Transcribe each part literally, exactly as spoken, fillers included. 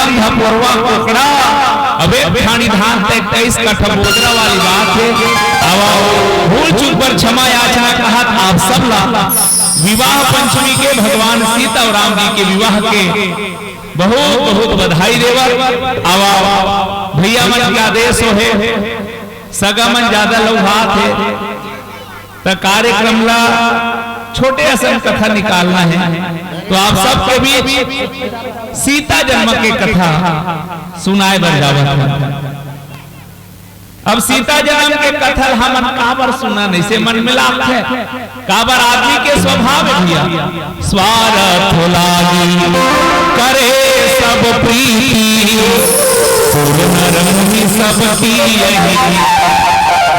अंधा पोरवा कोकड़ा, अब एक ठानी धान ते इक्कीस कट्ठा बोदरा वाली बात हे। अब भूल चूक बर क्षमा याचना कहत आप सब ला विवाह पंचमी के, भगवान सीता अउ राम जी के विवाह के बहुत बहुत बधाई देवत। अब भैया मन के आदेश हे, सगा मन ज्यादा लउहात हे, त कार्यक्रम ला छोटे असन कथा निकालना हे। तो आप सबके बीच सीता जन्म के कथा सुनाए बर जावत हन। अब सीता जन्म के कथा ल हमन काबर सुनन, अइसे मन में लागथे। काबर आदमी के स्वभाव हे भैया, स्वार्थ लागी करे सब प्रीति, सुर नर मुनि सब कीन्ही।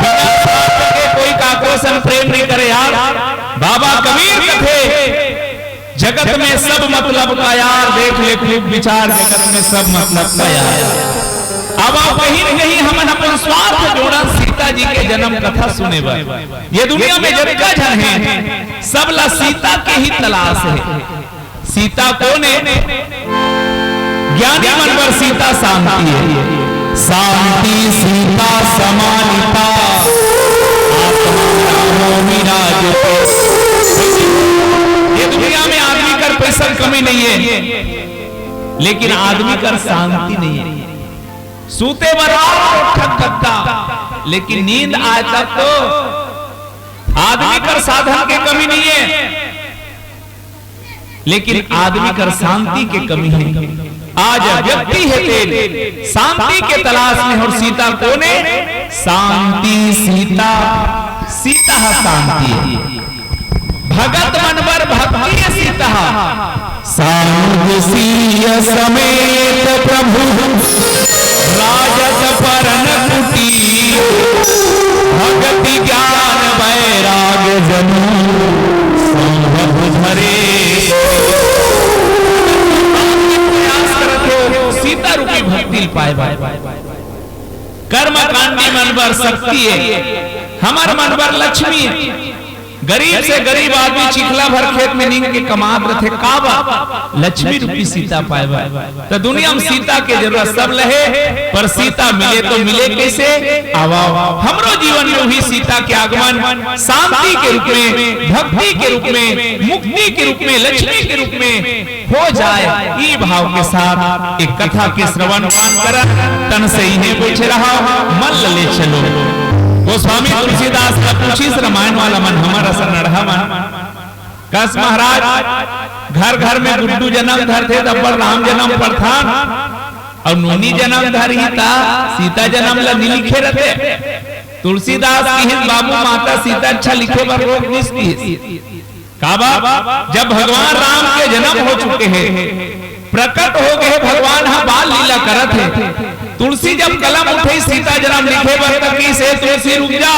बिना स्वार्थ के कोई काकरो संग प्रेम नहीं करे यार। बाबा कबीर कथे, जगत में सब मतलब का यार, देख ले खूब विचार, जगत में सब मतलब का यार। अब आप कहीं न कहीं हमन अपन स्वार्थ जोड़न सीता जी के जन्म कथा सुने बर। ये दुनिया में जतका झन हे, सब ला सीता के ही तलाश हे। सीता कोन हे? ज्ञानी मन बर सीता शांति हे। शांति सीता समाहिता, आत्मा रामो विराजते। ये दुनिया में आदमी कर पैसा कमी नहीं हे, लेकिन आदमी कर शांति नहीं हे। सूते बर आओ ठक ठक, लेकिन नींद आए तब तो। आदमी कर साधन के कमी नहीं हे, लेकिन आदमी कर शांति के कमी हे। आज व्यक्ति हे तेन शांति के तलाश में, अउ सीता कोन हे? शांति सीता, सीता ह शांति हे। भगत मन बर भक्ति हे सीता ह। सानुज सीय समेत प्रभु राजत परन कुटी, भगति ज्ञान बैराग जनु संभव धरे। प्रयास करत हो सीता रूपी भक्ति ल पाए बर। कर्मकांडी मन बर शक्ति हे, हमर मन बर लक्ष्मी हे। गरीब से गरीब आदमी चिखला भर खेत में नींद के कमात रथे, काबर? लक्ष्मी रूपी सीता पाए बर। त दुनिया में सीता के जरूरत सब ल हे, पर सीता मिले तो मिले कइसे? आवा, हमरो जीवन में उही सीता के आगमन शांति के रूप में, भक्ति के रूप में, मुक्ति के रूप में, लक्ष्मी के रूप में हो जाए, ई भाव के साथ एक कथा के श्रवण पान करन, तन से इहें बइठे रहा, मन ल ले चलो। गोस्वामी तुलसीदास ला पूछिस रामायण वाला मन, हमर असन अड़हा मन, कस महाराज, घर घर में गुड्डू जन्म धरथे, तब बर राम जन्म परथन, अउ नोनी जन्म धरही त सीता जन्म ला नी लिखे रथे। तुलसीदास किहिस, बाबू, माता सीता अच्छा लिखे बर रोक दिस किहिस। काबर? जब भगवान राम के जन्म हो चुके हे, प्रकट हो गए भगवान ह, बाल लीला करत हे। तुलसी जब कलम उठे सीता जन्म लिखे बर, त किहिस, तुलसी रुक जा,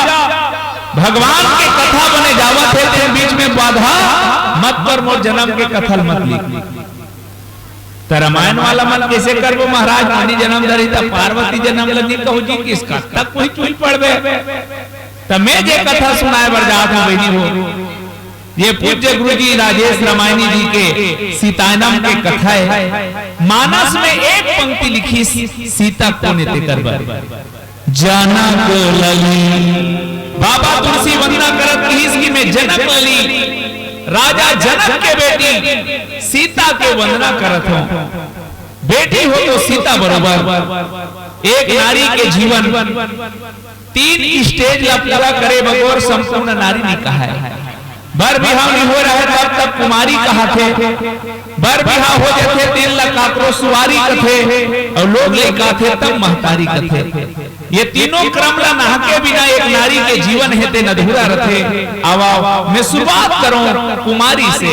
भगवान के कथा बने जावत हे, तेन बीच में बाधा मत कर, मोर जन्म के कथा ल मत लिख। त रामायण वाला मन कइसे करबो महाराज, नोनी जन्म धरही त पार्वती जन्म ल नी कहू जी, किस कब तक कोई चुल पड़बे। त मैं जे कथा सुनाए बर जात हूँ बहिनी हो, ये पूज्य गुरु जी राजेश रामायणी जी के सीतायनम के कथा हे। मानस में एक पंक्ति लिखिस, सीता कोन ए तेकर बर। जनक लली। बाबा तुलसी वंदना करत किहिस कि मैं जनक लली, राजा जनक के बेटी सीता के वंदना करत हूँ। बेटी हो तो सीता बरोबर। एक नारी के जीवन तीन stage ला पूरा करे बगैर संपूर्ण नारी नी कहाय। बर बिहाव नी होय रहय तब तक कुमारी कहाथे, बर बिहाव हो जाथे तेन ला काकरो सुवारी कथे, अउ लोग लइका आथे तब महतारी कथे। ये तीनों क्रम ला नहके बिना एक नारी के जीवन हे तेन अधूरा रथे। आवा, मैं शुरुआत करूं कुमारी से।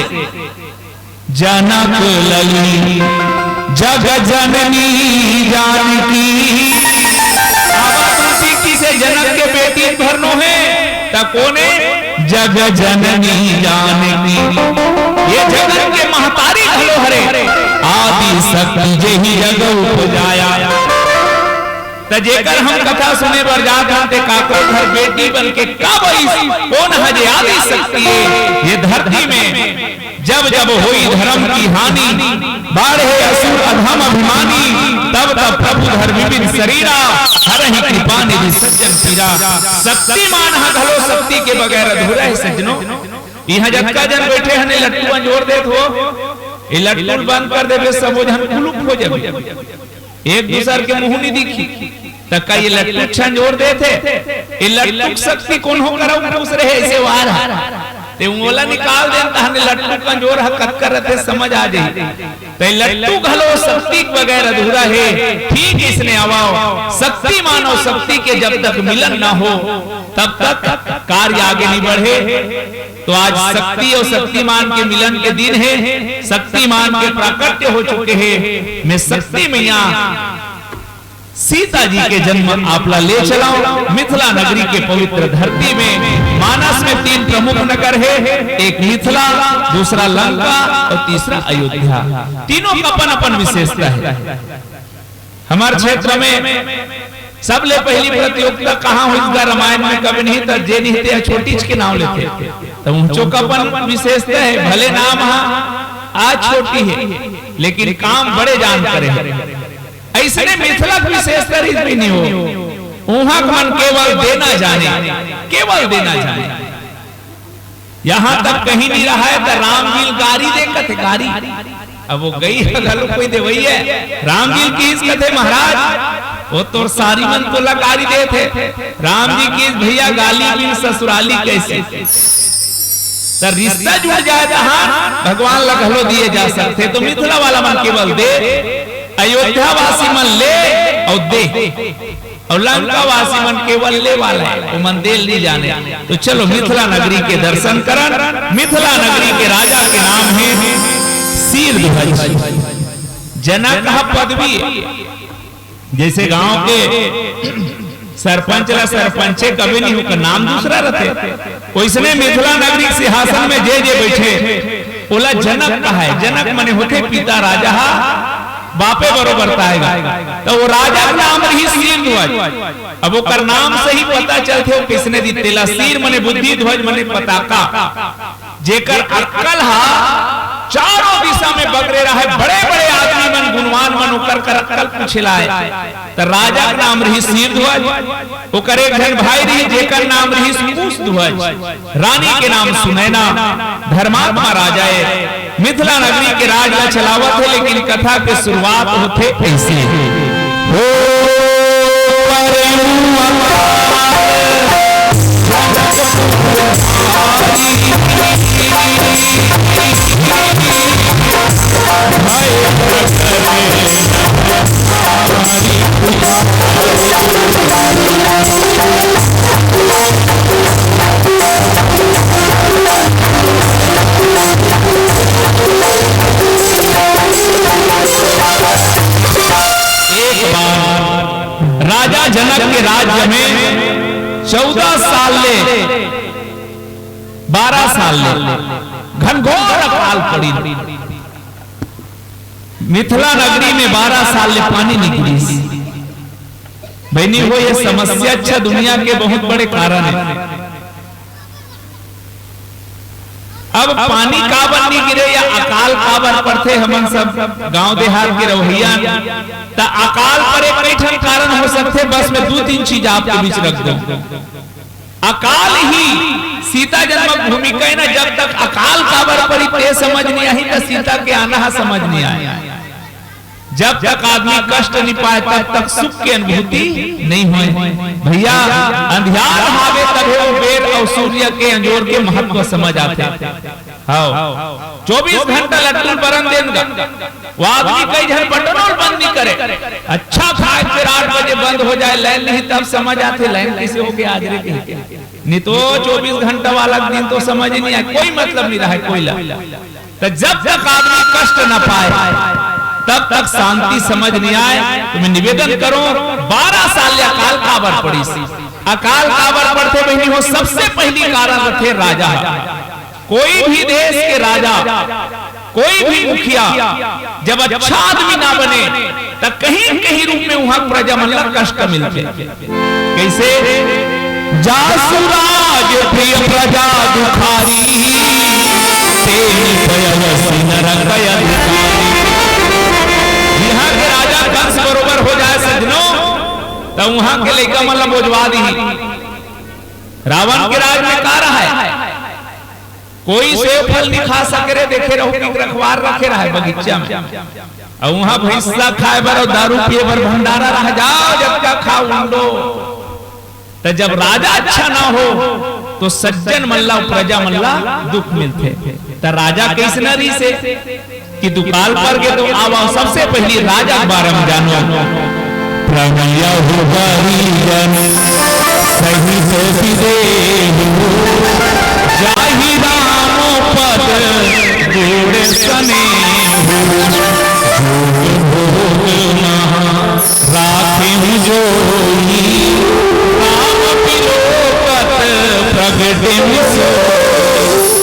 जनक लली जग जननी जानकी। बाबा तुलसी किसे जनक के बेटी भरनो हे, त कोने? जग जननी जानकी। ये जगत के महतारी घलो हरे। आदि शक्ति जेहि जग उपजाया। त जेकर हम कथा सुने बर जात हन, ते काकरो घर बेटी बन के कब आइस? कोन ह जे आदि शक्ति हे ये धरती में? जब जब होई धर्म की हानि, बाढ़े असुर अधम अभिमानी, हर विपिन शरीरा, हरहि कृपा निधि सज्जन पीरा। शक्तिमान ह घलो शक्ति के बगैर अधूरा हे सज्जनो। इहाँ जतका जन बइठे हन, ए लट्टू अंजोर देत हो, ए लट्टू ल बंद कर देबे, सबो झन कुलुप हो जाबे, एक दूसर के मुंह नइ दिखही। त का ए लट्टू झन अंजोर देथे? ए लट्टू के शक्ति कोनो करा खुश रहे, अइसे वार ह। ते ओला निकाल देन, तहन ए लट्टू के अंजोर ह कतका रथे, समझ आ जाही। त ए लट्टू घलो शक्ति के बगैर अधूरा हे। ठीक इसने आवव, शक्तिमान अउ शक्ति के जब तक मिलन ना हो, तब तक कार्य आगे नइ बढ़े। तो आज शक्ति अउ शक्तिमान के मिलन के दिन हे, शक्तिमान के प्राकट्य हो चुके हे। मैं शक्ति मैया सीता जी के जन्म आप ला ले चलंव मिथिला नगरी के पवित्र धरती में। मानस में तीन प्रमुख नगर हे, एक मिथिला, दूसरा लंका अउ तीसरा अयोध्या। तीनों के अपन-अपन विशेषता हे। हमर क्षेत्र में सबले पहिली प्रतियोगिता कहाँ होइस गा? रामायण में कबे नहीं, त जे नहीं ते छोटीच के नांव लेथे। त उहँचो के अपन विशेषता हे, भले नाम ह आज छोटी हे, लेकिन काम बड़े जान करे हे। अइसने मिथिला के विशेषता रिहिस बहिनी हो, उहाँ के मन केवल देना जाने, केवल देना जाने। यहाँ तक कहीं नइ रहय त राम जी ल गारी दे कथे, गारी। अब ओ गई ह घलो कोई देवइया, राम जी ल किहिस कथे, महाराज, ओ तोर सारी मन तोला गारी देथे। राम जी किहिस, भइया, गाली बिन ससुराली कइसे? त रिश्ता जुड़ जाय तहाँ भगवान ला घलो दिए जा सकथे। त मिथिला वाला मन केवल दे, अयोध्या वासी मन ले अउ दे, अउ लंका वासी मन केवल ले वाला हे, ओमन दे ल नइ जाने। त चलो मिथिला नगरी के दर्शन करन। मिथिला नगरी के राजा के नाम हे शीरध्वज। जनक ह पदवी हे। जइसे गांव के सरपंच ला सरपंचे कबे नहीं, ओकर नाम दूसरा रथे। ओइसने मिथिला नगरी के सिंहासन में जे जे बइठे, ओला जनक कहय। जनक मने होथे पिता राजा ह, बापे बरोबर ताय गा। त ओ राजा के नाम रिहिस शीरध्वज। अब ओकर नाम से ही पता चलथे ओ कइसने दिस, तेला शीर मने बुद्धि, ध्वज मने पताका। जेकर अक्कल ह चारों दिशा में बगरे रहय, बड़े-बड़े आदमी मन, गुणवान मन ओकर कर अक्कल पूछे ल आय। त राजा के नाम रिहिस शीरध्वज, ओकर एक झन भाई रिहिस, जेकर नाम रिहिस कुशध्वज, रानी के नाम सुनैना। धर्मात्मा राजा ए। मिथिला नगरी के राज ला चलावत हे, लेकिन कथा के शुरुआत होथे अइसे। हो एक बार राजा जनक के राज्य में चौदह साल ले, बारह साल ले घनघोर अकाल पड़िस। मिथिला नगरी में बारह साल ले पानी नइ गिरिस। बहिनी हो, ए समस्या अच्छा दुनिया के बहुत बड़े कारण हे। अब पानी काबर नइ गिरे या अकाल काबर पड़थे, हमन सब गांव देहात के रहइया, त अकाल परे कई ठन कारण हो सकथे। बस मैं दू तीन चीज आपके बीच रख दूं। अकाल ही सीता जन्मभूमि कहे ना, जब तक अकाल काबर परी ते समझ नइ आही, त सीता के आना ह समझ नइ आय। जब तक आदमी कष्ट नइ पाय, तब तक सुख के अनुभूति नइ होय। भइया, अंधियार हावे तभे ओ बेर अउ सूर्य के अंजोर के महत्व समझ आथे। हव, चौबीस घंटा लट्टू ल बरन देन गा। ओ आदमी कई झन बटनो ल बंद नइ करे। अच्छा खाय के बेरा आठ बजे बंद हो जाय, लाइन नहीं, तब समझ आथे लाइन कइसे हो गे आज रे कहिके। नइ तो चौबीस घंटा वाला दिन तो समझ ही नइ आय, कोई मतलब नइ रहय कोई ला। त जब तक आदमी कष्ट न पाय, तब तक शांति समझ नइ आय। त मैं निवेदन करों, बारह साल ले अकाल काबर पड़िस? अकाल काबर पड़थे बहिनी हो? सबसे पहिली कारण रथे राजा ह। कोई भी देश के राजा, कोई भी मुखिया जब अच्छा आदमी ना बने, त कहीं न कहीं रूप में उहाँ प्रजा मन ला कष्ट मिलथे। कइसे? जासु राज प्रिय प्रजा दुखारी, तेहि भयवसि नरक अधिकारी। इहाँ के राजा कंस बरोबर हो जाय सज्जनो, त उहां के लइका मन ला बोजवा दिही। रावण के राज में का रहय? कोई सेव फल नहीं खा सके रे, देखे रहो कि रखवार रखे रहय बगीचा में। अउ उहां भैंसा खाए बर अउ दारू पिए बर भंडारा रह जाओ, जतका खाओ उंडो। त जब राजा अच्छा ना हो, तो सज्जन मन ला, प्रजा मन ला दुख मिलथे। त राजा कइसना रिहिसे कि दुकाल पर गे तो आवा, सबसे पहिली राजा के बारे में जानो। प्रमयहु हरि जन सहित विदेहु, जाहि राम पद गुण सनेहु। जोग भोग महा राखिम जोई, राम बिलोकत प्रगटिम सोई।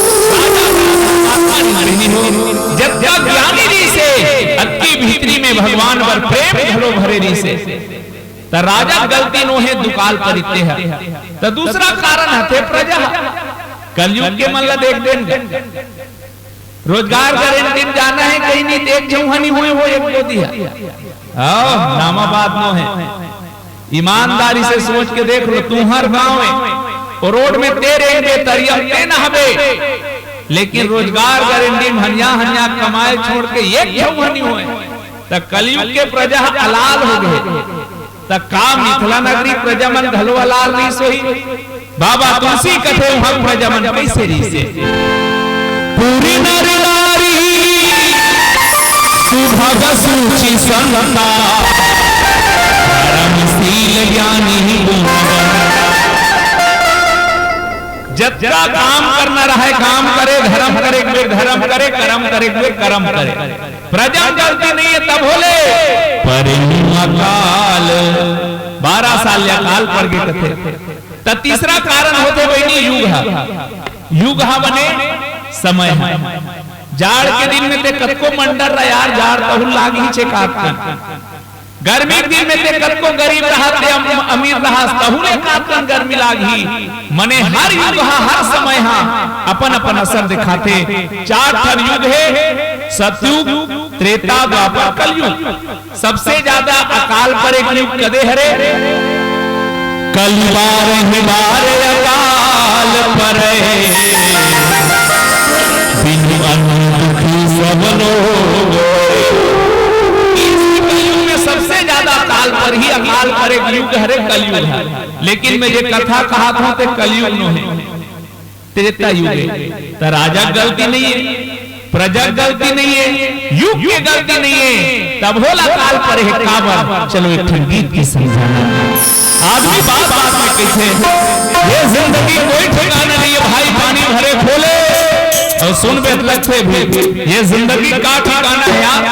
जतका ज्ञानी रिहिसे, अतकी भीतरी में भगवान बर प्रेम घलो भरे रिहिसे। त राजा गलती नोहे दुकाल परिते ह। त दूसरा कारण हथे प्रजा। कलयुग के मन ला देख देन। रोजगार गारंटी म जाना हे, कहीं नहीं देख झउहा नहीं होए हो एक गोदी है। आओ, नामा बात नोहे। ईमानदारी से सोच के देख लो, तुम्हर गांव में वो रोड में तेरे एक बेतरिया में नहाबे, लेकिन रोजगार गारंटी म हनिया हनिया कमाए छोड़ के एक झउहा नहीं होए, त कलयुग के प्रजा अलाल हो गए। त का मिथिला नगरी प्रजा मन घलो अलाल रिहिस होही? बाबा तुलसी कथे उहां प्रजा मन कइसे रिहिसे? पुरी नर नारी सुभग सुचि संता, धर्मशील ज्ञानी गुणवंता। जतका काम करना रहय, काम करे, धर्म करे, बेर धर्म करे, करम करे, बेर करम करे। प्रजा गलती नहीं है, तब होले। परिम अकाल, बारह साल ले अकाल पर गे कथे। त तीसरा कारण होथे बहिनी युग ह। युग ह बने समय ह। जाड़ के दिन में ते कतको मंडर रह यार, जाड़ तहु लागही छे कात कन। गर्मी के दिन में ते कतको गरीब रहस ते अम-, अमीर रहस, तहु ले कात कन गर्मी लागही। मने हर युग ह, हर समय ह अपन अपन असर दिखाथे। चार ठन युग हे, सतयुग, त्रेता, द्वापर, कलयुग। सबसे ज्यादा अकाल परे के युग कदे हरे? कलि बारहि बार अकाल परे, बिनु अन्न दुखी सब लोग। इस कलयुग में सबसे ज्यादा अकाल परही, अकाल परे के युग हरे कलयुग है। लेकिन मैं ये कथा कहत हूं ते कलयुग नोहे। त्रेता युग हे, त राजा के गलती नहीं है, प्रजा के गलती नहीं है, युग के गलती नहीं है, तब होला काल परे हे काबर। चलो एक ठन गीत के समझाना। आदमी बात बात में कहिथे, ये जिंदगी कोई ठिकाना नहीं है भाई, पानी भरे खोले। अउ सुन बे लगथे भी, ये जिंदगी का ठिकाना है यार?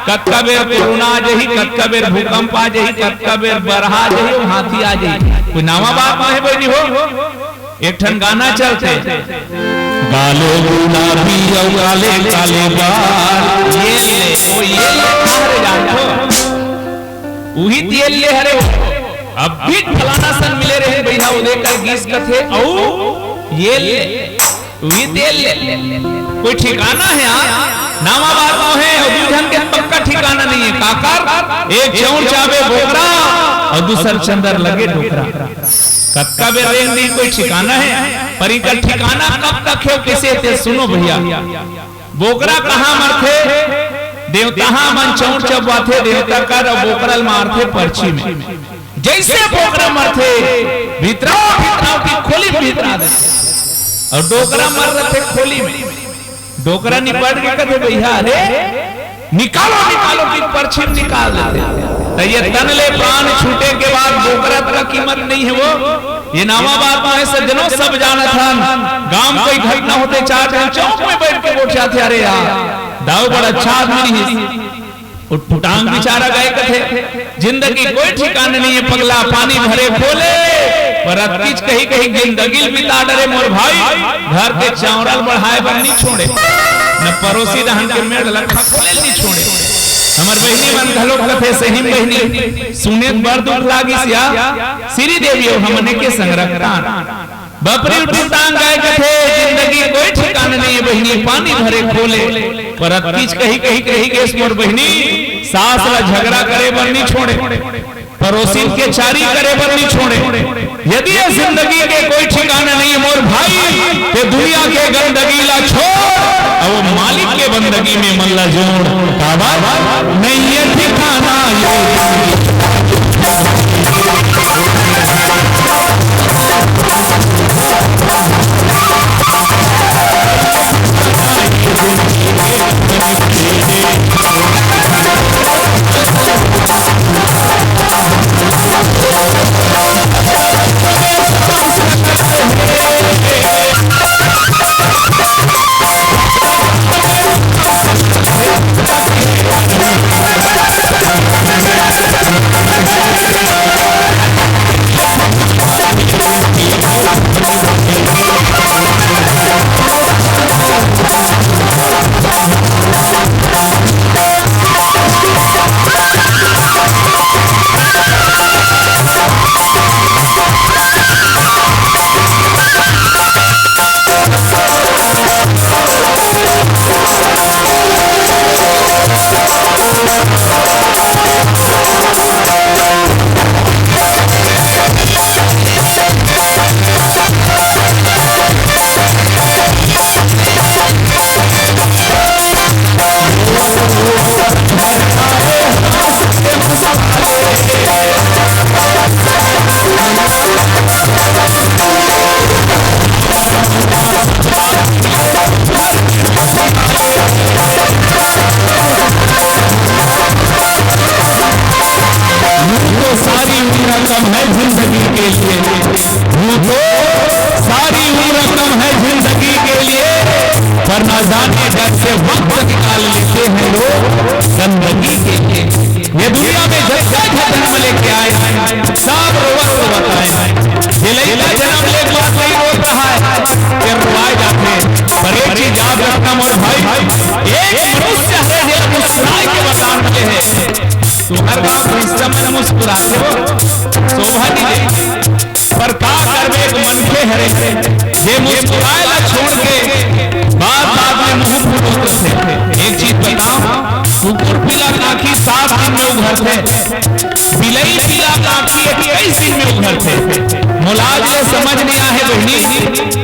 कतका बेर कोरोना आ जाही, कतका बेर भूकंप आ जाही, कतका बेर बरहा आ जाही, हाथी आ जाही, कोई नावा बात नोहे बहिनी हो। एक ठन गाना चलथे, कालो गुलाबी अउ काले काले बाल। ये ले, ओ ये ले, अरे जानथो, उही तेल ले हरे हो। अब भी फलाना सन मिले रहे भैया, वो लेकर गीस कथे, अउ ये ले, उही तेल ले। कोई ठिकाना है यार? नामा बात नोहे, अउ दू झन के पक्का ठिकाना नहीं है। काकर? एक चौर चाबे बोकरा, अउ दूसर चंदर लगे डोकरा। कतका बेर रेंग दी, कोई ठिकाना है? पर इकर ठिकाना कब तक है, किसे ते सुनो भैया। बोकरा कहाँ मरथे? देवता हा मन चौर चबवाथे, देवता कर अउ बोकरा ल मारथे परछी में। जैसे बोकरा मरथे, भितरा भितरा की खोली में भितरा देथे। अउ डोकरा मर रथे खोली में। डोकरा निपट के कथे, भैया, अरे, निकालो, निकालो कि परछी म निकाल देथे। त ये तन ले प्राण छूटे के बाद बोकरा तक कीमत नहीं है वो। ये नावा बात नोहे सज्जनों, सब जानत हन। गांव कोई घटना होथे, चार झन चौक में बैठ के गोठियाथे, अरे यार, दाऊ बड़ा अच्छा आदमी रहिस। उटपुटांग बेचारा गए कथे, जिंदगी कोई ठिकाना नहीं है पगला, पानी भरे खोले, पर अतकीच कही कही जिंदगी ल बिता डरे मोर भाई, घर के चावरल बढ़ाए बर नहीं छोड़े, न परोसी डहन के मेड़ ल खखोले ल नहीं छोड़े। हमर बहिनी मन घलो कथे, सही में बहिनी, सुने त बड़ दुख लागिस या, श्री देवी अउ हमने के संग रक्तान। बपरी उटपुटांग गाय कथे, जिंदगी कोई ठिकाना नहीं है बहिनी, पानी भरे खोले। पर अतकीच कही कही कही गेस मोर बहिनी, सास ला झगड़ा करे बर नहीं छोड़े, पड़ोसिन के चारी करे बर नहीं छोड़े। यदि ये जिंदगी के कोई ठिकाना नहीं है मोर भाई, ते दुनिया के गंदगी ला छोड़, अब वो मालिक के बंदगी में मन ला जोड़। काबर नहीं ये ठिकाना ये तो सारी उम्र कम है जिंदगी के लिए, यूं तो सारी उम्र कम है जिंदगी के लिए, पर ना जाने कैसे वक्त निकाल लेते हैं लोग गंदगी के लिए। ये दुनिया में जब जब जन्म लेके आए, सब रोवत रोवत आए। ये लइका जन्म ले बात नहीं रोता है, ये रोवाए जाते। पर एक चीज याद रखना मोर भाई, एक मनुष्य है जो मुस्कुराए के बता रहे हैं। तुम्हारे गांव को इस समय मुस्कुराते हो, शोभा दीदी। पर का करबे, एक मनखे हरे, जे मुस्कुराए ला छोड़ के बात बात में मुंह फूट होथे। एक चीज बताओ, कुकुर पीला कांखी सात दिन में उघरथे, बिलई पीला कांखी इक्कीस दिन में उघरथे। मोला आज ले समझ नहीं आहे बहिनी,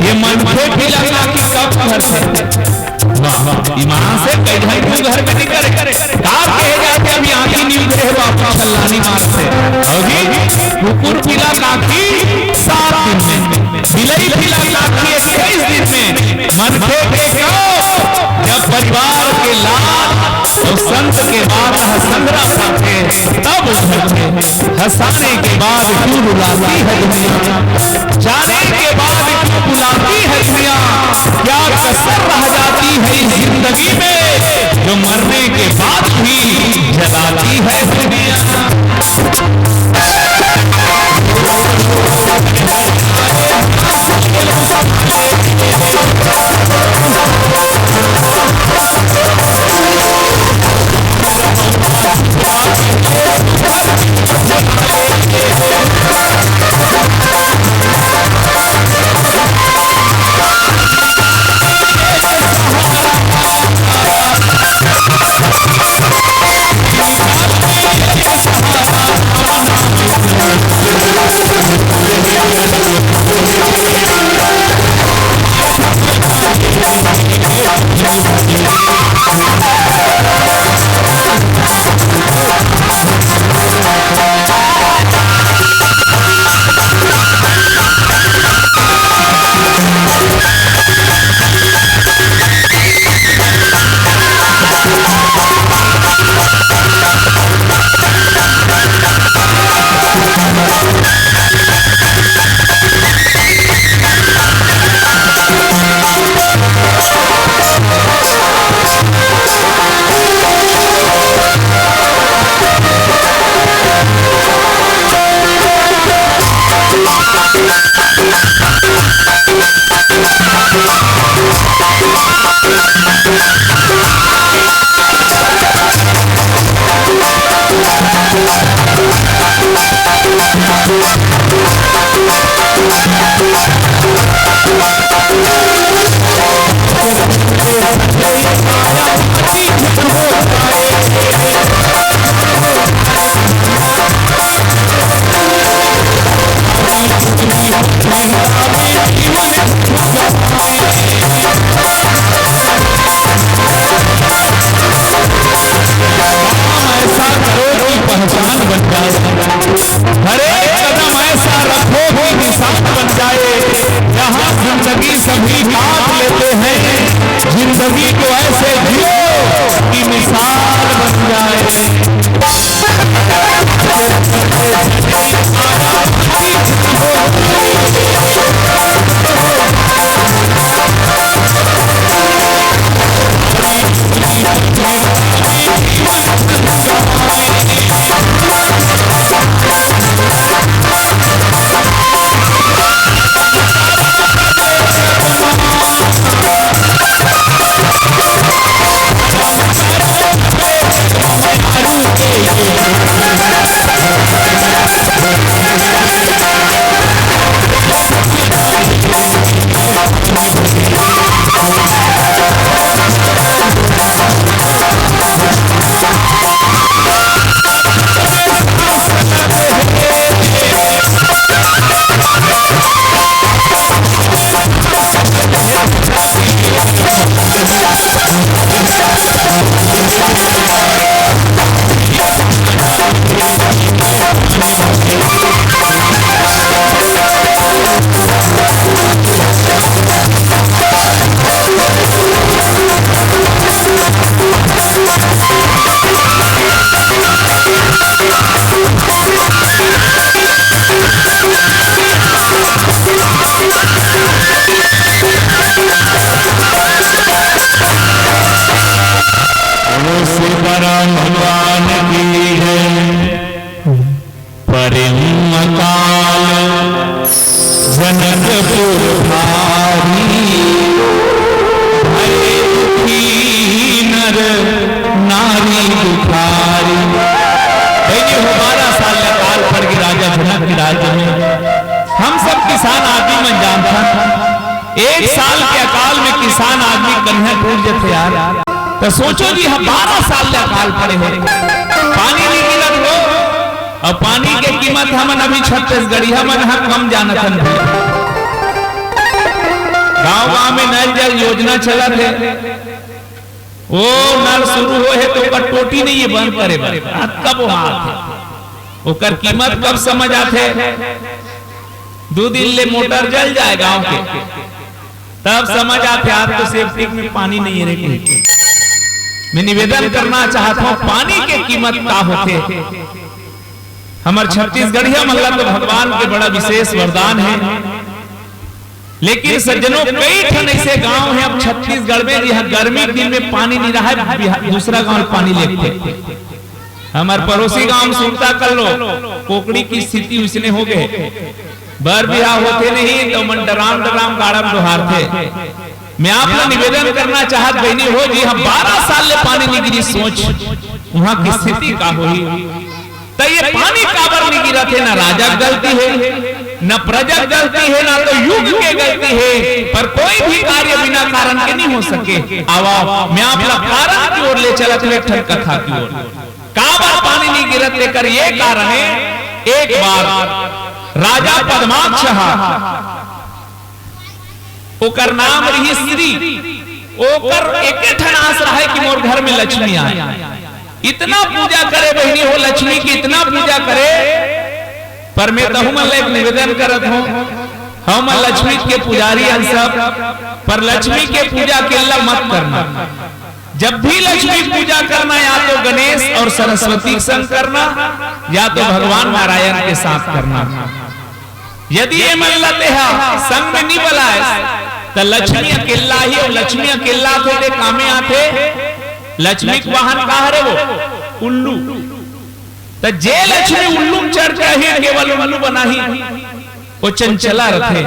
ये मनखे पीला कांखी कब उघरथे? वाह, ईमान से कई झन के घर में नहीं करे। का कहे जाथे, अभी आंखी नहीं उघरे हे, बापू छल्लानी मारथे। अभी कुकुर पीला कांखी सात दिन में, बिलई पीला कांखी इक्कीस दिन में। मनखे के कब, जब परिवार के लात अउ संत के बात ह संघरा पाथे, तब उघरथे। हंसाने के बाद क्यों रुलाती है दुनिया, जाने के बाद क्यों बुलाती है दुनिया, क्या कसर रह जाती है इस जिंदगी में, जो मरने के बाद भी जलाती है दुनिया। आज में हम सब किसान आदमी मन जानथन, एक साल के अकाल में किसान आदमी कनिहा टूट जथे यार। तो सोचो जी, हम बारह साल ले अकाल पड़े हे, पानी नहीं गिरत हो, और पानी के कीमत हमन अभी छत्तीसगढ़िया मन ह कम जानत हन। गांव गांव में नल जल योजना चलत हे, वो नल शुरू हो हे तो ओकर टोटी नहीं है बंद करे बर, अतका बोहात हे। ओकर कीमत कब समझ आथे? दो दिन ले मोटर जल जाए गांव के, तब समझ आथे आज तो सेप्टिक में पानी नहीं है रे कहीं। मैं निवेदन करना चाहत हूं, पानी के कीमत का होथे? हमर छत्तीसगढ़िया मन ला तो भगवान के बड़ा विशेष वरदान है, लेकिन सज्जनों, कई ठन ऐसे गांव हैं अब छत्तीसगढ़ में, जहां गर्मी के दिन में पानी नहीं रहा है, बिहा-, दूसरा गांव पानी लेके। हमर पड़ोसी गांव में सुरता कर लो, कोकड़ी के स्थिति उसने हो गए, बर बिहा होथे नहीं तो मन डराम डराम गाड़ा में डोहारथे। मैं आप ला निवेदन करना चाहत बहिनी हो जी, हम बारह साल ले पानी नहीं गिरी, सोच वहां की स्थिति का होही। त ये पानी काबर नहीं गिरत हे? ना राजा के गलती है, ना प्रजा के गलती है, ना तो युग के गलती है, पर कोई भी कार्य बिना कारण के नहीं हो सके। आवा, मैं आप ला कारण की ओर ले चलत हूं, एक ठन कथा की ओर। काबर पानी नहीं गिरत, तेकर ये कारण है। एक बार राजा पद्माक्ष हा, ओकर नाम रही श्री, ओकर एके ठन आस रहे कि मोर घर में लक्ष्मी आए। इतना पूजा करे बहिनी हो लक्ष्मी की, इतना पूजा करे। पर मैं तहु मन ला एक निवेदन करत हूं, हम लक्ष्मी के पुजारी हन सब, पर लक्ष्मी के पूजा अकेला मत करना। जब भी लक्ष्मी पूजा करना, या तो गणेश और सरस्वती के संग करना, या तो भगवान नारायण के साथ करना। यदि ये मन ला तेहा संग में नहीं बलाए, त लक्ष्मी अकेला ही, और लक्ष्मी अकेला थे ते कामे आथे। लक्ष्मी के वाहन का हरे वो? उल्लू। त जे लक्ष्मी उल्लू में चढ़ जाही, केवल उल्लू बनाही, वो चंचला रथे।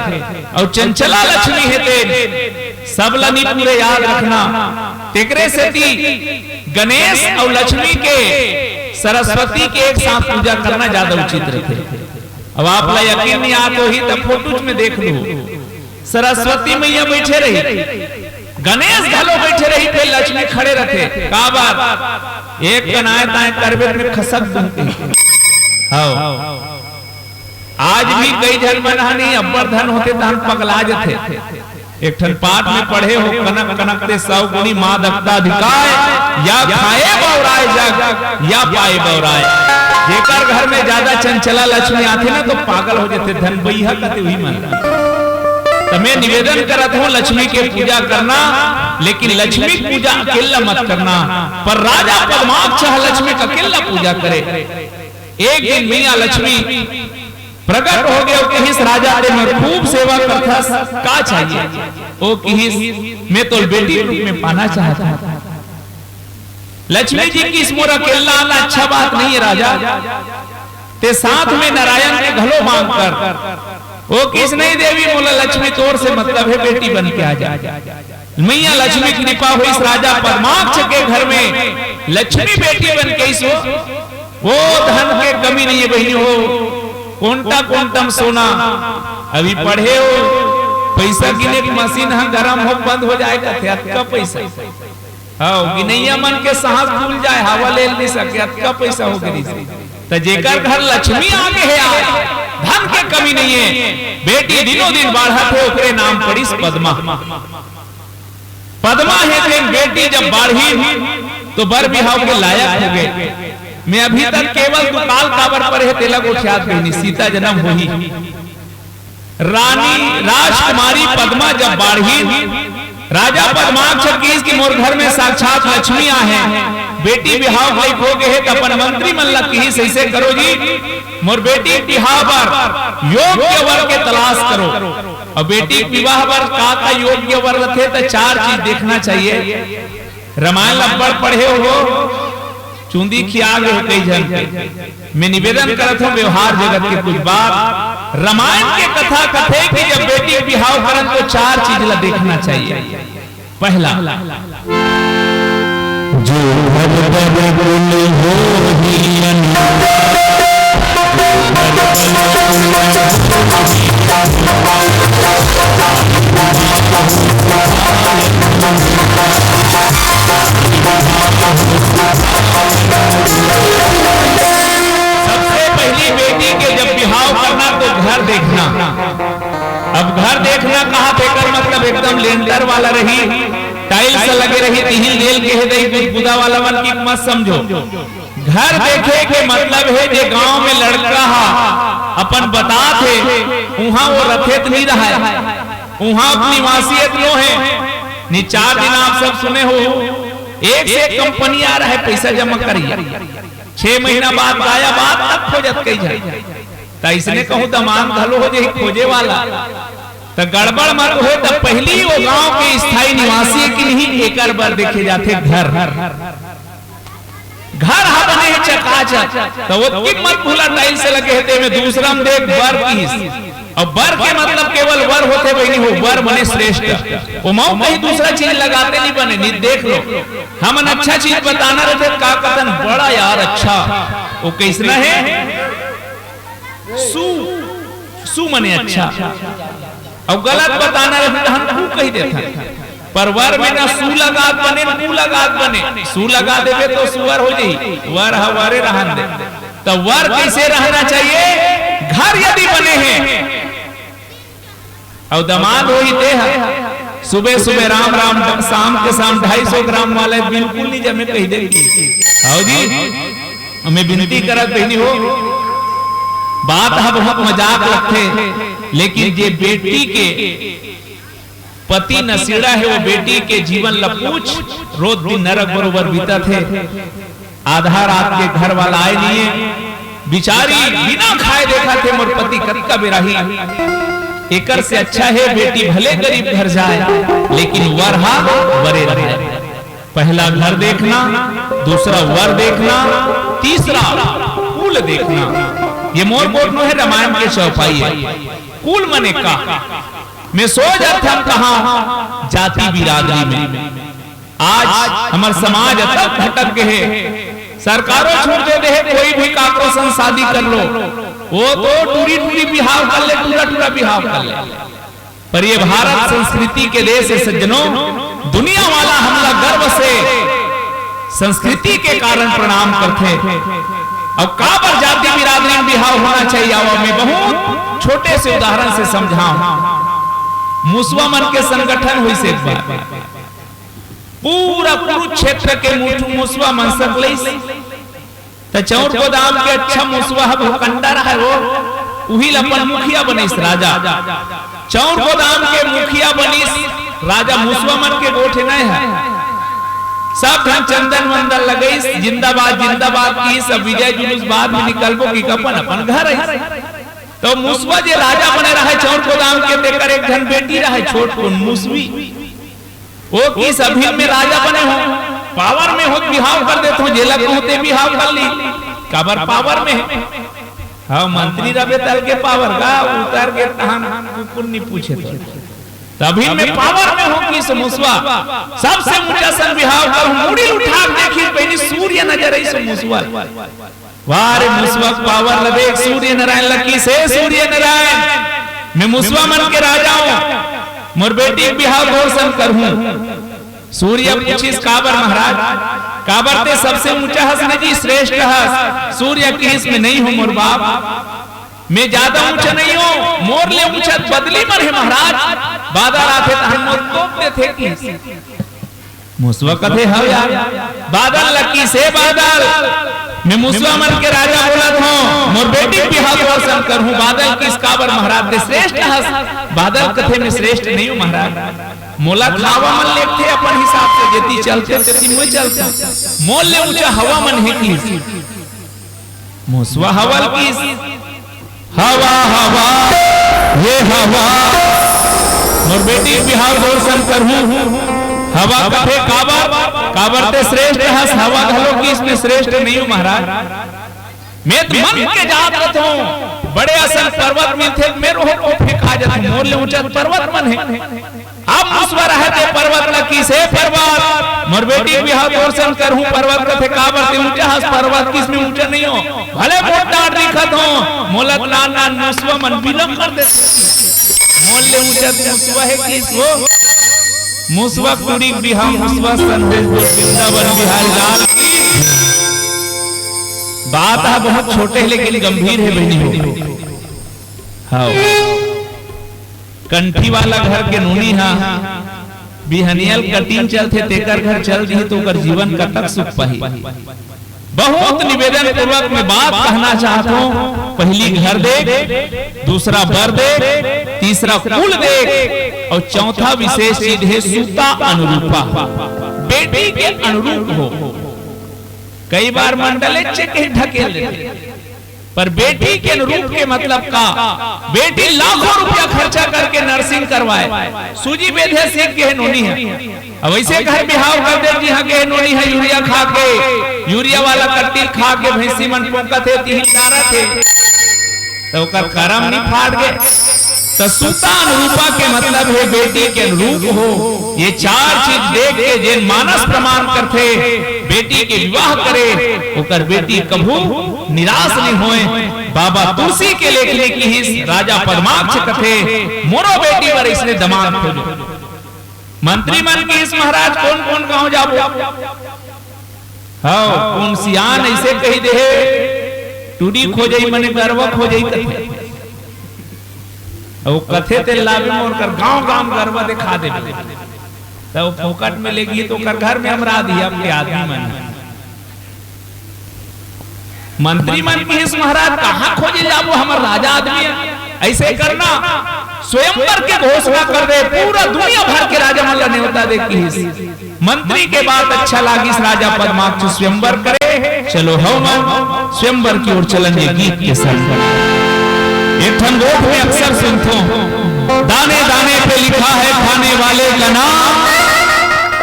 और चंचला लक्ष्मी हे तेन, सब ला नहीं पूरे याद रखना। तेकरे सेती गणेश और लक्ष्मी के, सरस्वती के एक साथ पूजा करना ज्यादा उचित रथे। अब आप ला यकीन नहीं आत होही, तब फोटोज में देख लो, सरस्वती मैया बैठे रही, गणेश घलो बैठे रही, फिर लक्ष्मी खड़े रथे। काबर? एक कन आए ताए करबे में खसक दूंगी। हाँ, आज भी कई झन मन हा नहीं, अब्बड़ धन होथे तहन पगला जथे। एक ठन पाठ में पढ़े हो, कनक कनक ते सौ गुनी मादकता अधिकाय, या खाए बौराय जग, या पाए बौराय। जेकर घर में ज्यादा चंचला लक्ष्मी आथे ना, तो पागल हो जथे, धन बइहा कथे उही मन। त मैं निवेदन करत हूं, लक्ष्मी के पूजा करना, लेकिन लक्ष्मी पूजा अकेला मत करना, पर राजा पद्माक्ष लक्ष्मी का अकेला पूजा करे। एक दिन मैया लक्ष्मी प्रकट हो गए, वो किहिस, "राजा, ते मोर खूब सेवा करथस, का चाहिए?" वो किहिस, "मैं तोर बेटी रूप में पाना चाहत हूं।" लक्ष्मी जी किहिस, "मोर अकेला आना अच्छा बात नहीं है राजा, ते साथ में नारायण के घलो मांग कर।" वो किहिस, "नहीं देवी, मोला लक्ष्मी तोर से मतलब है, बेटी बन के आ जा।" मैया लक्ष्मी कृपा होइस, राजा पद्माक्ष के घर में लक्ष्मी बेटी बन के आइस हो। वो धन के कमी नहीं है बहिनी हो, कोंटा कोंटम सोना। अभी पढ़े हो, पैसा गिने के मशीन ह गरम हो, बंद हो जाए कथे, अतका पैसा। हाँ, गिनैया मन के सांस फूल जाए, हवा ले नहीं सके, अतका पैसा हो गिस। त जेकर घर लक्ष्मी आगे है, आज धन के कमी नहीं है, बेटी दिनों दिन बाढ़त है, ओकरे नाम पड़िस पद्मा। पद्मा हे तेन बेटी जब बाढ़ी तो बर बिहाव के लायक हो गए। मैं अभी तक केवल दुकाल काबर परे हे तेला गोठियात बहिनी, सीता जन्म होही। रानी राजकुमारी पद्मा जब बाढ़ी, राजा पद्माक्ष किहिस कि मोर घर में साक्षात लक्ष्मी आहे, बेटी बिहाव लायक हो गए हे, त अपन मंत्री मन ला किहिस, "ऐसे करो जी, मोर बेटी के बिहाव बर योग्य वर के तलाश करो।" अब बेटी के विवाह बर का का योग्य वर रथे, त चार चीज देखना चाहिए। रामायण ला अब्बड़ पढ़े हो, चूंदी खिया गए हो कई झन के। मैं निवेदन करत हूं, व्यवहार जगत के कुछ बात। रामायण के कथा कथे कि जब बेटी के बिहाव करन तो चार चीज ला देखना चाहिए। पहला, जो घर बर कुल होही अनुराग, जो घर बर कुल घर देखना। अब घर देखना कहा, तेकर मतलब एकदम लेंटर वाला रही, टाइल्स लगे रही, तिहिल देल के हे दई, गुदगुदा वाला मन की मत समझो। घर देखे के मतलब हे जे गांव में लड़का हा अपन बतात हे, उहां वो रथे त नहीं रहा, उहां निवासी एतनो हे। नी चार दिन आप सब सुने हो, एक से एक कंपनी आ रहा है, पैसा जमा करिए, छह महीना बाद गायब, आज तक खोजत कई जाए। त इसने कहूं दमांद घलो हो जाही खोजे वाला। त गड़बड़ मत होय, त पहली वो गांव के स्थायी निवासी के नहीं एकर बर देखे जाथे घर। घर हा बने हे चकाचक, त वो कीमत भूला टाइल्स लगे हे, तेमे दूसरा म देख बर पीस। अउ बर के मतलब केवल वर होथे बहिनी हो, वर बने श्रेष्ठ। ओमा कहीं दूसरा चीज लगाते नहीं बने, नहीं देख लो। हमन अच्छा चीज बताना रहिथे, का कथन, बड़ा यार अच्छा। वो कइसना हे? सु, सु मने अच्छा। अउ गलत बताना रहिथे, हम कु कहि देथन। पर वर में ना सु लगात बने, न कु लगात बने। सु लगा देबे तो सुअर हो जाही, वर ह वरे रहन दे। त वर कइसे रहना चाहिए? घर यदि बने हे, अउ दमांद होही ते ह, सुबह सुबह राम राम, शाम के शाम ढाई सौ ग्राम वाला बिल्कुल नहीं जमे कहि दे। हव जी, मैं विनती करत बहिनी हो, बात ह बहुत मजाक लगथे, लेकिन जे बेटी के पति नसीड़ा हे, वो बेटी के जीवन ल पूछ, रोज दिन नरक बरोबर बीतत हे। आधा रात के घर वाला आए नहीं हे, बिचारी बिना खाए देखत हे, मोर पति कतका बेरा ही। एकर से अच्छा हे बेटी भले गरीब घर जाए, लेकिन वर हा वरे रहे। पहला घर देखना, दूसरा वर देखना, तीसरा कुल देखना। ये मोर गोठ नो हे, रामायण के चौपाई हे। कुल मने का? मैं सोच अथम कहा जाति बिरादरी में। आज हमर समाज अतक भटक गे हे, सरकारो छूट दे दे हे, कोई भी काकरो संग शादी कर लो, वो तो टूरी टूरी बिहाव कर ले, टूरा टूरा बिहाव कर ले। पर ये भारत संस्कृति के देश हे सज्जनों, दुनिया वाला हमला गर्व से संस्कृति के कारण प्रणाम करथे। अउ काबर जाति बिरादरी में बिहाव होना चाहिए? आवा, मैं बहुत छोटे से उदाहरण से समझाऊं। मुसवा मन के संगठन होइस एक बार, पूरा कुरुक्षेत्र के मुठू मुसवा मन सकलइस। त चौर गोदाम के अच्छा मुसवा ह भूखंडा रहय वो, उही ल अपन मुखिया बनिस राजा। चौर गोदाम के मुखिया बनिस राजा, मुसवा मन के गोठ नइ हे। सब झन चंदन वंदन लगइस, जिंदाबाद जिंदाबाद किहिस। अब विजय जुलूस बाद में निकलबो कि अपन अपन घर आइस। तो मुसवा जे राजा बने रहय चौर गोदाम के, तेकर एक झन बेटी रहय छोट कुन मुसवी। वो किहिस अभी मैं राजा बने हों, पावर में हों त बिहाव कर देथों, जेला कहूं ते बिहाव कर ली, काबर पावर में हे। हव, मंत्री रबे त अलगे पावर गा, उतर गे तहन कुकुर नहीं पूछे तो। त अभी मैं पावर में हों किहिस मुसवा, सबसे ऊंचा सन बिहाव करहूं, मुड़ी उठा के देखिस बहिनी, सूर्य नजर आइस मुसवा। वाह रे मुसवा के पावर ल देख, सूर्य नारायण ल किहिस, हे सूर्य नारायण, मैं मुसवा मन के राजा हों, मोर बेटी के बिहाव तोर संग करहूं। सूर्य पूछिस, काबर महाराज, काबर ते सबसे ऊंचा हस न जी, श्रेष्ठ हस? सूर्य किहिस, मैं नहीं हों मोर बाप, मैं ज्यादा ऊंचा नहीं हों, मोर ले ऊंचा त बदली मन हे महाराज, बादर आथे तहन मोर तोप देथे किहिस। मुसवा कथे, हव यार, बादल ल किहिस, हे बादल, मैं मुसवा मन के राजा बोलत हों, मोर बेटी के बिहाव तोर संग करहूं। बादल किहिस, काबर महाराज, ते श्रेष्ठ हस? बादल कथे, मैं श्रेष्ठ नहीं हों महाराज, मोला त हवा मन लेगथे अपन हिसाब से, जेती चलथे तेती मैं चलथों, मोर ले ऊंचा हवा मन हे किहिस। मुसवा हवा ल किहिस, हवा हवा, ये हवा, मोर बेटी के बिहाव तोर संग करहूं। हवा कथे, काबर, काबर ते श्रेष्ठ हस? हवा घलो किहिस, मैं श्रेष्ठ नहीं हों महाराज, मैं त मन के जात रथों, बड़े असन पर्वत मिलथे, मैं रोह को फेंका जाथों, मोर ले ऊंचा त पर्वत मन हे। अब मुसवा रहय ते पर्वत ल किहिस, हे पर्वत, मोर बेटी के बिहाव तोर संग करहूं। पर्वत कथे, काबर ते ऊंचा हस? पर्वत किहिस, मैं ऊंचा नहीं हों, भले मोट डांड़ दिखत हों, मोला त नान नान मुसवा मन बिलम कर देथे, मोर ले ऊंचा त मुसवा हे किहिस वो। मुसवा कुड़ी के बिहाव मुसवा सन होइस, वृंदावन बिहारी लाल की। बात ह बहुत छोटे हे लेकिन गंभीर हे बहिनी हो। हव। कंठी वाला घर के नोनी हा बिहनियल कटिन चलथे, तेकर घर चल दिही तो ओकर जीवन कतक सुख पाही। बहुत निवेदन पूर्वक मैं बात कहना चाहत हूँ, पहली घर देख, दूसरा बर देख, तीसरा कुल देख और चौथा विशेष चीज है सुता अनुरूपा, बेटी के अनुरूप हो। कई बार मंडले चेक ढकेल देथे, पर बेटी के अनुरूप के मतलब का? बेटी लाखों रुपया खर्चा करके नर्सिंग करवाए, सूजी बेधे सीख के नोनी है। अब ऐसे घर बिहाव कर दे, जिहाँ के नोनी है यूरिया खा के, यूरिया वाला कट्टी खा के भैंसी मन पोंकत हे, तिही डारत हे, तो ओकर करम नहीं फाट गए। तो सुता अनुरूपा के मतलब है बेटी के अनुरूप हो। ये चार चीज देख के जेन मानस प्रमाण करथे, बेटी के विवाह करे, ओकर बेटी कभू निराश नहीं होए। बाबा तुलसी के लेखनी किहिस, राजा पद्माक्ष कथे, मोरो बेटी बर इसने दमाद खोजो। मंत्री मन किहिस, महाराज, कौन कौन गांव जाबो? हव, कोन सियान ऐसे कही देहे, टूरी खोजई मने गरवा खोजई कथे। अउ कथे ते लाबे मोर कर गांव गांव गरवा दिखा देबे। तब फोकट में लेगी तो ओकर घर में हमरा दिया आपके आदमी मन। मंत्री मन किहिस, महाराज, कहाँ खोजे जाबो, हमर राजा आदमी है। ऐसे करना, स्वयंवर के घोषणा कर दे, पूरा दुनिया भर के राजा मन ला नेवता दे किहिस। मंत्री के बात अच्छा लागिस, राजा पद्माक्ष स्वयंवर करे। चलो हव मन, स्वयंवर की ओर चलन ये गीत के संग। एक ठन गोठ में अक्सर सुनथो, दाने दाने पे लिखा है खाने वाले का नाम।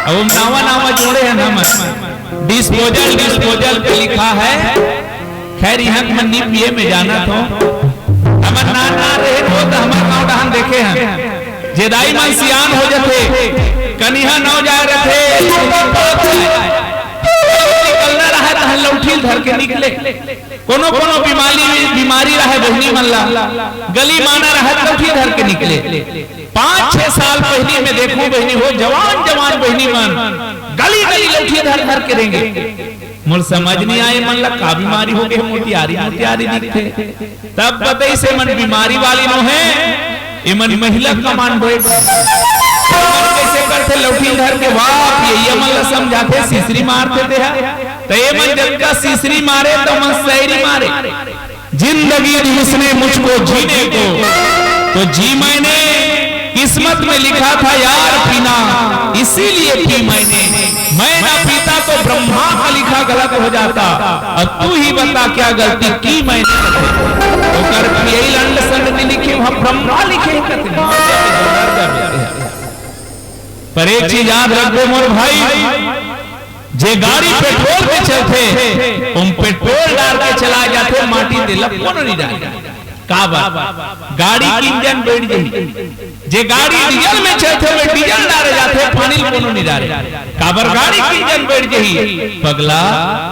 अब हम नावा नावा जोड़े हैं ना मन, डिस्पोजल, डिस्पोजल पे लिखा है। खैर, इहाँ के मन नी पिए में जानत हो। हमर नान नान रहे हो त हमर गाँव डहान देखे हन। जे दाई मन सियान हो जथे, कनिहा नव जाए रथे, निकलना रहे तहन लौठी धर के निकले। कोनो कोनो बीमारी, बीमारी रहे बहिनी मन ला, गली माना रहे लौठी धर के निकले। पाँच छह साल पहिली में देखूं बहिनी हो, जवान जवान बहिनी मन गली गली लौठी धर धर के रेंगे। मोर समझ नहीं आए, मन ला का बीमारी हो गए, मोतियारी मोतियारी दिखथे। तब बतई से मन बीमारी वाली नो है, ये मन महिला कमांडो है। ये मन कैसे करथे, लौठी धर के, वाह, ये, ये मन ला समझाथे, सिसरी मारथे तेहा। तो ये मन जब का सिसरी मारे, तो मन सैरी मारे। जिंदगी दी इसने मुझको जीने को, तो जी मैंने। किस्मत में लिखा था यार पीना, इसीलिए पी मैंने। मैं ना पीता तो ब्रह्मा का लिखा गलत हो जाता। अब तू ही बता क्या गलती की मैंने। ओकर पियई लंड संड नहीं लिखे, वहाँ ब्रह्मा लिखे हैं, कते। पर एक चीज याद रखबे मोर भाई, जे गाड़ी पेट्रोल में चलथे, ओम पेट्रोल डार के चला जाथे, माटी तेला कोनो नहीं डारे। काबर? गाड़ी के इंजन बैठ जाही। जे गाड़ी डीजल में चलथे, ओमे डीजल डारे जाथे, पानी ल कोनो नहीं डारे। काबर? गाड़ी के इंजन बैठ जाही। पगला,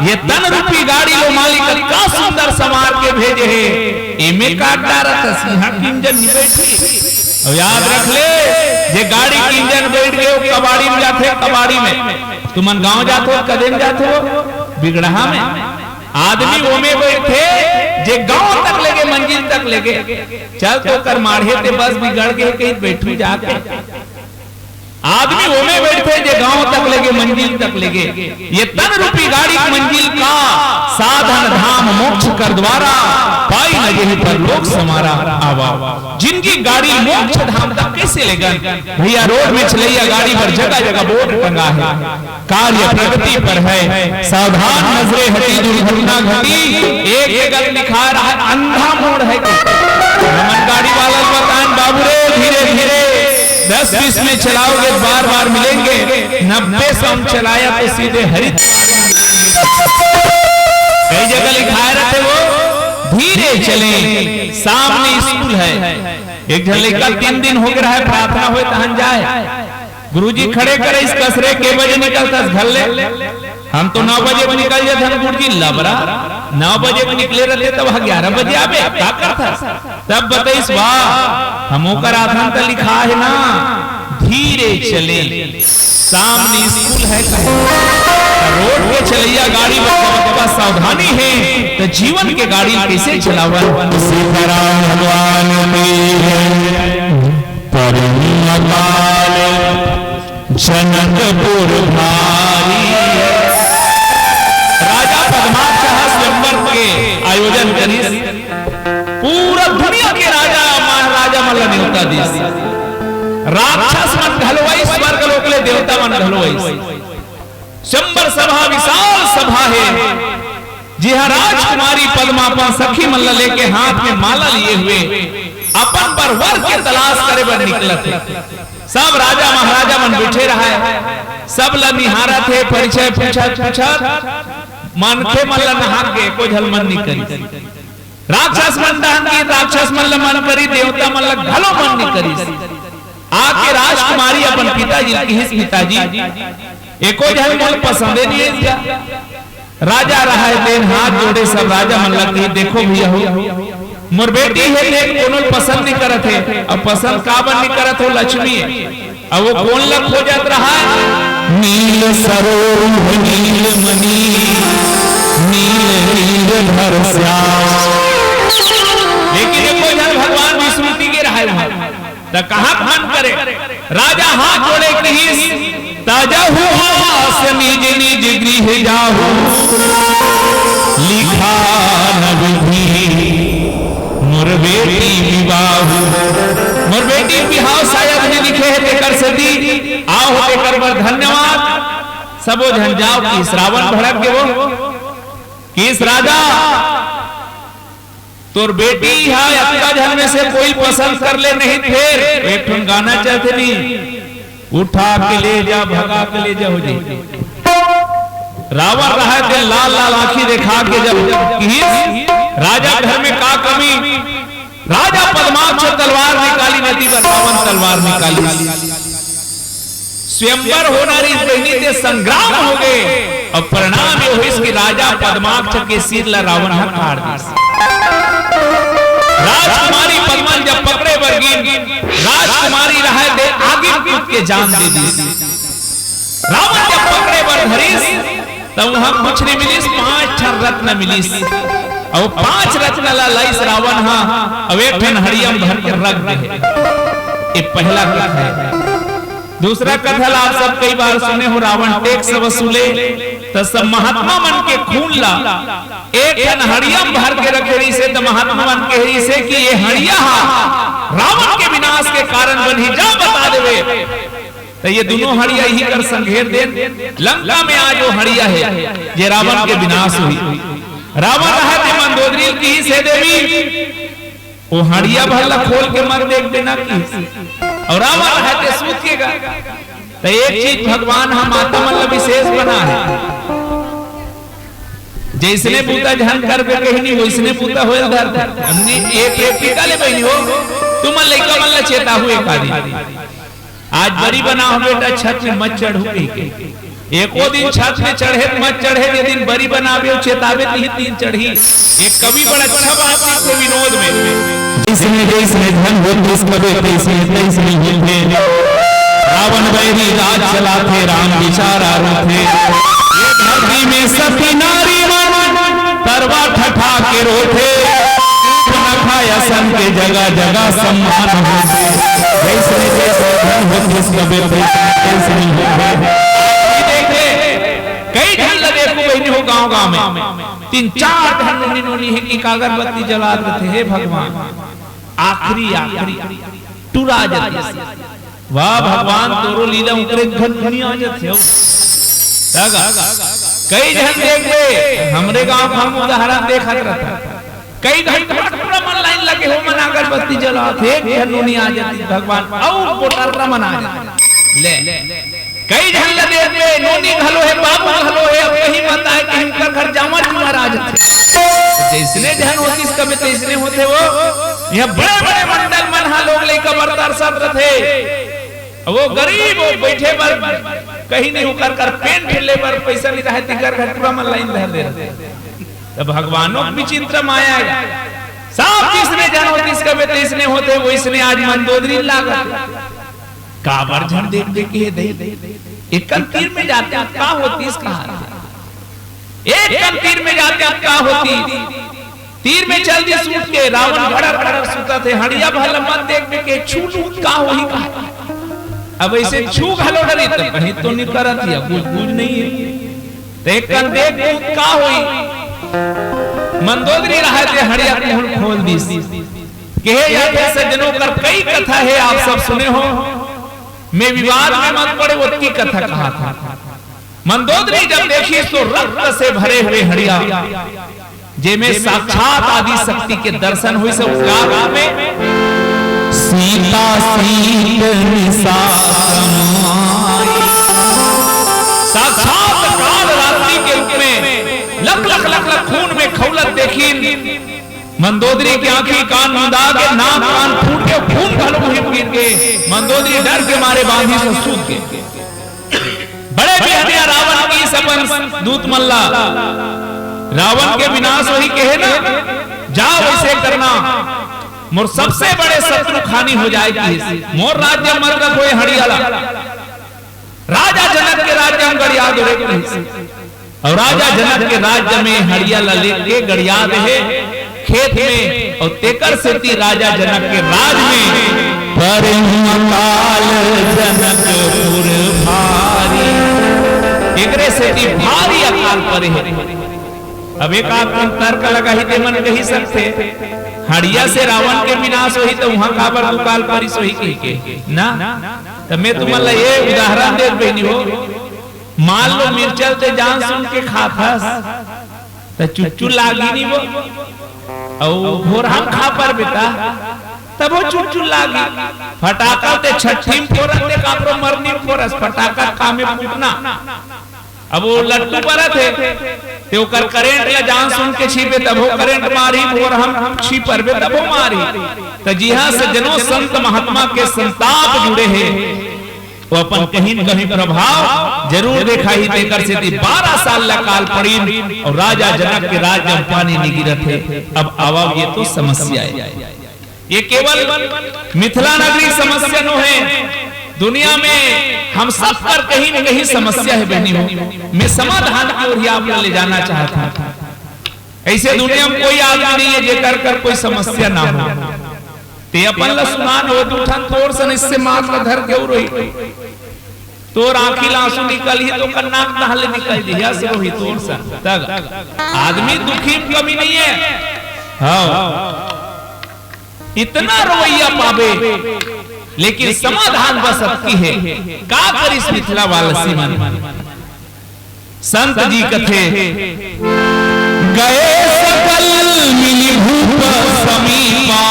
ये तन रूपी गाड़ी लो मालिक का सुंदर संवार के भेजे हे, एमे काट डारत हस, इहाँ के इंजन नहीं बैठी। अउ याद रख ले, जे गाड़ी के इंजन बैठ गए, वो कबाड़ी में जाथे, कबाड़ी में। तुमन गांव जाथो, कदेम जाथो, बिगड़हा में। आदमी ओमे बैठे, जे गांव तक लेगे, मंजिल तक लेगे। चल तो कर माढ़े ते बस बिगड़ गए, कहीं बैठू जाके। आदमी ओमे बैठे, जे गांव तक लेगे, मंजिल तक लेगे। ये तन रूपी गाड़ी मंजिल का साधन धाम मोक्ष कर द्वारा, पाई न यही परलोक समारा। आवा, जिनकी गाड़ी मोक्ष धाम तक कैसे लेगन? भैया, रोड में चलैया गाड़ी पर जगह जगह बोर्ड टंगा है, कार्य प्रगति पर है, सावधान नजरे हटी दुर्घटना घटी। एक जगह लिखा रहा है अंधा मोड़ है। हमन गाड़ी वाला ल बतान, बाबू रे, धीरे धीरे, दस बीस में चलाओगे, बार बार मिलेंगे, नब्बे सौ में चलाया तो सीधे हरिद्वार में मिलेंगे। कई जगह लिखाए रहते वो, धीरे चले, सामने स्कूल है। एक झन लइका तीन दिन हो गए रहा है, प्रार्थना होए तहन जाए। गुरुजी खड़े करे इस कसरे के बजे निकलता घर ले। हम तो नौ बजे निकल जाते हैं गुरुजी, लबरा। नौ बजे निकले रहते तब ग्यारह बजे आबे, का करता? तब बताइस, वाह, हम ओकर आथन त लिखा है ना, धीरे चले। सामने स्कूल है कहे। रोड के चलैया गाड़ी बर जब अतका सावधानी हे, त जीवन के गाड़ी कइसे चलावन? सीताराम भगवान की जय। परम अकाल जनकपुर धारी। राजा पद्माक्ष ह स्वयंवर के आयोजन करिस। पूरा दुनिया के राजा महाराजा मन ला नेवता दिस। राक्षस मन घलो आइस, स्वर्ग लोक ले देवता मन घलो आइस। स्वयंवर सभा, विशाल सभा हे, जिहां राजकुमारी पद्मा अपन सखी मन ला लेके हाथ में माला लिए हुए अपन बर वर के तलाश करे बर निकलत हे। सब राजा महाराजा मन बैठे रहय, सब ला निहारत हे, परिचय पूछत पूछत मनखे मन ला नहाक के एको झन मन नि करिस। राक्षस मन डहन के राक्षस मन ला मन करिस, देवता मन ला घलो मन नि करिस। आके राजकुमारी अपन पिताजी ला किहिस, "पिताजी, एको झन मोला पसंदे नि आइस गा।" राजा रहय तेन हाथ जोड़े सब राजा मन ला किहिस, "देखो भैया हो, मोर बेटी हे तेन कोनो ला पसंद नि करत हे, अउ पसंद काबर नि करत हो, लक्ष्मी हे।" अउ वो कोन ला खोजत रहय? नील सरोरुह नील मणि, नील नील धर श्याम। लेकिन एको झन भगवान विष्णु टिके रहय उहां। त कहां मन करे? राजा हाथ जोड़े किहिस, "ताजा हुआ से निज निज गृह जाहु, लिखा न विधि मोर बेटी विवाहु।" मोर बेटी बिहाव शायद नि लिखे हे, तेकर सेती आव हो, तेकर बर धन्यवाद। सबो झन जाव किहिस रावण भड़क गे वो, किहिस राजा, "तोर बेटी हा अतका झन में से कोई पसंद कर ले नहीं, फेर एक ठन गाना चलथे नी, उठा के ले जा, भगा के ले जा" हो जाही। रावण रहय तेन लाल लाल आंखी देखा के जब किहिस, "राजा घर में का कमी?" राजा पद्माक्ष तलवार निकालिस, नदी बर रावण तलवार निकालिस। स्वयंवर होना रहिस बहिनी, ते संग्राम होगे। अउ परिणाम ये होइस कि राजा पद्माक्ष के सिर ला रावण ह काट दिस। राजकुमारी पद्मा ल जब पकड़े बर गिन, राजकुमारी रहय ते आगी म कूद के जान दे दिस। रावण जब पकड़े बर धरिस, त उहां कुछ नि मिलिस, पांच ठन रत्न मिलिस। अउ पांच रत्न ला लाइस रावण ह, अउ एक ठन हड़िया म भर के रख दे हे। ये पहला कथा हे। दूसरा कथा ला आप सब कई बार सुने हो, रावण टैक्स वसूले, त सब महात्मा मन के खून ला एक ठन हड़िया म भर के रखे रहिस हे, त महात्मा मन कहे रहिस हे कि ये हड़िया हा रावण के विनाश के कारण बनही, जा बता देवे। त ये दूनों हड़िया इही कर संघेर देन। लंका में आज वो हड़िया हे, जे रावण के विनाश होही। रावण रहय ते मंदोदरी ल किहिस हे देवी, वो हड़िया भर ला खोल के मत देख देना किहिस। अउ रावण रहय ते सूत के गा। त एक चीज भगवान ह माता मन ला विशेष बनाय हे। जइसने बूता झन करबे कहिनी, वइसने बूता होय ल धरथे। हमने ये प्रेम टीका ले बहिनी हो, तुमन लइका मन ला चेताहू एक आदि। आज बरी बनाहू बेटा, छत में मत चढ़हू कहिके। एको दिन छत में चढ़े त मत चढ़े, जे दिन बरी बनाबे अउ चेताबे तिही दिन चढ़ही। एक कवि बड़ा अच्छा बात लिखे विनोद में। जइसने जइसने झन होतिस कबे तइसने तइसने होथे। रावण बैरी राज चलाथे, राम बिचारा रोथे। ये धरती में सती नारी मन तरवा ठठा के रोथे। सूर्पनखा असन के जगह जगह सम्मान होथे। जइसने जइसने झन होतिस कबे तइसने तइसने होथे। ये देखे, कई झन ल देखहू बहिनी हो गांव गांव में तीन चार झन नोनी नोनी हे कि अगरबत्ती जलात रथे, हे भगवान, आखिरी आखिरी टुरा जतिस। वाह भगवान, तोरो लीला, उकरे झन नोनी आ जथे हो। कई झन देखबे, हमरे गांव के हम उदाहरण देखत रथन। कई घंटा टुरा मन लाइन लगे हो, मन अगरबत्ती जलात हे, एक झन नोनी आ जतिस भगवान, अउ टुरा मन आ जतिस। ले, कई झन ल देखबे, नोनी घलो हे, बाबू घलो हे, अब कहीं बताय कि उंकर घर जांवर जुआर आ जथे। जइसने झन होतिस कबे तइसने होथे वो। इहां बड़े-बड़े मंडल मन हा लोग लइका बर तरसत रथे। अब वो गरीब, वो बइठे बर कहीं नहीं, उंकर कर पेंट ले बर पइसा नहीं रहय, तिंकर घर टुरा मन लाइन धर दे रथे। त भगवानो के विचित्र माया हे। सब जइसने झन होतिस कबे तइसने होथे, वइसने आज मंदोदरी लागत हे। काबर झन देख देख के दई। एक कन तीर में जाते हैं, का होतिस, कहा थे। एक कन तीर में जाते हैं, का होतिस। तीर में चल दिस उठ के, रावण घड़र घड़र सुतत हे, हड़िया भर ल मत देख के छू लूँ का होही, कहा। अब ऐसे छू घलो डरी त कहीं तो निकरत या कुछ बुझ नहीं है। त एक कन देख लूँ का होही। मंदोदरी रहय ते हड़िया के मुंह खोल दिस। कहे जाथे सज्जनों कर कई कथा हे, आप सब सुने हो, मैं विवाद में मत पड़े, ओतकी कथा कहा था। मंदोदरी जब देखिस तो रक्त से भरे हुए हड़िया, जेमे साक्षात आदि शक्ति के दर्शन होइस, उस काल में सीता सीत निशा समाई। साक्षात काल रात्रि के रूप में लख लख लख लख खून में खौलत देखिन। मंदोदरी के आंखी कान मुंदा के, नाक कान फूट के, खून घलो मुहिम गिर के, मंदोदरी डर के मारे बांधिस अउ सूत गे। बड़े बिहनिया रावण कहिस अपन दूत मन ला, रावण के विनाश होही कहे ना, जा वैसे करना, मोर सबसे बड़े शत्रु खानी हो जाय कहिस। मोर राज्य मत रखो ए हड़िया ला, राजा जनक के राज्य म गड़िया दो रे कहिस। अउ राजा जनक के राज्य में हड़िया ला लेके गड़िया दे हे खेत में, अउ तेकर सेती राजा जनक के राज में परे अकाल जनकपुर भारी। एकरे सेती भारी अकाल परे हे। अब एक आध ठन तर्क लगाही ते मन कही सकथे, हड़िया से रावण के विनाश होही त उहाँ काबर दुकाल परिस होही कहिके ना। त मैं तुमन ला ये उदाहरण देत बहिनी हो, मान लो मिर्चा ल ते जान सुन के खाथस, त चुच्चू लागी नी वो। अउ भोरहा म खा परबे त, तभो चुच्चू लागी। फटाका ते छट्ठी म फोरस, ते काकरो मरनी म फोरस, फटाका कामे फूटना। अब वो लट्टू बरत हे, ते ओकर करंट ला जान सुन के छीबे, तभो करंट मारही, भोरहा म छी परबे, तभो मारही। त जिहाँ सज्जनों संत महात्मा के संताप जुड़े हे, वो अपन कहीं न कहीं प्रभाव जरूर देखाही। तेकर सेती बारह साल ला काल पड़िन अउ राजा जनक के राज्य म पानी नी गिरत हे। अब आवा, ये तो समस्या हे, ये केवल मिथिला नगरी समस्या नो हे, दुनिया में हम सब कर कहीं न कहीं समस्या हे बहिनी हो। मैं समाधान की ओर ही आप ला ले जाना चाहत हूँ। ऐसे दुनिया में कोई आदमी नहीं है जेकर कर कोई समस्या ना हो। ते अपन ला सुनान हो, दू ठन तोर सन इससे मात ला धर के रोही। तोर आँखी ला आंसू निकलही तो ओकर नाक तहाँ ले निकल जही, अस रोही तोर सन। तब आदमी दुखी म कमी नहीं है। हाँ, इतना रोवइया पाबे, लेकिन समाधान बस अतकी हे। का करिस मिथिला वालसी मन? संत जी कथे, गए सकल मिलि भूप समीपा,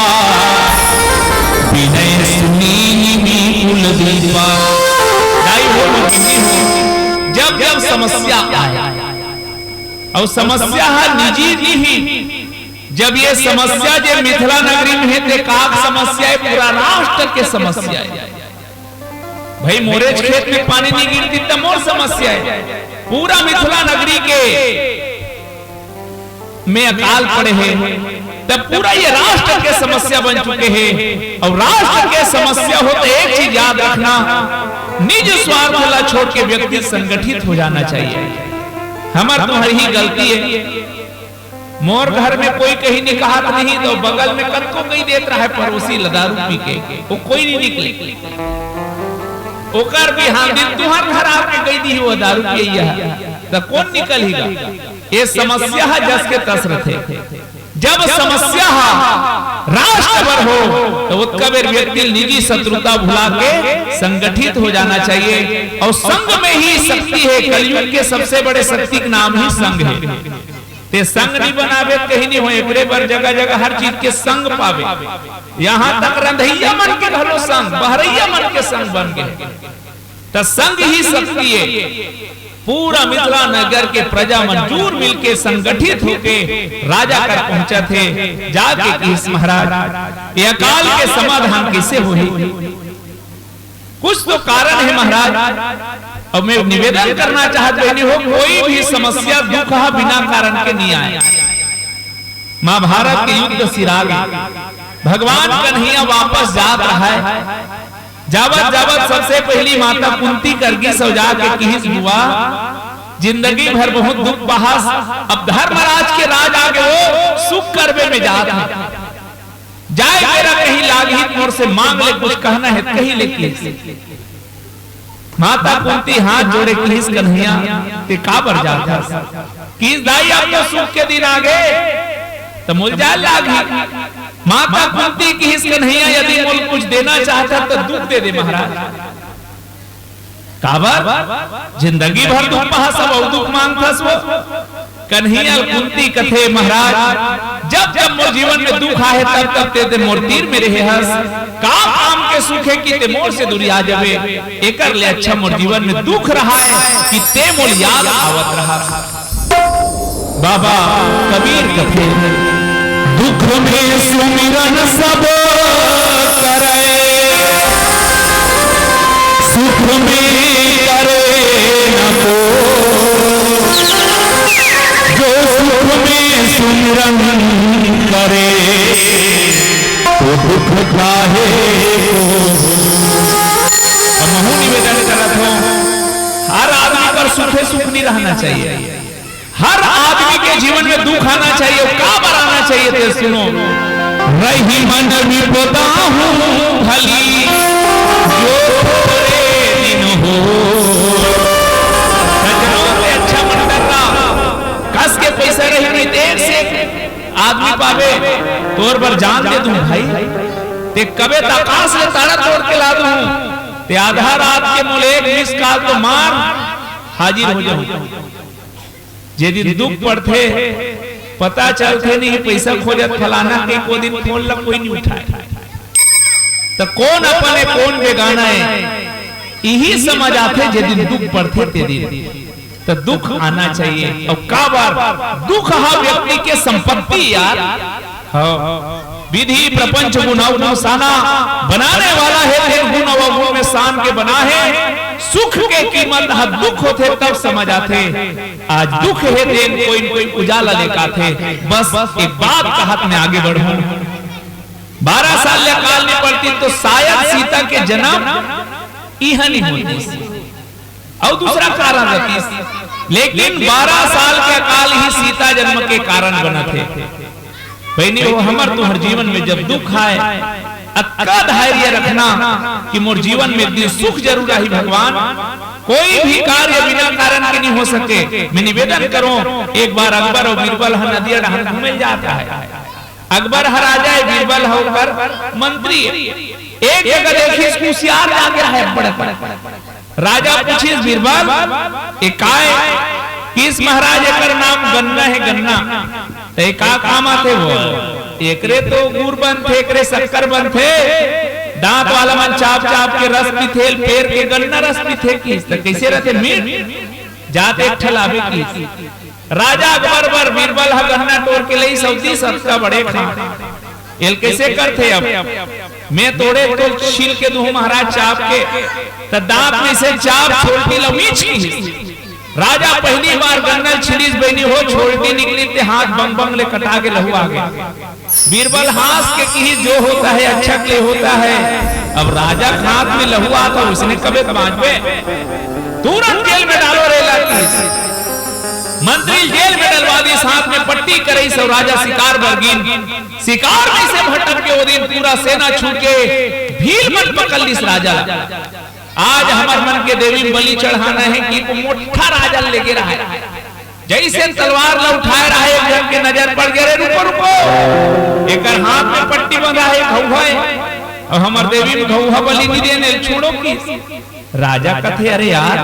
बिनय सुनि निमि कुल दीपा। दाई हो, भगिनी हो, जब जब समस्या आय, अउ समस्या ह निजी नहीं, जब ये समस्या जे मिथिला नगरी में हे, ते काक समस्या हे, पूरा राष्ट्र के समस्या हे। भाई, मोरेच खेत में पानी नहीं गिरतिस त मोर समस्या हे, पूरा मिथिला नगरी के में अकाल पड़े हे, तब पूरा ये राष्ट्र के समस्या बन चुके हे। अउ राष्ट्र के समस्या हो त एक चीज याद रखना, निज स्वार्थ ला छोड़ के व्यक्ति संगठित हो जाना चाहिए। हमर तुम्हर ही गलती हे। मोर घर में कोई कहीं निकहात नहीं, त बगल में कतको कहि देत रहय पड़ोसी ला दारू पी के, वो कोई नहीं निकले। ओकर बिहान दिन तुहर घर आके कहि दिही, वो दारू पियइया हे, त कोन निकलही गा? ये समस्या ह जस के तस रथे। जब समस्या ह राष्ट्र बर हो, त ओतका बेर व्यक्ति निजी शत्रुता भुला के संगठित हो जाना चाहिए। अउ संघ में ही शक्ति हे, कलयुग के सबसे बड़े शक्ति के नाम ही संघ हे। ते संघ नी बनाबे त कहीं नी हो, एकरे बर जगह जगह हर चीज के संघ पाबे। यहाँ तक रंधइया मन के घलो संघ, बहरइया मन के संघ बन गे। त संघ ही शक्ति हे। पूरा मिथिला नगर के प्रजा मन जुर मिल के संगठित होके राजा कर पहुंचत हे, जाके कहिस, महाराज, ये अकाल के समाधान कइसे होही? कुछ तो कारण हे महाराज। अउ मैं निवेदन करना चाहत बहिनी हो, कोई भी समस्या, दुख ह बिना कारण के नहीं आय। महाभारत के युद्ध सिरागे, भगवान कन्हैया वापस जात रहय, जावत जावत सबसे पहिली माता कुंती कर गिस अउ जाके किहिस, "बुआ, जिंदगी भर बहुत दुख पाहस, अब धर्मराज के राज आगे वो सुख करबे में जात हे। जाय बेरा कहीं लागही त मोर से मांग ले, कुछ कहना हे त कहि ले," किहिस। माता कुंती हाथ जोड़े किहिस, "कन्हैया, ते काबर जात हस?" किहिस, "दाई, अब तो सुख के दिन आगे, त मोला जाय लागही।" माता कुंती किहिस, "कन्हैया, यदि मोला कुछ देना चाहत हस, त दुख दे दे महाराज।" "काबर? जिंदगी भर दुख पाहस, अब अउ दुख मांगथस वो?" कन्हैया ल कुंती कथे, "महाराज, जब जब मोर जीवन में दुख आहे, तब तब ते, ते मोर तीर में रहे हस। का काम के सुख हे कि ते मोर से दुरिया जबे? एकर ले अच्छा मोर जीवन में दुख रहा हे कि ते मोर याद आवत रहा।" बाबा कबीर कथे, "दुख में सुमिरन सब करे, सुख में करे न को, जो सुख में सुमिरन करे, तो दुख काहे को।" अब महू निवेदन करत हूँ, हर आदमी पर सुखे सुख नहीं रहना चाहिए। हर आदमी के जीवन में दुख आना चाहिए। काबर आना चाहिए, ते सुनो। "रही मन विपदा हूँ भली, जो थोरे दिन हो।" सज्जनों, ते अच्छा मन कर रहा, कस के पैसा रही नहीं, देख से आदमी पाबे, तोर बर जान दे दूं भाई। ते कबे त आकाश ले तारा तोड़ के ला दूं। ते आधा रात के मोले एक मिस कॉल तो मार, हाजिर हो जाऊं। जे दिन दुख पड़थे, पता चलथे नहीं, पैसा खोजत फलाना के, को दिन फोन ला कोई नहीं उठाए। त कोन अपन हे, कोन बेगाना हे, इही समझ आथे जे दिन दुख पड़थे ते दिन। त दुख आना चाहिए। अउ काबर? दुख हा व्यक्ति के संपत्ति यार। हाँ। विधि प्रपंच गुण अवगुण साना, बनाने वाला हे तेन गुण अवगुण में सान के बना हे। सुख के कीमत हा दुख होथे तब समझ आथे। आज दुख हे तेन कोई न कोई उजाला लेके आथे। बस एक बात कहत मैं आगे बढ़ूं। बारह साल ले अकाल नहीं पड़तिस तो शायद सीता के जन्म इहां नहीं होतिस। अउ दूसरा कारण रहतिस, लेकिन बारह साल के अकाल ही सीता जन्म के कारण बनत हे। बहिनी हो, हमर तुंहर जीवन में जब दुख आए, अतका धैर्य रखना कि मोर जीवन में एक दिन सुख जरूर आही भगवान। कोई भी कार्य बिना कारण के नहीं हो सके। मैं निवेदन करूं, एक बार अकबर अउ बीरबल ह नदिया डहान घूमे जात हे। अकबर ह राजा हे, बीरबल ह ओकर मंत्री हे। एक जगह देखिस कुसियार जागे हे, बड़े बड़े। राजा पूछिस, "बीरबल, ए काय?" किहिस, "महाराज, एकर नाम गन्ना हे, गन्ना।" "त ए का काम आथे वो?" "एकरे तो गुर बनथे, एकरे शक्कर बनथे, दांत वाला मन चाप चाप के रस पीथे, पेर के गन्ना रस पीथे।" किहिस, "त कइसे रथे, मीठ?" "जात एक ठा लाबे," किहिस। राजा अकबर बर बीरबल ह गन्ना टोर के लइस अउ दिस अतका बड़े खांट। "एल कइसे करथे अब? मैं तोड़े तो छील के दूं महाराज चाप के।" त दांत में से चाप छोलटी ल मीच किहिस। राजा पहिली बार गन्ना ल छीलिस बहिनी हो, छोलटी निकलिस ते हाथ बंग बंग ले कटा के लहू आगे। बीरबल हांस के किहिस, "जो होता है अच्छा के लिए होता है।" अब राजा के हाथ में लहू आत हे, उसने कबे बांचबे? "तुरंत जेल में डालो रे ला," किहिस। मंत्री ल जेल में डलवा दिस, हाथ में पट्टी करइस अउ राजा शिकार बर गिन। शिकार में से भटक के ओ दिन पूरा सेना छूट के भील मन पकड़ लिस राजा ला। आज हमर मन के देवी में बलि चढ़ाना हे कि को मोठा राजा लेगे रहा हे। जइसे तलवार ला उठाए रहा हे, एक झन के नजर पड़ गे, "अरे रुको, रुको, एकर हाथ में पट्टी बंधा हे, घउहा हे, अउ हमर देवी में घउहा बलि नहीं देन, एल छोड़ो," किहिस। राजा कथे, "अरे यार,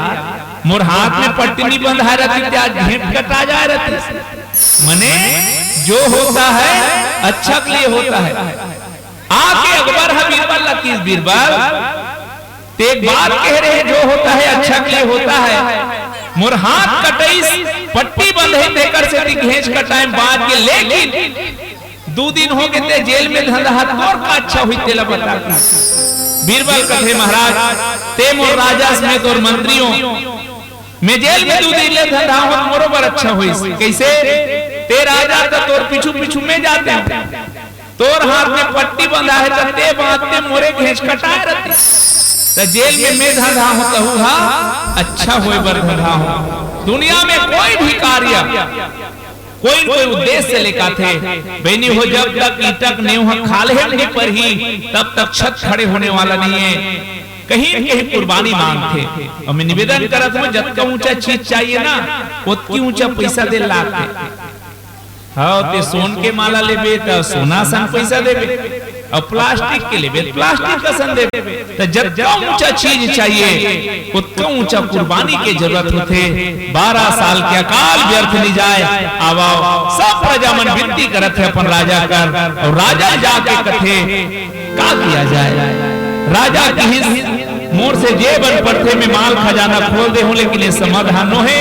मोर हाथ में पट्टी नहीं बंधाए रहती, ते आज घेंट कटा जाए रहती।" मने, जो होता है, अच्छा के लिए होता है। आके अकबर ह बीरबल ला किहिस, "बीरबल, ते एक बात कहे रहे, जो होता है अच्छा के लिए होता है। मोर हाथ कटइस, पट्टी बंधे, तेकर सेती घेंच कटाए बांच गे, लेकिन दू दिन हो गे ते जेल में धंधा, तोर का अच्छा होही तेला बता।" बीरबल कथे, "महाराज, ते मोर राजा अस, मैं तोर मंत्री हों, मैं जेल में दू दिन ले धंधा हों, मोरो बर अच्छा होइस।" "कइसे?" "ते राजा त तोर पीछू पीछू मैं जातेंव, तोर हाथ में पट्टी बंधा हे, त ते बांचते मोरे घेंच कटाए रहतिस।" त जेल में मैं धंधा हो, तहू हा अच्छा होए बर धंधा हो। दुनिया में कोई भी कार्य कोई न कोई उद्देश्य लेके आथे। बहिनी हो, जब तक ईंटा के नेव ह खाल्हे म नइ परही, तब तक छत खड़े होने वाला नहीं है। कहीं न कहीं कुर्बानी मांगथे। अउ मैं निवेदन करत हूँ, जतका ऊंचा चीज चाहिए ना, ओतकी ऊंचा पैसा दे लागथे। हाँ, ते सोन के माला लेबे त सोना सन पैसा देबे, अउ प्लास्टिक के लेबे त प्लास्टिक असन देबे। त जतका ऊंचा चीज चाहिए, ओतका ऊंचा कुर्बानी के जरूरत होथे। बारह साल के अकाल व्यर्थ नइ जाए। आवव, सब प्रजा मन विनती करत हे अपन राजा कर, अउ राजा जाके कथे, का किया जाए? राजा किहिस, मोर से जे बन पड़थे, मैं माल खजाना खोल देहूं, लेकिन ये समाधान नो हे।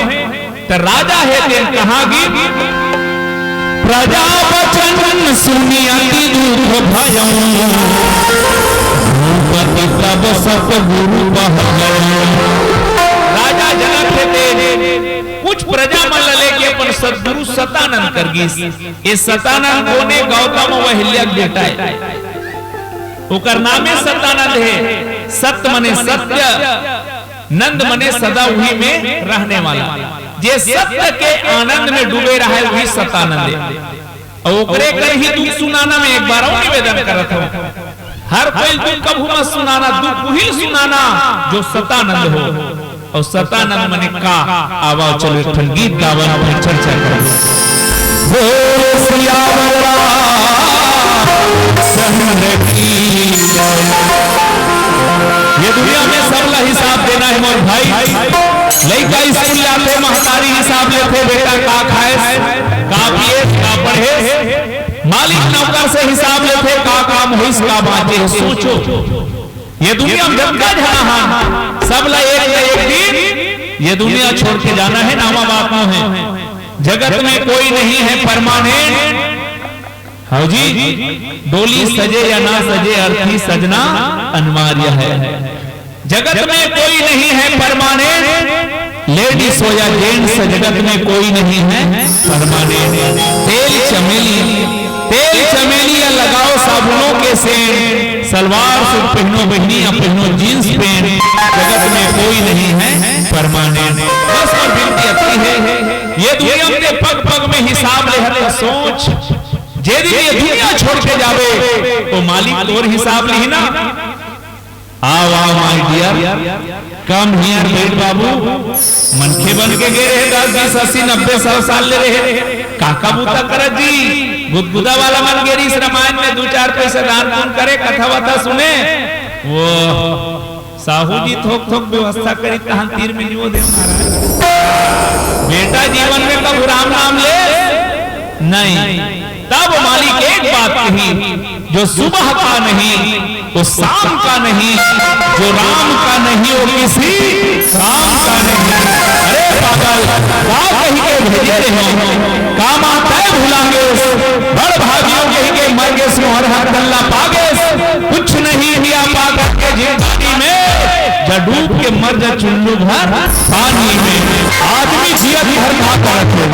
त राजा हे तेन कहाँ गिस, प्रजा वचन सुनि अति दुख भयउ, भूपति तब सतगुरु कह गयउ। राजा जनक हे तेन कुछ प्रजा मन ल लेके अपन सतगुरु सतानंद कर गिस। ये सतानंद कोन ए? गौतम अउ अहिल्या के बेटा हे। ओकर नामे सतानंद हे। सत मने सत्य, नंद मने सदा उही में रहने वाला। जे सत्य के आनंद में डूबे रहय, उही सतानंद हे। अउ ओकरे कर ही दुख सुनाना, मैं एक बार अउ निवेदन करत हूँ, हर कोई दुख कभू मत सुनाना, दुख उही ल सुनाना जो सतानंद हो। अउ सतानंद मने का? आवव, चलो एक ठन गीत गावन, अपन चर्चा करन। बोल सियावर रामचंद्र की जय। ये दुनिया में सबला हिसाब देना हे मोर भाई। लइका स्कूल जाथे, महतारी हिसाब लेथे, बेटा का खाएस, का पिएस, का पढ़ेस। मालिक नौकर से हिसाब लेथे, का काम होइस, का बांचे हे। सोचो, ये दुनिया में जतका झन हा, सबला एक न एक दिन ये दुनिया छोड़ के जाना हे, नावा बात नो हे। जगत में कोई नहीं है परमानेंट। हाँ जी, डोली सजे या ना सजे, अर्थी सजना अनिवार्य है। जगत में कोई नहीं है परमानेंट, लेडीज हो या जेंट्स, जगत में कोई नहीं है परमानेंट। तेल चमेली, तेल चमेली या लगाओ साबुनों के सेंट, सलवार सूट पहनो बहिनी या पहनो जींस पैंट, जगत में कोई नहीं है परमानेंट। बस मोर विनती अतकी हे, ये दुनिया में पग पग में हिसाब ले हरे। सोच, जे दिन ये दुनिया छोड़ के जाबे, तो मालिक तोर हिसाब लिही ना। आव, आव, my dear, come here, बैठ बाबू। मनखे बन के गे रहे, दस, बीस, अस्सी, नब्बे, सौ साल ले रहे। का का बूता करत जी? गुदगुदा वाला मन गे रहिस रामायण में, दू चार पैसा दान पुण्य करे, कथा वथा सुने। वो साहू जी थोक थोक व्यवस्था करिस, तहां तीर में नियो दे महाराज। बेटा जीवन में कभू राम नाम ले नहीं। तब मालिक एक बात कही, जो सुबह का नहीं, वो शाम का नहीं, जो राम का नहीं, वो किसी काम का नहीं। अरे पागल, का कही के भेजे रहे हो? का माँ तय भुलांगे, बड़ भागियो कही के मर गे, मोहर हाथ गल्ला पागे, कुछ नहीं किया पाकर के जिंदगी में, जा डूब के मर जा चुल्लू भर पानी में। आदमी जियत भर का करत हो?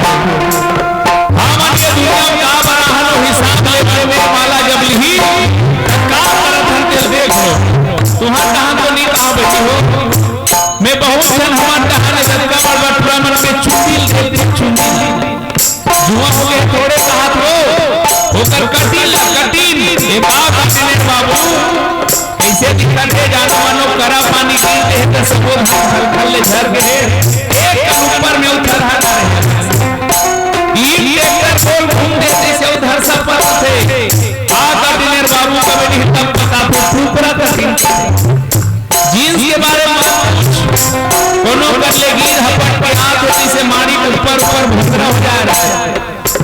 हमन के दुनिया में का बना हलो, हिसाब लेके में माला जब लिही, त का करत हन तेल देख लो। तुहां तहां तो नहीं कहा बैठी हो। मैं बहुत झन हमर डहान जतका बड़ बटुरा मन के चुंदी लेते चुंदी। जुआ हो गए थोड़े कहात हो, ओकर कटिन ला कटिन। ए बाप अखिलेश बाबू, कैसे दिखत हे जानो मानो करा पानी गिर दे त सबो धान खल खल ले झर गे। एक कन ऊपर में उधर हटा रहे। ईंट ट्रैक्टर खोल घूम देते से उधर सब पता थे। बाप अखिलेश बाबू का बेटी तब पता थे, ऊपरा तक जींस के बारे में मत पूछ। कोनो कर ले गिर हपट के हाथ होती से मारी ऊपर ऊपर भुतरा हो जा रहा है।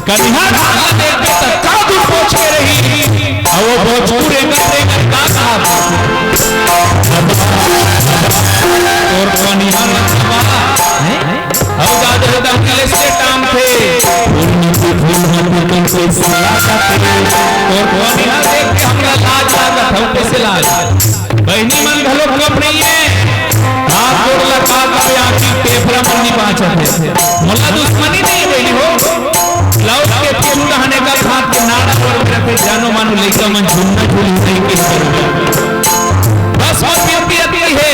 कनिहा धागा देख के तत्का दूर पहुंच के रही। अब वो भोजपुर एकर एकर का कहा था? और कनिहा रखबा, हैं? अब जा दे दहकले से टांग थे। और कनिहा देख के हमरा लाज लागत हौ, कैसे लाज? बहिनी मन घलो कम नहीं है। हाथ गोड़ लगा के आंखी टेपरा मन नहीं बांचत है। मोला दुश्मनी नहीं है बहिनी हो। लौट के पीछू रहने का हाथ के नाड़ा पर रखे जानो मानो लइका मन झुमना झुली नहीं के करो। बस मोर विनती अतकी है।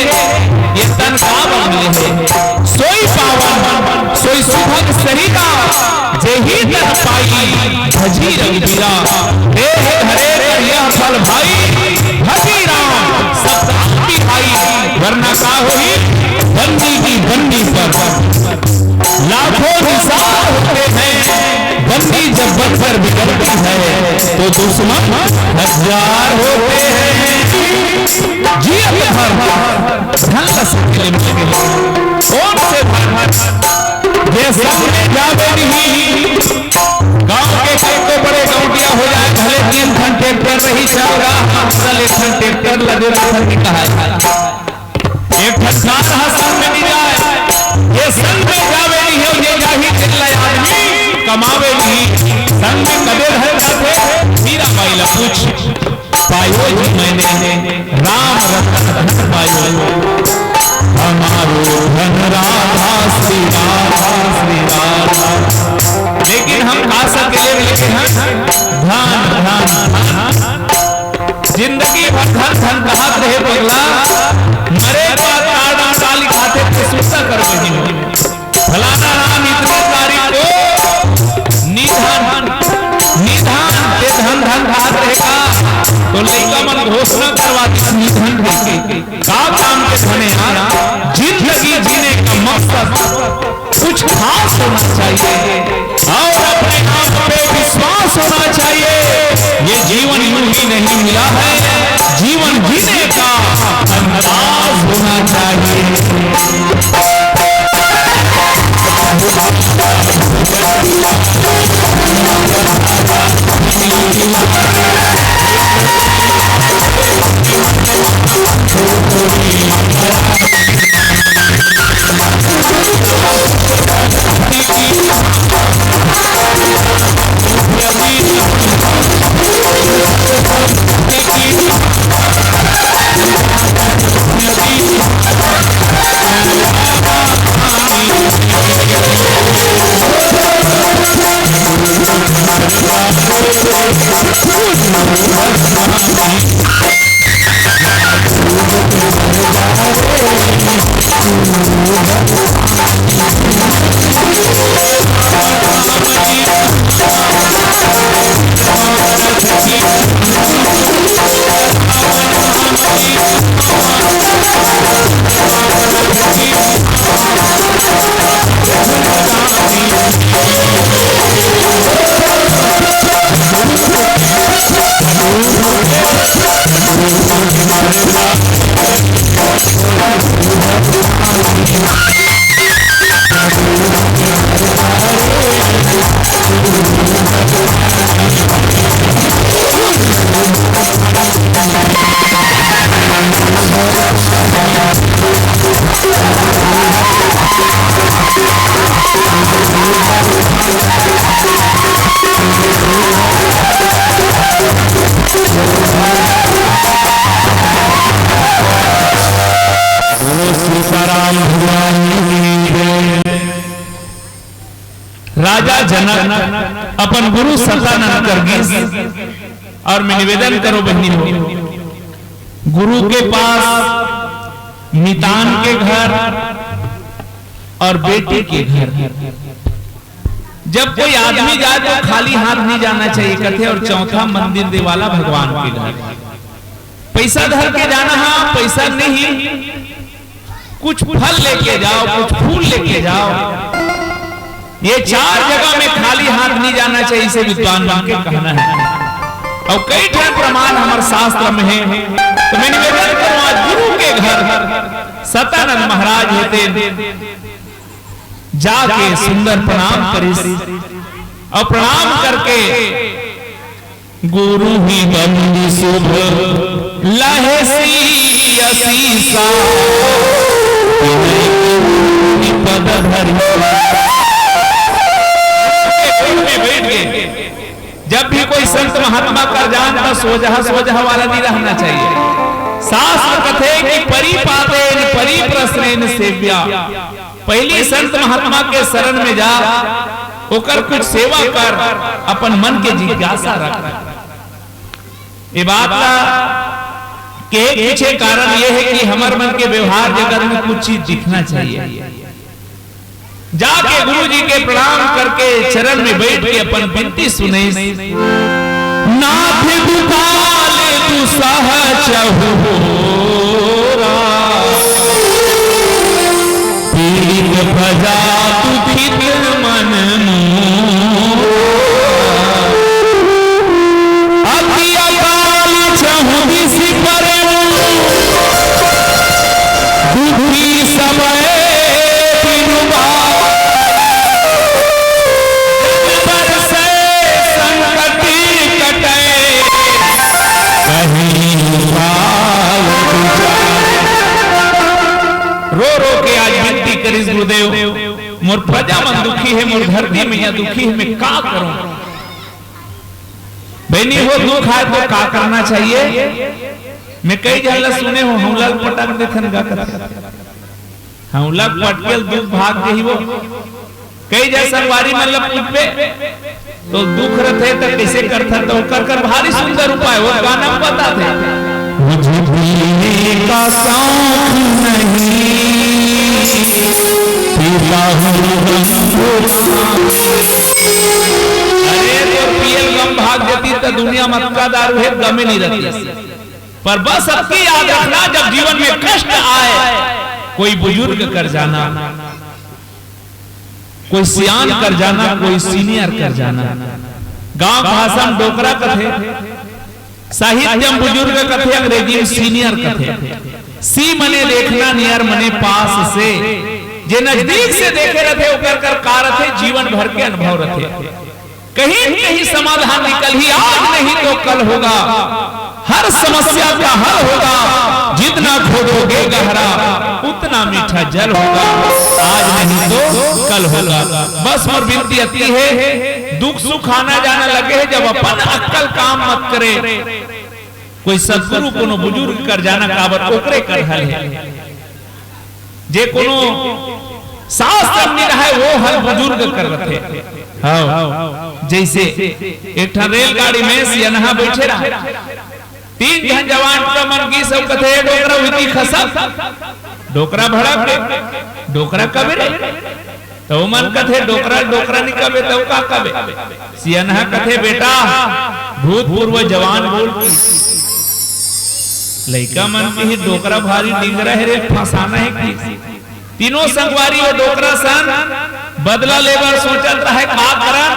ही तन पाई भजी रघुबीरा। देह धरे कर यह फल भाई, भजी राम सब काम बिहाई। वरना का होई, बन्नी की बन्नी पर लाखों निशान होते हैं। बन्नी जब बनकर बिगड़ती है, तो दुश्मन हजार होते हैं। जियत भर धन रस के लिए मिले। कौन से धन? ये संग में जावे नहीं। गांव के कई तो बड़े गौंटिया हो जाए, भले तीन ठन ट्रैक्टर रही, चार गांव, चल एक ठन ट्रैक्टर लदे रखन की कहा है। एक ठन कार ह संग में नहीं जाए, ये संग में जावे नहीं हो, ये जाही चिल्ला आदमी कमावे नहीं। संग में कबे धन जाथे, हीरा बाई ला पूछ। पायो जी मैंने राम रतन धन पायो, हमारो धन राधा श्री राधा श्री राधा। लेकिन हम का सकेले लेके हैं धन धन धन। जिंदगी भर धन धन कहत रहे पगला, मरे के बाद कार्ड में का लिखाथे ते सुरता कर बहिनी। फलाना नाम इतने तारीख को निधन, निधन ते धन धन कहत रहे का, तो लइका मन घोषणा करवा दिस निधन के। का काम के धन हे यार? जिंदगी जीने का मकसद कुछ खास होना चाहिए और अपने आप पे विश्वास होना चाहिए। ये जीवन यूं ही नहीं मिला है, जीवन जीने का अंदाज होना चाहिए। राजा जनक अपन गुरु सतानंद कर गिस और मैं निवेदन करो बहिनी हो, गुरु के पास मितान के घर और बेटी के घर, जब कोई आदमी जाए तो खाली हाथ नहीं जाना चाहिए कथे, और चौथा मंदिर देवाला भगवान के घर। पैसा धर के जाना, हाँ पैसा नहीं, कुछ फल लेके जाओ, कुछ फूल लेके जाओ। ये चार जगह में खाली हाथ नहीं जाना चाहिए, इसे विद्वान मन के कहना है। और कई ठन प्रमाण हमारे शास्त्र में है। तो मैं निवेदन करूँ, आज गुरु के घर सतानंद महाराज हे ते जाके सुंदर प्रणाम करिस और प्रणाम करके गुरु ही बंदी शुभ लहसी असीसा, पद धरी। बैठ गए, बैठ गए। जब भी कोई संत महात्मा कर जान तो सोजहा सोजहा वाला नहीं रहना चाहिए। शास्त्र कथे कि परिपातेन परिप्रश्नेन सेव्या। पहली संत महात्मा के शरण में जा, ओकर कुछ सेवा कर, अपन मन के जिज्ञासा रख। ये बात ला के पीछे कारण ये है कि हमर मन के व्यवहार जगत में कुछ चीज दिखना चाहिए। जाके गुरु जी के प्रणाम करके चरण में बैठ के अपन बिनती सुनइस। नाथ दुखाल दुसह चहुओरा, पीड़ित प्रजा दुखित मन मोरा। अति अकाल चहुदिस परम, दुखी समय बिनु बार। जब बरसै संकट कटै, कहीं उपाय विचार। रो रो के आज विनती करिस, गुरुदेव, मोर प्रजा मन दुखी हे, मोर धरती मैया दुखी हे, मैं का करूं? बहिनी हो, दुख आय तो का करना चाहिए? मैं कई झन ला सुने हों, हौला ल पटक देथन गा कथे। हौला ल पटके ल दुख भाग जाही वो। कई झन संगवारी मन ला पूछबे, तो दुख रथे त कइसे करथन, त ओकर कर भारी सुंदर उपाय, वो गाना म बताथे। मुझे पीने का शौक नहीं, पीता हूँ गम को। अरे, तोर पियल गम भाग जातिस त दुनिया म अतका दारू हे, गमे नहीं रहतिस। पर बस अतकी याद रखना, जब जीवन में कष्ट आए, कोई बुजुर्ग कर जाना, कोई सियान कर जाना, कोई सीनियर कर जाना। गांव भाषा म डोकरा कथे, साहित्य म बुजुर्ग कथे, अंग्रेजी म सीनियर कथे। सी मने देखना, नियर मने पास से। जे नजदीक से देखे रथे, ओकर कर का रथे, जीवन भर के अनुभव रथे। कहीं न कहीं समाधान निकलही, आज नहीं तो कल होगा। हर समस्या का हल होगा। जितना खोदोगे गहरा, उतना मीठा जल होगा। आज नहीं तो कल होगा। बस मोर बिनती अतकी हे, दुख सुख आना जाना लगे हे, जब अपन अक्कल काम मत करे, कोई सदगुरु, कोनो बुजुर्ग कर जाना, काबर ओकरे कर हल हे। जे कोनो शास्त्र में रहय, वो हल बुजुर्ग कर रथे। हाँ, जइसे एक ठन रेलगाड़ी में सियनहा बइठे रहय, तीन झन जवान टूरा मन गिस अउ कथे, "डोकरा उहिती खसक।" डोकरा भड़क गे, "डोकरा कबे रे?" त ओमन कथे, "डोकरा, डोकरा नी कबे, त का कबे?" सियनहा कथे, "बेटा, भूतपूर्व जवान बोल।" लइका मन किहिस, "डोकरा भारी डिंगरा हे रे, फंसाना हे कि?" तीनों संगवारी वो डोकरा सन बदला लेबर सोचत रहय, का करन?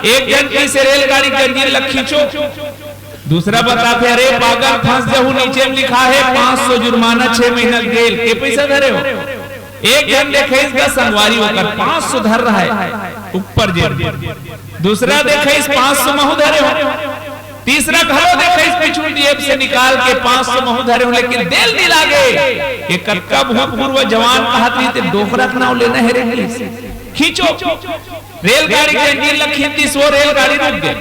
एक झन किहिस रेलगाड़ी के इंजन ल खींचो, दूसरा बताथे, "अरे पागल, फंस जहू, नीचे में लिखा हे पाँच सौ जुर्माना, छह महीना जेल।" के पैसा धरे हो? एक झन देखाइस गा संगवारी, ओकर पाँच सौ धर रहय ऊपर जेब में। दूसरा देखाइस पाँच सौ महू धरे हो। तीसरा घलो देखाइस पीछू जेब से निकाल के पाँच सौ महू धरे हो, लेकिन देल नी लागे। ये कतका भूतपूर्व जवान कहत रहिस, "डोकरा के नाव लेना हे रे।" खींचो। रेलगाड़ी के इंजन ल खींचिस, वो रेलगाड़ी रुक गे।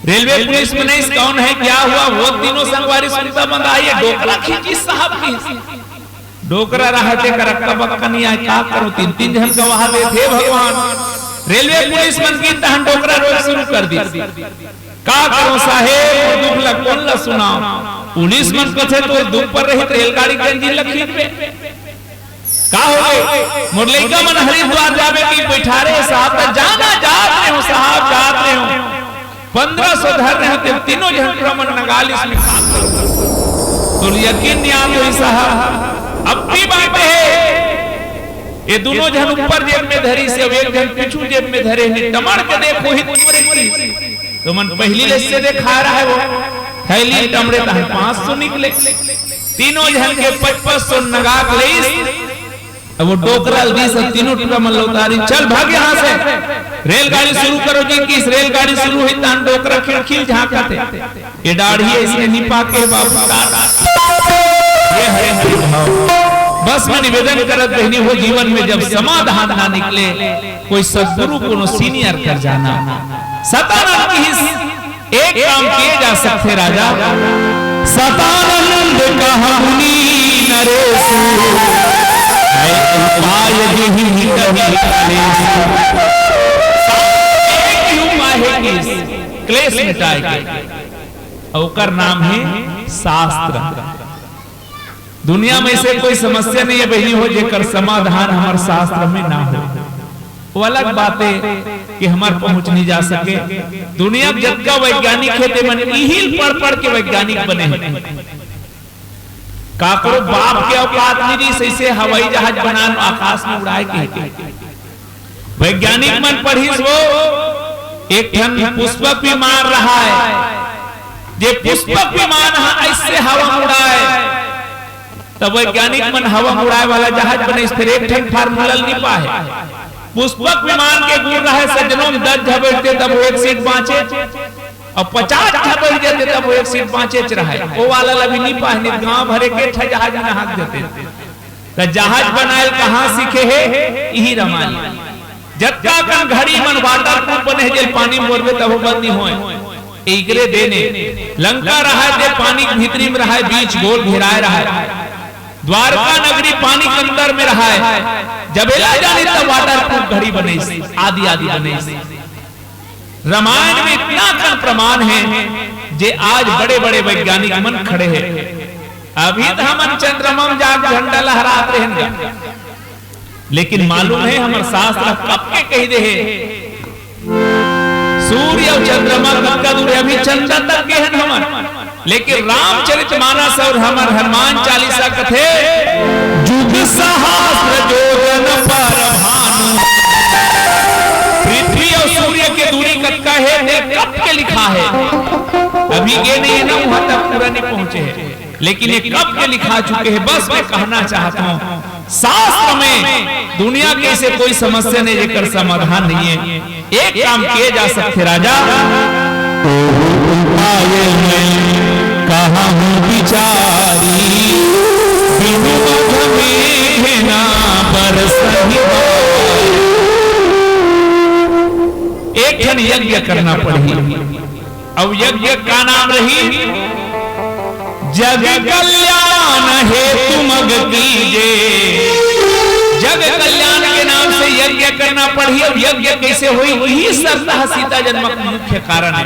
रेलवे पुलिस में नहीं, कौन है, क्या हुआ, वो तीनों संगवारी सुनता बंद आई, "डोकरा खींचिस साहब।" की डोकरा रहय तेकर अक्का बक्का नहीं आय, का करूं, तीन तीन झन गवाह देथे भगवान। रेलवे पुलिस मन की तहन डोकरा रोज शुरू कर दी, "का करूं साहेब, दुख ल कोन ल सुनाओ?" पुलिस मन कथे, "तो दुख पर रही रेलगाड़ी के इंजन ल खींचबे।" का हो गे? मोर लइका मन हरिद्वार जाबे कि बैठारे साहब, त जाना जात रहे हो साहब, जात रहे हो। पंद्रह सौ धर रहे हो, ते तीनों झन टूरा मन नंगालिस में काम करो। तो यकीन नहीं आत होही साहब, अब भी बांटे हे। ये दोनों झन ऊपर जेब में धरिस हे, एक झन पीछू जेब में धरे हे, टमड़ के देखो ही तुम्हारे की। तो मन पहली ले से देखा रहा है वो। थैली टमड़े तहन पाँच सौ निकले। तीनों झन के पच पच सौ नंगा के लेइस। अब वो डोकरा ल दिस, तीनों टूरा मन ल उतारिस, "चल भाग यहाँ से, रेलगाड़ी शुरू करो जी।" किहिस रेलगाड़ी शुरू होइस तहन डोकरा खिड़की ल झांकत हे, "ये दाढ़ी अइसने नी पाके बाबू, टाटा।" ये हरे हरे भाव। बस मैं निवेदन करत बहिनी हो, जीवन में जब समाधान ना निकले, कोई सदगुरु कोनो सीनियर कर जाना। सतानंद किहिस, एक काम किए जा सकथे राजा। सतानंद कहा मुनि नरेसु, है उपाय यही कही कलेसु। एक ही उपाय हे कि क्लेश मिटाए के, ओकर नाम हे शास्त्र। दुनिया में से कोई समस्या नहीं है बहिनी हो, जेकर समाधान हमर शास्त्र में ना हो। वो अलग बात है कि हमर पहुंच नहीं जा सके। दुनिया के जतका वैज्ञानिक हे, ते मन इही ल पढ़ पढ़ के वैज्ञानिक बने हैं। काकरो बाप के औकात नहीं रहिस अइसे हवाई जहाज बनान, आकाश में उड़ाए के। वैज्ञानिक मन पढ़िस वो, एक ठन पुष्पक विमान रहाय, जे पुष्पक विमान ह अइसे हवा में उड़ाय, तब वैज्ञानिक मन हवा में उड़ाए वाला जहाज बनिस। फेर एक ठन फार्मूला ल नी पाहे। पुष्पक विमान के गुण रहे सज्जनों, दस झन बइठते तब वो एक सीट बांचे, अउ पचास झन बइठ जाते तब वो एक सीट बांचेच रहे। वो वाला ल अभी नी पाहे, नी त गांव भरे के ठा जहाज में हाँक देते। त जहाज बनायल कहाँ सीखे हे? इही रमायल। जतका कन घड़ी मन वाटर प्रूफ बने हे, जेल पानी में बोरबे तभो बंद नी होय। एकरे देने लंका रहाय, ते पानी के भीतरी में रहाय, बीच गोल घेराय रहाय। द्वारका नगरी पानी के अंदर में रहाय। जब एला जाने तब वाटर प्रूफ घड़ी बनिस, आदि आदि बनिस। रामायण में इतना कन प्रमाण हे, जे आज बड़े-बड़े वैज्ञानिक मन खड़े हे। अभी त हमन चंद्रमा में जाके झंडा लहरात रहेन गा, लेकिन मालूम हे हमर शास्त्र कब के कहि दे हे, सूर्य अउ चंद्रमा कतका दूर हे, अभी चंद्र तक गे हन हमन। लेकिन रामचरित मानस अउ हमर हनुमान चालीसा कथे, "जुग सहस्र जोजन पर भानु।" पृथ्वी अउ सूर्य के दूरी कतका हे, ते कब के लिखा हे? अभी गे नहीं हे ना, वहां तक पूरा नहीं पहुंचे हे, लेकिन ये कब के लिखा चुके हे। बस मैं कहना चाहता हूं, शास्त्र में दुनिया के ऐसे कोई समस्या नहीं जेकर समाधान नहीं हे। एक काम किए जा सकथे राजा। "ओहू उपाय मैं कहूँ बिचारी, बिनु मध मेघ ना बरसहि बारी।" एक ठन यज्ञ करना पड़ही। अउ यज्ञ का नाम रही? जग कल्याण हेतु मग कीजे। जग कल्याण के नाम से यज्ञ करना पड़ही। अउ यज्ञ कइसे होही? इही श्रद्धा सीता जन्म के मुख्य कारण हे।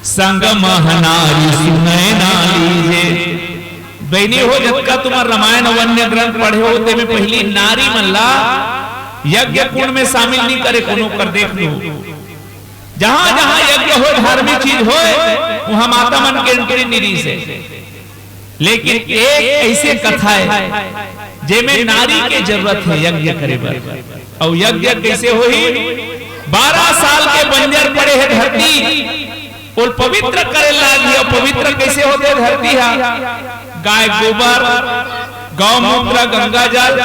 संग मह नारी सुनय ना लीजे। बहिनी हो, जतका तुमन रामायण अउ अन्य ग्रंथ पढ़े हो, तेमे पहिली नारी मन ला यज्ञ कुंड में शामिल नहीं करे, कोनो कर देख लो। जहां जहां यज्ञ होय, धार्मिक चीज होय, वहां माता मन के एंट्री नहीं रहिस हे। लेकिन एक ऐसे कथा हे, जेमे नारी के जरूरत हे यज्ञ करे बर। अउ यज्ञ कइसे होही? बारह साल के बंजर पड़े हे धरती, ओल पवित्र करे लागही। अउ पवित्र कइसे होथे धरती हा? गाय गोबर, गौमूत्र, गंगा जल।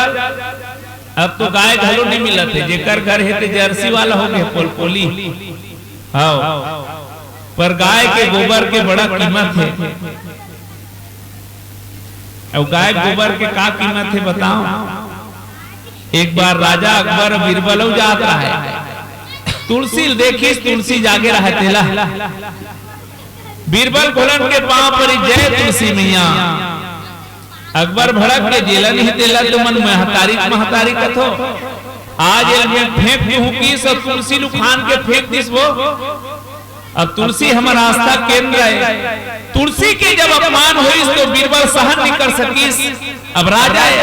अब तो गाय घलो नहीं मिलत हे, जेकर घर हे ते जर्सी वाला हो गे, पोलपोली। हाव, पर गाय के गोबर के बड़ा कीमत हे। अउ गाय गोबर के का कीमत हे बताओ? एक बार राजा अकबर बीरबल अउ जात रहे, तुलसी ल देखिस, तुलसी जागे रहे तेला। बीरबल घुलन के पांव परी, "जय तुलसी मैया।" अकबर भड़क के, "जेला नहीं तेला तुमन महतारी महतारी कथो, आज एल मैं फेंक दूहूं" किस, अउ तुलसी ल उखान के फेंक दिस वो। अब तुलसी हमर आस्था केंद्र हे, तुलसी के जब अपमान होइस तो बीरबल सहन नहीं कर सकिस। अब राजा हे,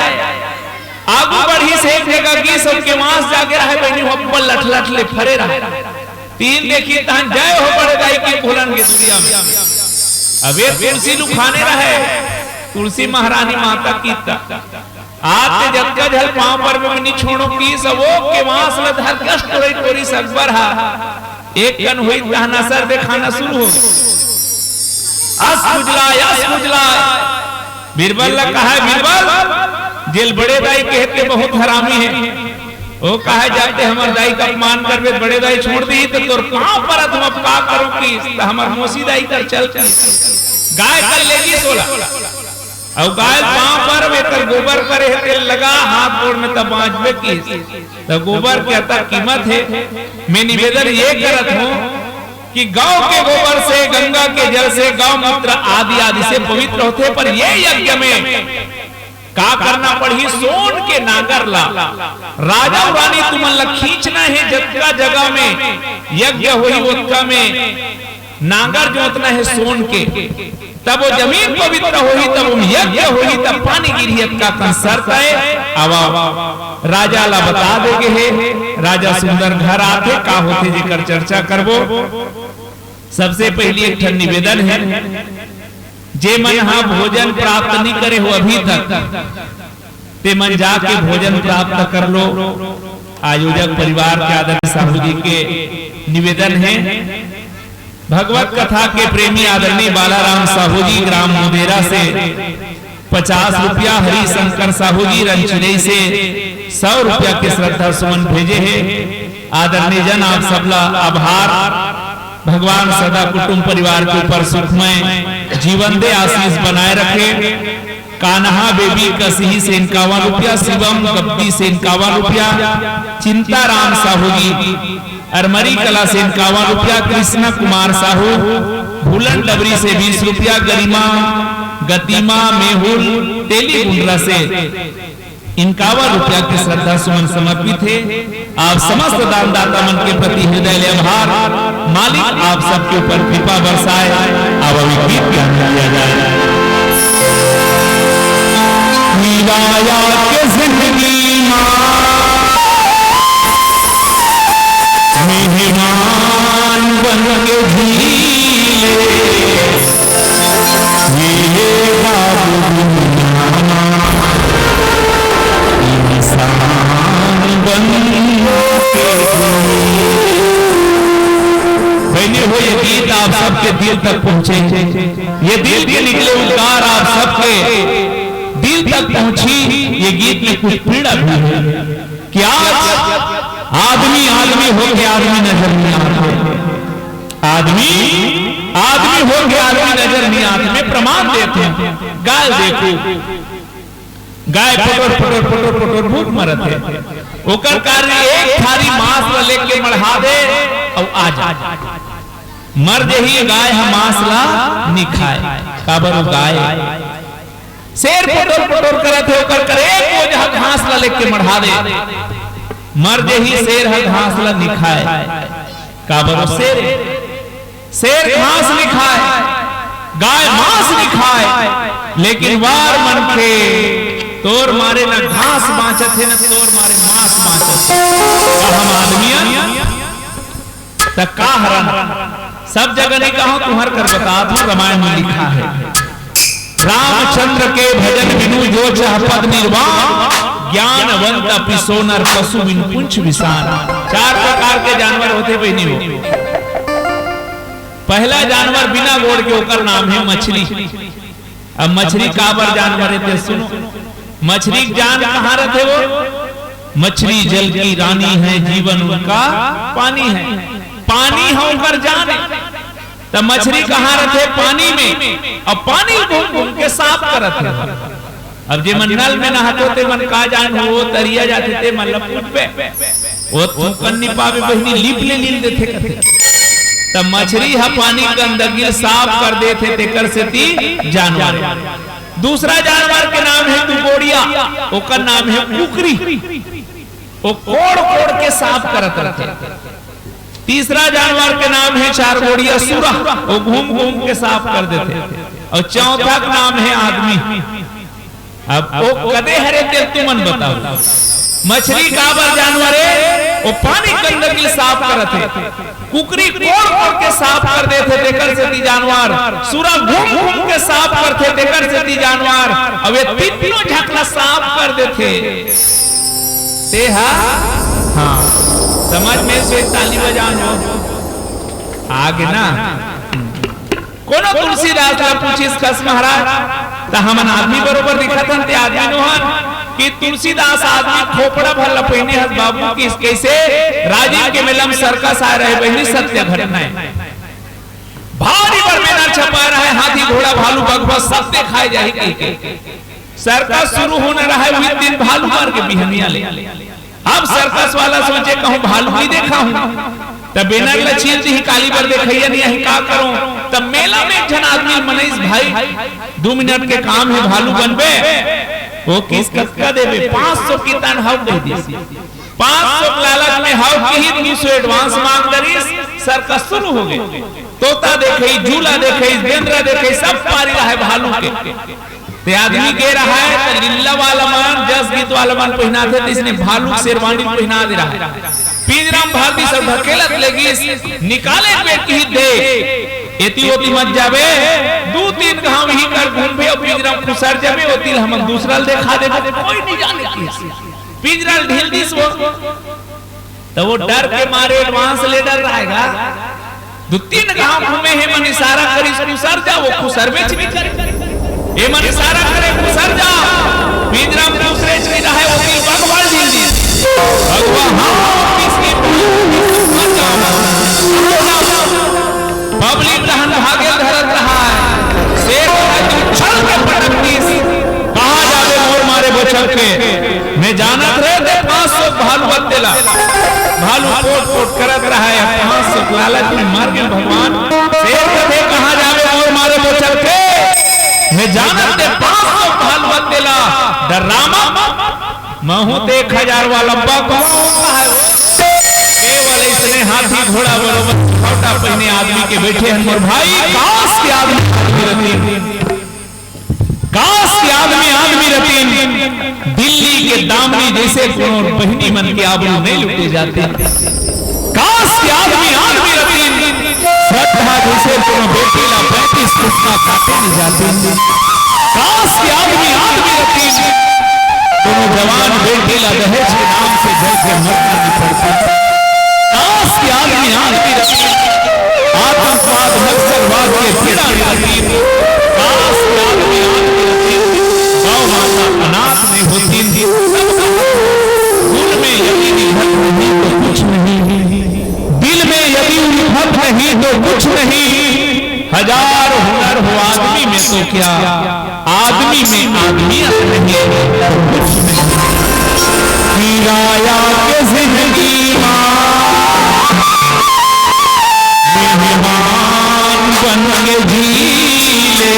आगू बढ़िस, एक जगह गिस अउ केवास जागे रहे, बहिनी हो अब्बड़ लठ लठ ले फरे रहे। तीन देखी तहन जय हो बड़े दाई के घुलन के दुरिहा में। अब ए तुलसी ल उखाने रहे, तुलसी महारानी माता की त आते जतका झन पांव परबे में नी छोड़ों किस, अउ ओ केवास ल धर के अस टोरी टोरिस अकबर हा। एक कन होई तहन असर देखाना शुरू हो। अस खुजलाय, अस खुजलाय। बीरबल ल कहे, "बीरबल, जेल बड़े दाई कहे ते बहुत हरामी हे।" ओ कहे, "जब ते हमर दाई के अपमान करबे, बड़े दाई छोड़ दिही, त तोर पांव परत हंव, अब का करों किस, त हमर मौसी दाई कर चल किस।" गाय कर लेगिस ओला। अउ गाय ल पांव पर एकर गोबर परे हे, तेल लगा हाथ गोड़ में, तब बांचबे किस। त गोबर के अतक कीमत हे। मैं निवेदन ये करत हंव कि गौ के गोबर से, गंगा के जल से, गौ मूत्र आदि आदि से पवित्र होथे, पर ये यज्ञ में का करना पड़ही? सोन के नांगर ला। राजा अउ रानी तुमन ला खींचना हे, जतका जगह में यज्ञ होही ओतका में नांगर जोतना हे सोन के, तब वो जमीन पवित्र होही, तब वो यज्ञ होही, तब पानी गिरही, अतका कन शर्त हे। अब राजा ला बता दे गे हे, राजा सुंदर घर आथे, का होथे जेकर चर्चा करबो। सबसे पहिली एक ठन निवेदन हे, जे मन ह भोजन प्राप्त नइ करे हो अभी तक, ते मन जाके भोजन प्राप्त कर लो। आयोजक परिवार के आदरणीय साहू जी के निवेदन हे। भगवत कथा के प्रेमी आदरणीय बालाराम साहू जी ग्राम मुदेरा से पचास रुपया, हरिशंकर साहू जी रनचिरई से सौ रुपया के श्रद्धा सुमन भेजे हे। आदरणीय जन, आप सबला आभार। भगवान सदा कुटुंब परिवार के ऊपर सुखमय जीवन दे, आशीष बनाए रखे। कान्हा बेबी कसही से इक्यावन रुपया, शिवम गब्दी से इक्यावन रुपया, चिंताराम साहू जी अरमरी कला से इक्यावन रुपया, कृष्णा कुमार साहू भूलन डबरी से बीस रुपया, गरिमा गतिमा मेहुल तेली गुंडरा से इक्यावन रुपया के श्रद्धा सुमन समर्पित हे। आप समस्त दानदाता मन के प्रति हृदय ले आभार। मालिक आप सबके ऊपर कृपा बरसाए। अब अभी गीत के आनंद लिया जाए। निराया के जिंदगी मा मेहमान बन के जी ले। ये बाबू दुनिया इंसान बन के जी। बहनी हो, ये गीत आप सबके दिल तक पहुंचे, ये दिल के निकले उद्गार आप सबके दिल तक पहुंची। ये गीत में कुछ पीड़ा भी है कि आज आदमी आदमी होके आदमी नजर नहीं आते, आदमी आदमी होके आदमी नजर नहीं आते। मैं प्रमाण देते हैं, गाय देखो, गाय पटोर पटोर पटोर पटोर भूख मरत हे। ओकर कारण एक थारी मांस ला लेके मढ़ा दे अउ आ जा। मर जही गाय ह मांस ला नी खाय, काबर वो गाय। शेर पटोर पटोर करत हे, ओकर कर एक बोझा घास ला लेके मढ़ा दे। मर जही शेर ह घास ला नी खाय, काबर वो शेर। शेर घास नी खाय, गाय मांस नी खाय, लेकिन वार मनखे, तोर मारे न घास बांचत हे, न तोर मारे मांस बांचत हे। का हम आदमी अन? त का हरन? सब जगह नहीं कहूं, तुहर कर बतात हूं, रामायण में लिखा है। रामचंद्र के भजन बिनु जो चह पद निर्वाण, ज्ञानवंत अपि सो नर पशु बिनु पुंछ विषाण। चार प्रकार के जानवर होथे बहिनी हो। पहला जानवर बिना गोड़ के, ओकर नाम है मछली। अब मछरी काबर जानवर है ते सुनो। मछरी के जान कहाँ रथे वो? मछरी जल की रानी है, जीवन उनका पानी है। पानी है ओकर जान है। त मछरी कहाँ रथे? पानी में। अब पानी घूम घूम के साफ करत हे। अब जे मन नल में नहातो ते मन का जान हो, तरिया जाथे ते मन ल पूछबे। वो थूकन नी पावे बहिनी, लीप ले लील देथे कथे। त मछरी ह पानी गंदगी ल साफ कर देथे, तेकर सेती जानवर। दूसरा जानवर के नाम है दुगोड़िया, ओकर नाम है कुकरी। वो कोड़ कोड़ के साफ करत रथे। तीसरा जानवर के नाम है चार गोड़िया सुरा, वो घूम घूम के साफ कर देथे। अउ चौथा के नाम है आदमी। अब वो कदे हरे तेल तुमन बताओ। मछरी काबर जानवर है? वो पानी गंदगी साफ करत हे। कुकरी कोड़ कोड़ के साफ कर देथे, तेकर सेती जानवर। सुरा घूम घूम के साफ करथे, तेकर सेती जानवर। अब ये तीनों झकला साफ कर देथे। ते हा, हाँ, समझ में से ताली बजाओ। आगे ना, कोनो तुलसीदास ला पूछिस कस महाराज, त हमन आदमी बरोबर दिखत हन, ते आदमी नोहन कि तुलसीदास आदमी खोपड़ा भर ल पहिने हस बाबू, कि कैसे राजिम के मेला म सर्कस आए रहे बहिनी, सत्य घटना है। भारी बड़ banner छपाए रहे, हाथी घोड़ा भालू बघवा सब देखाए जाही कहिके। सर्कस शुरू होना रहे, उही दिन भालू मर गे बिहनिया ले। अब सर्कस वाला सोचे, कहूं भालू नहीं देखा हूं, त banner ल छील दिही, काली बर देखइया नहीं आही, का करूं? त मेला में एक झन आदमी मनइस, भाई, दू मिनट के काम है, भालू बनबे? वो किस कतका देबे? पांच सौ कितन हव दे दिस। पाँच सौ के लालच में हव किहिस, दू सौ advance मांग डरिस, circus शुरू हो गे। तोता देखइस, झूला देखइस, बेंदरा देखइस, सब पारी रहय भालू के। ते आदमी गे रहय, त लीला वाला मन, जस गीत वाला मन पहिनाथे, त इसने भालू शेरवानी पहिना दे रहय। पिंजरा म भर दिस अउ ढकेलत लेगिस, निकाले बेर किहिस दे, एती ओती मत जाबे, दू तीन घांव इही कर घूमबे अउ पिंजरा म खुसर जाबे, ओती ल हमन दूसरा ल देखा देबो, कोई नइ जाने किहिस। पिंजरा ल ढील दिस वो। त वो डर के मारे advance ले डर रहेगा। दू तीन घांव घूमे हे, मन इशारा करिस, खुसर जा, वो खुसरबेच नइ करे। ए मन इशारा करे, खुसर जा। पिंजरा म दूसरे चीज रहे, वो भी बघवा ढील दिस। बघवा, हाँ, किसकी public तहन भागे धरत रहा है। शेर को उछल के पटक दिस। कहाँ जाबे मोर मारे बोचर के? मैं जानत रहे ते पाँच सौ भालू बत्तेला। भालू पोट पोट करत रहा है, पाँच सौ लालच में मर गे भगवान। शेर कथे कहाँ जाबे मोर मारे बोचर के? मैं जानत रहे पाँच सौ भालू बत्तेला। डर्रामा महूं ते एक हजार वाला बकवास है वो। केवल इसने हाथी घोड़ा बरोबर छोटा पहिने आदमी के बैठे हैं मोर भाई। काश के आदमी आदमी रतिन, काश के आदमी आदमी रतिन। दिल्ली के दामनी जैसे कोनो बहिनी मन के आबरू नहीं लुटे जाते। काश के आदमी आदमी रतिन। श्रद्धा जैसे कोनो बेटी ला पैंतीस फुट का काटे नहीं जाते। काश के आदमी आदमी रतिन। कोनो जवान बेटी ला दहेज के नाम से जल के मरना नहीं पड़ता। काश के आदमी आदमी रतिन। आतंकवाद नक्सलवाद के पीड़ा नहीं रतिन। काश के आदमी आदमी रतिन। गौ माता अनाथ नहीं होती। दिल में यदि उल्फत नहीं तो कुछ नहीं। दिल में यदि उल्फत नहीं तो कुछ नहीं। हजार हुनर हो आदमी में तो क्या, आदमी में आदमियत नहीं तो कुछ नहीं। किराया के जिंदगी मा मेहमान बन के जी ले।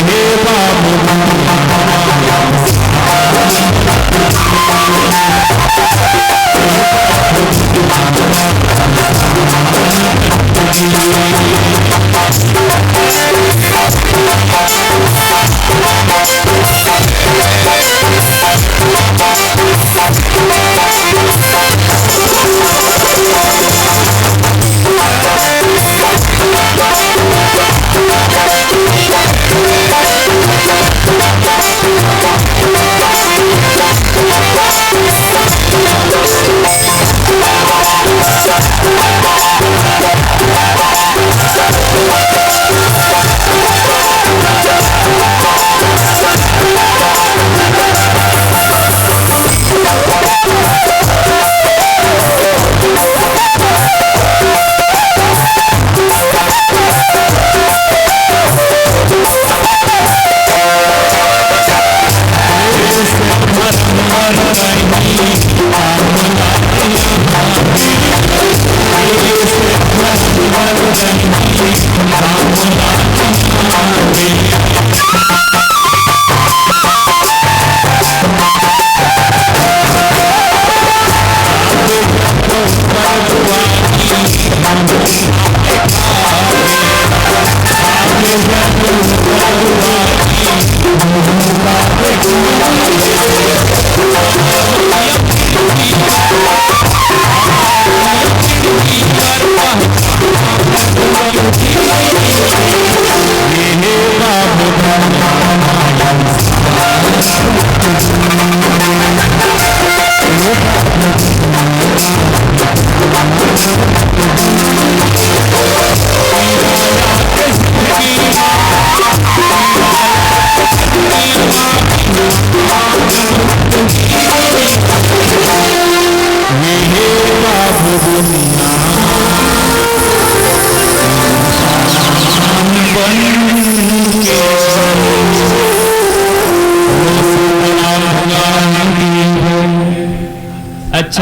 ये बाबू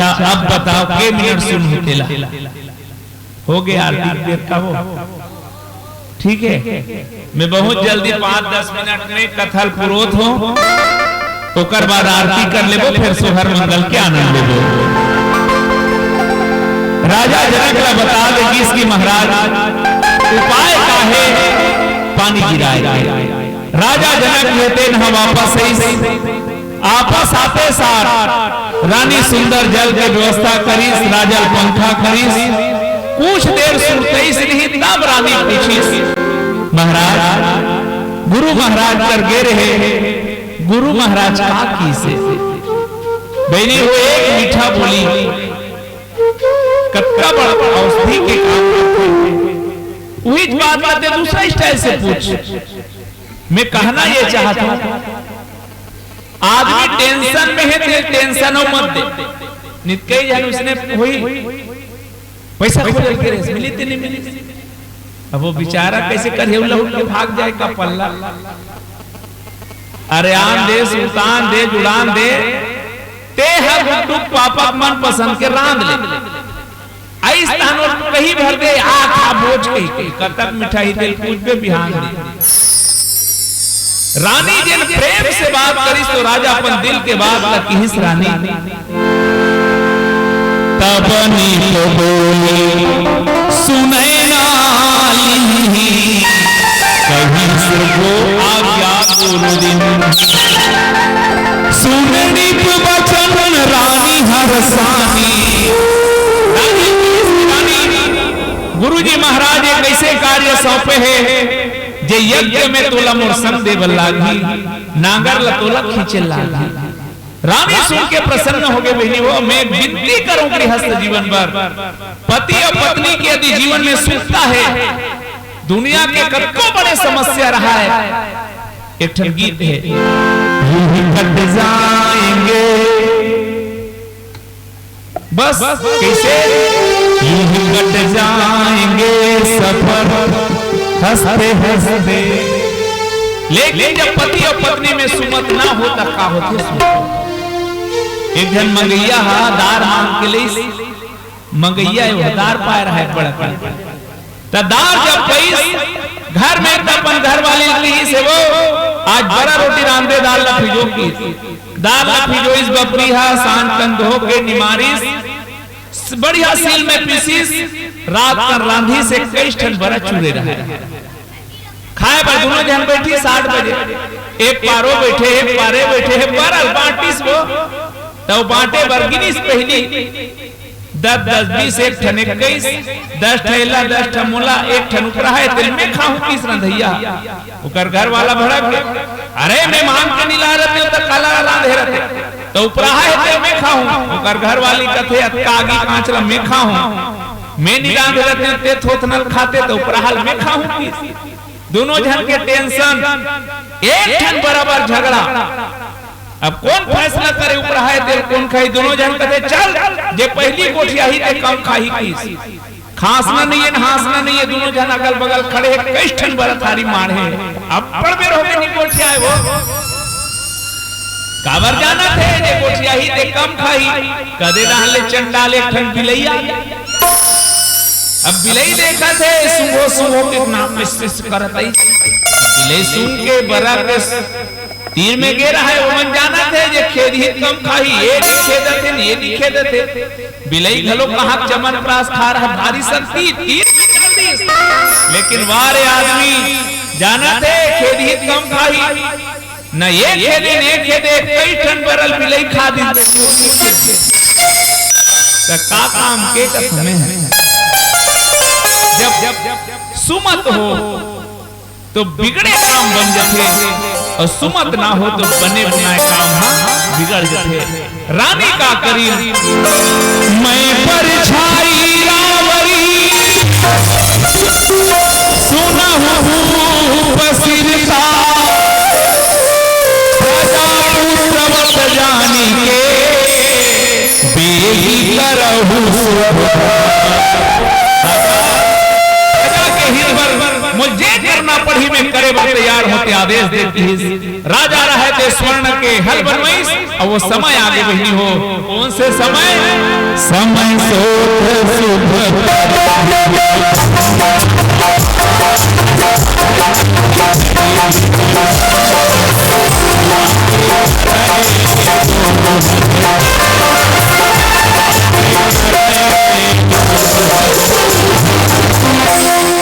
अच्छा, अब बताओ, के मिनट सुन हो तेला? हो गया आरती के बेर का हो? ठीक है, मैं बहुत जल्दी पाँच दस मिनट में कथा ल पुरोत हो, ओकर बाद आरती कर लेबो, फिर सोहर मंगल के आनंद लेबो। राजा जनक ला बता दे कि इसकी महाराज उपाय का है पानी गिराए के। राजा जनक लेते न वापस आई। आपस आते साथ रानी सुंदर जल के व्यवस्था करिस, राजा ल पंखा करिस। कुछ देर सुरतइस नहीं, तब रानी पूछिस, "महाराज, गुरु महाराज कर गे रहे, गुरु महाराज का किसे?" बहिनी हो एक मीठा बोली, कतका बड़ा औषधि के काम करथे। उही बात ला ते दूसरा स्टाइल से पूछ। मैं कहना ये चाहत हूँ, आदमी टेंशन में है, ते टेंशन मत दे। नित कई झन उसने होई, पैसा खोज के रेस मिली ते नहीं मिली। अब वो बेचारा कैसे कर हेउला उठ के भाग जाए का पल्ला। अरे आन दे, सुल्तान दे, जुड़ान दे, ते हर गुड्डू पापा के मन पसंद के रांध ले। आइस तानो कही भर दे, आ खा बोझ कही के, कतक मिठाई दे, कुछ बे बिहान दे। रानी जेन प्रेम से बात करिस तो राजा अपन दिल के बात ला किहिस रानी। तब नित बोली सुनय नाली, कहिस गो आज्ञा गुरु दिन। सुन नित बचन रानी हरसानी। रानी, गुरुजी महाराज एक ऐसे कार्य सौंपे हे, जे यज्ञ में तोला मोर संग देवल लागही, नांगर ला तोला खींचे लागही। रानी सुन के प्रसन्न हो गए, बहिनी हो, मैं एक विनती करूं गृहस्थ जीवन बर, पति और पत्नी के यदि जीवन में सुखता है, दुनिया के कतको बड़े समस्या रहा है, एक ठन गीत है, यूं ही कट जाएंगे, बस कैसे, यूं ही कट जाएंगे सफर हंसते हंसते। लेकिन जब पति और पत्नी में सुमत ना हो, तब का होथे सुमत? एक झन मंगैया हा दार मांग के लइस, मंगैया हे, वो दार पाए रहा है बड़ा कन। त दार जब पइस, घर में त अपन घरवाली ल किहिस हे वो, "आज बरा रोटी रांध दे, दार ला फिजो," किहिस। दार ला फिजोइस बपरी हा, सांझ कन धो के निमारिस, बढ़िया सील में पीसिस, रात कन रांधिस, इक्कीस ठन बरा चूरे रहा। खाए बर दुनों झन बैठी सात बजे, एक पारो बैठे, एक पारे बैठे, हे बरा ल बांटिस वो, त बांटे बर गिनिस पहिली, दस दस बीस, एक ठन इक्कीस, दस ठन एला, दस ठन मोला, एक ठन उपराहा हे तेला मैं खाहूं किहिस रंधइया। ओकर घर वाला भड़क गे, "अरे, मैं मांग के नइ लाय रहतेंव त काला रांधे रहते?" त उपराहा हे तेला मैं खाहूं। ओकर घर वाली कथे, "अतका आगी कांच ला मैं खाहूं, मैं नइ रांधे रहतेंव, ते थोथना ल खाते त उपराहा ल मैं खाहूं किहिस।" दुनों झन के टेंशन, एक ठन बराबर झगड़ा। अब कोन फैसला करे, उपराहा हे तेला कोन खाही? दुनों झन कथे, "चल, जे पहिली गोठियाही ते कम खाही," किहिस। खांसना नइ हे न हांसना नइ हे, दुनों झन अगल बगल खड़े हे, इक्कीस ठन बरा थारी माढ़े। अब बड़ बेर होगे नइ गोठियाए वो। काबर जानत हे, जे गोठियाही ते कम खाही। कदे डहर ले चंडाल एक ठन बिलई आ गे। अब बिलई देखत हे, सूंघो सूंघो के नाम में शिश करत हे। बिलई सूंघ के बरा के तीर में गे रहा हे, ओमन जानत हे जे खेदही त कम खाही, ये नइ खेदत हे, ये नइ खेदत हे। बिलई घलो कहां च्यवनप्राश खा रहा, भारी शक्ति, तीर में डाल दिस। लेकिन वाह रे आदमी, जानत हे खेदही त कम खाही, न ये खेदे, न ये खेदे, इक्कीस ठन बरा ल बिलई खा दिस। त का काम के कथमे हे? जब, जब सुमत हो, तो बिगड़े काम बन जथे, अउ सुमत ना हो तो बने बनाए काम हा बिगड़ जथे। रानी का करी, मैं परछाई रावरी, सुनहु रूप सिरता, प्रजा पुत्रवत जानी के, बेली करहु सुभता। प्रजा के हित बर मोला जे करना पड़ही, मैं करे बर तैयार हों, ते आदेश दे दिहिस। राजा रहय ते स्वर्ण के हल बनवाइस, अउ वो समय आगे बहिनी हो। कौन से समय? समय सोत सुभ पद।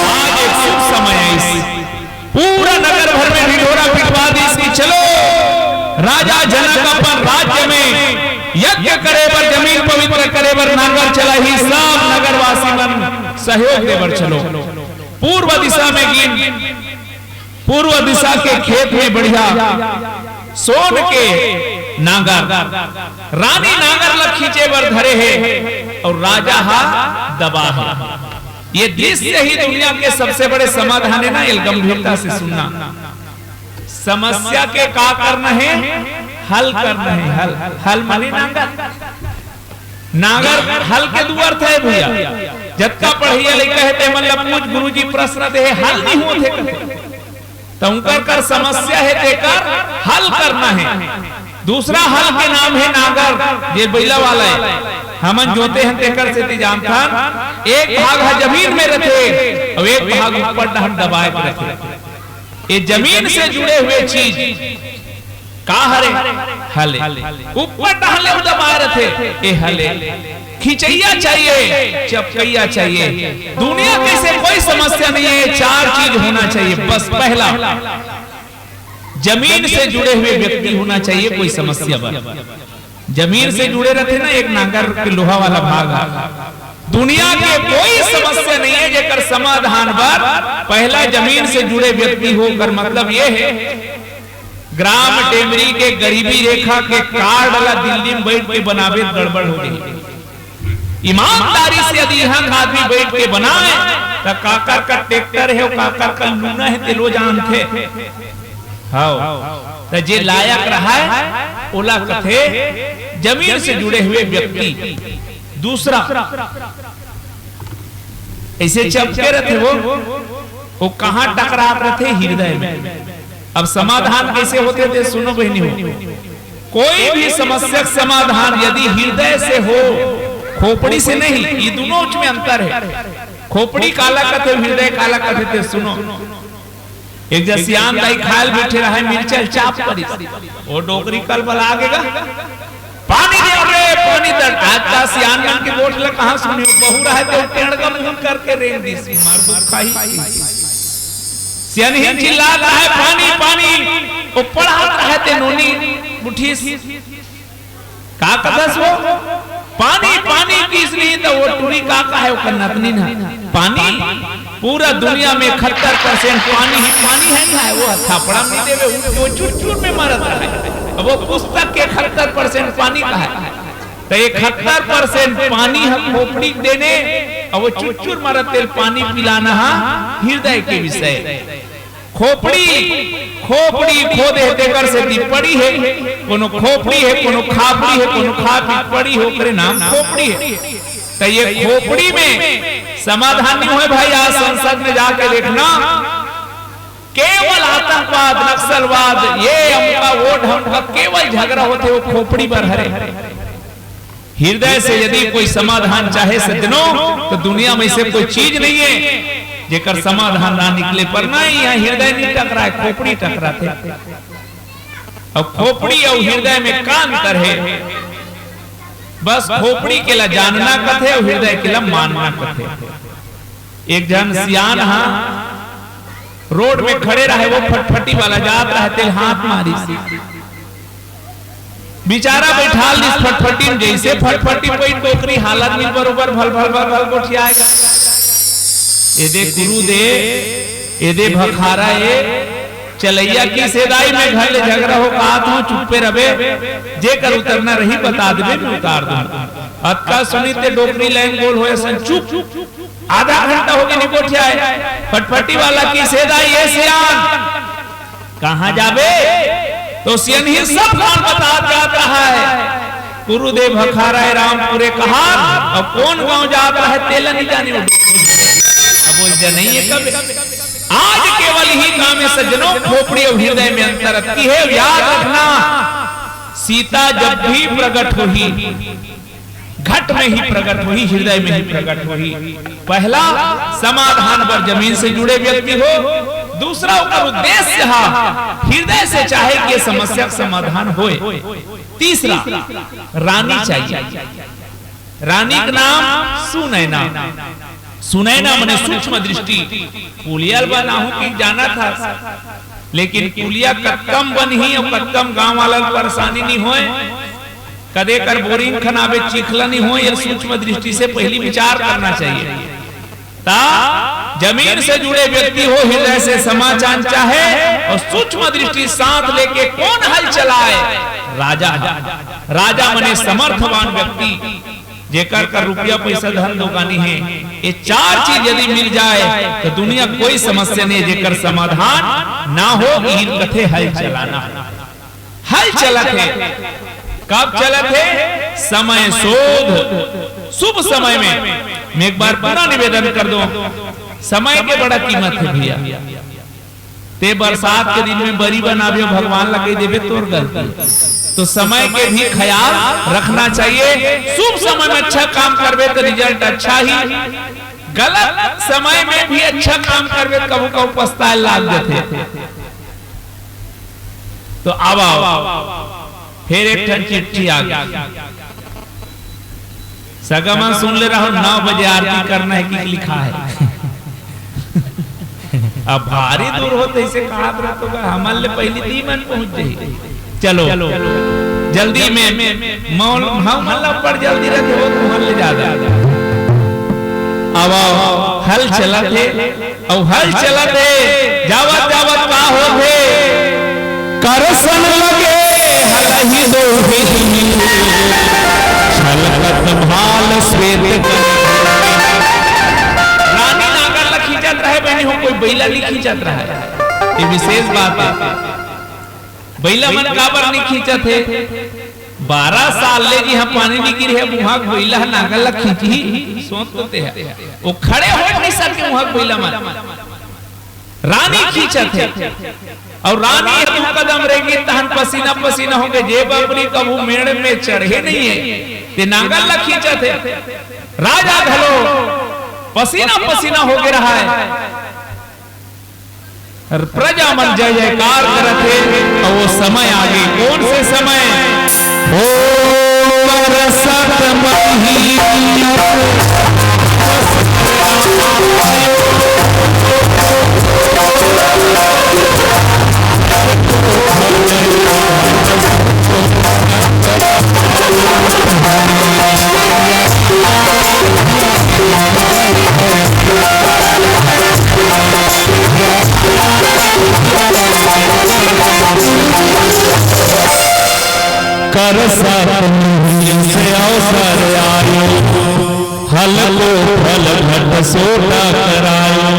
आज एक शुभ समय आइस। पूरा नगर भर में ढिढोरा पिटवा दिस कि चलो, राजा जनक अपन राज्य में यज्ञ करे बर, जमीन पवित्र करे बर नांगर चलाही, सब नगरवासी मन सहयोग दे बर चलो। पूर्व दिशा में गिन, पूर्व दिशा के खेत में बढ़िया सोन के नांगर, रानी नांगर ला खींचे बर धरे हे अउ राजा हा दबा हे। ये दृश्य ही दुनिया के सबसे बड़े समाधान हे ना, एला गंभीरता से सुनना। समस्या के का करना हे? हल करना हे। हल, हल माने नांगर। नांगर हल के दू अर्थ हे भैया। जतका पढ़इया लइका हे ते मन ला पूछ, गुरुजी प्रश्न दे हे, हल नहीं होत हे कथे। त उंकर कर समस्या हे, तेकर हल करना हे। दूसरा हल के नाम हे नांगर, जे बइला वाला हे। हमन जोते हन तेकर सेती जानथन, एक भाग ह जमीन में रथे अउ एक भाग ऊपर डहन दबाए के रथे। ये जमीन से जुड़े हुए चीज का हरे? हले। ऊपर डहन ले दबाए रथे, ये हले। खिंचैया चाहिए, चपकैया चाहिए। दुनिया के से कोई समस्या नहीं है, चार चीज होना चाहिए। बस पहला, जमीन से जुड़े हुए व्यक्ति होना चाहिए, कोई समस्या बर। जमीन से जुड़े रथे ना, एक नांगर के लोहा वाला भाग ह। दुनिया के कोई समस्या नहीं है जेकर समाधान बर पहला जमीन से जुड़े व्यक्ति हो। ओकर मतलब ये है, ग्राम डेमरी के गरीबी रेखा के कार्ड ला दिल्ली में बैठ के बनाबे त गड़बड़ हो गई। ईमानदारी से यदि यहाँ का आदमी बैठ के बनाए, त काकर का ट्रैक्टर है, काकर का लूना है, ते लो जानथे। हव, त जे लायक रहाय, ओला कथे जमीन से जुड़े हुए व्यक्ति। दूसरा, ऐसे चपके रथे वो, वो कहाँ टकरात रथे? हृदय में। अब समाधान कैसे होथे ते सुनो बहिनी हो, कोई भी समस्या के समाधान यदि हृदय से हो, खोपड़ी से नहीं, ये दोनों में अंतर है। खोपड़ी काला कथे, हृदय काला कथे ते सुनो। एक जन सियान दाई खायल बैठे रहे, मिर्चा चाप पड़ी, वो डोकरी कलबला गे गा, पानी दे रे, पानी दे। आज का सियान मन के गोठ ला कहाँ सुने हो? बहू रहे तो टेढ़ का मुंह करके रेंग दिस, मार दुख खाही। सियान ही चिल्लात रहे, "पानी, पानी।" वो पढ़ात रहे ते नोनी उठिस, "का कथस वो? पानी, पानी किस नहीं?" तो वो टूरी का कहे, ओकर नतनी ना, "पानी? पूरा दुनिया में इकहत्तर परसेंट पानी ही पानी है ना, वो थापड़ा में नहीं देवे, वो चुरचुर में मरत रहे।" अब वो पुस्तक के इकहत्तर परसेंट पानी का है, तो इकहत्तर परसेंट पानी ह खोपड़ी देने, अब वो चुरचुर मरत तेला पानी पिलाना हा हृदय के विषय। खोपड़ी, खोपड़ी खो दे, तेकर सेती पड़ी हे, कोनो खोपड़ी हे, कोनो खापड़ी हे, कोनो खा पी पड़ी हे, ओकरे नाम खोपड़ी हे। त ये खोपड़ी में समाधान नहीं होय भाई, आज संसद में जाके देखना, केवल आतंकवाद, नक्सलवाद, ये अमका, वो ढमका, केवल झगड़ा होथे, वो खोपड़ी बर हरे। हृदय से यदि कोई समाधान चाहे सज्जनों, तो दुनिया में ऐसे कोई चीज नहीं है जेकर समाधान ना निकले। पर नहीं, यहाँ हृदय नहीं टकराय, खोपड़ी टकराथे। अउ खोपड़ी अउ हृदय में का अंतर हे? बस खोपड़ी के ला जानना कथे अउ हृदय के ला मानना कथे। एक झन सियान हा रोड में खड़े रहे, वो फटफटी वाला जात रहे, तेला हाथ मारिस। बिचारा बैठाल दिस फटफटी में, जैसे फटफटी पई डोकरी हालत में बरोबर भल भल भल भल गोठियाए गा। एदे कुरू दे, एदे भखारा ए, चलैया किसे दाई, मैं घर ले झगड़ा हो कहात हूँ, चुप्पे रबे, जेकर उतरना रही बता देबे, मैं उतार दूँ। अतका सुनी ते डोकरी लाइन गोल होय असन चुप। आधा घंटा होगे नहीं गोठियाए। फटफटी वाला किसे दाई, ए सियान, कहाँ जाबे? तो सियनही सब गाँव बतात जात रहे। कुरू दे भखारा ए रामपुरे कहात, अउ कौन गाँव जात रहे तेला नहीं जाने। अब वो जनइए कब? आज केवल इही काम हे सज्जनों, खोपड़ी अउ हिरदय में अंतर अतकी हे। याद रखना, सीता जब भी प्रगट होही, घट में ही प्रगट होही, हिरदय में ही प्रगट होही। पहला, समाधान बर जमीन से जुड़े व्यक्ति हो। दूसरा, ओकर उद्देश्य हा हिरदय से चाहे कि समस्या के समाधान होय। तीसरा, रानी चाहिए। रानी के नाम सुनैना। सुनैना मने सूक्ष्म दृष्टि। पुलिया ल बनाहूं कि जानत हस, लेकिन पुलिया कतका म बनही अउ कतका म गांव वाला ल परेशानी नी होय, कदे कर बोरिंग खनाबे चिखला नी होय, ये सूक्ष्म दृष्टि से पहली विचार करना चाहिए। ता जमीन से जुड़े व्यक्ति हो, हिरदय से समाचान चाहे अउ सूक्ष्म दृष्टि साथ लेके कोन हल चलाय? राजा ह। राजा मने समर्थवान व्यक्ति, जेकर कर रुपया, पैसा, धन, दोगानी हे। ये चार चीज यदि मिल जाय, त दुनिया कोई समस्या नहीं, जेकर समाधान ना हो, इही ल कथे हल चलाना। हल चलत हे। कब चलत हे? समय शोध, शुभ समय में। मैं एक बार पुनः निवेदन कर दूं, समय के बड़ा कीमत हे भैया। ते बरसात के दिन में बरी बनाबे अउ भगवान ला कहि देबे तोर गलती। तो समय के भी ख्याल रखना चाहिए। शुभ समय में अच्छा काम करबे त result अच्छा ही, गलत समय में भी अच्छा काम करबे त कभू कभू पछताए लाग जाथे। तो आवा, आवा, फेर एक ठन चिट्ठी आ गे। सगा मन सुन ले रहो, नौ बजे आरती करना हे कि लिखा हे। अब भारी दूर हो, तइसे कहत रहो तो हमन ले पहिली ती मन पहुंच जाही। चलो, जल्दी में, मौल-, हम मन ला बड़ जल्दी रखे हो, तुमन ले जादा। अब आओ, हल चलत हे, अउ हल चलत हे, जावत जावत का होथे? करसन लगे हलहि दोही, छलकत भाल श्वेत कर। रानी नांगर ला खींचत रहे बहिनी हो, कोई बइला नहीं खींचत रहे। ये विशेष बात हे। बइला मन काबर नहीं खींचत हे? बारह साल ले जिहां पानी नहीं गिरे हे, उहां बइला ह नांगर ला खींचही, सोच तो ते हे। वो खड़े हो नहीं सके उहां बइला मन। रानी खींचत हे। अउ रानी ह दू कदम रेंगे तहन पसीना पसीना होगे, जे बबरी कभू मेड़ में चढ़े नहीं हे, ते नांगर ला खींचत हे। राजा घलो पसीना पसीना होगे रहा हे। प्रजा मन जय जयकार करत हे, अउ वो समय आगे, कोन से समय? ओ बरसत महीना। कर सत से अवसर आयो, हल को फल घट सोटा करायो।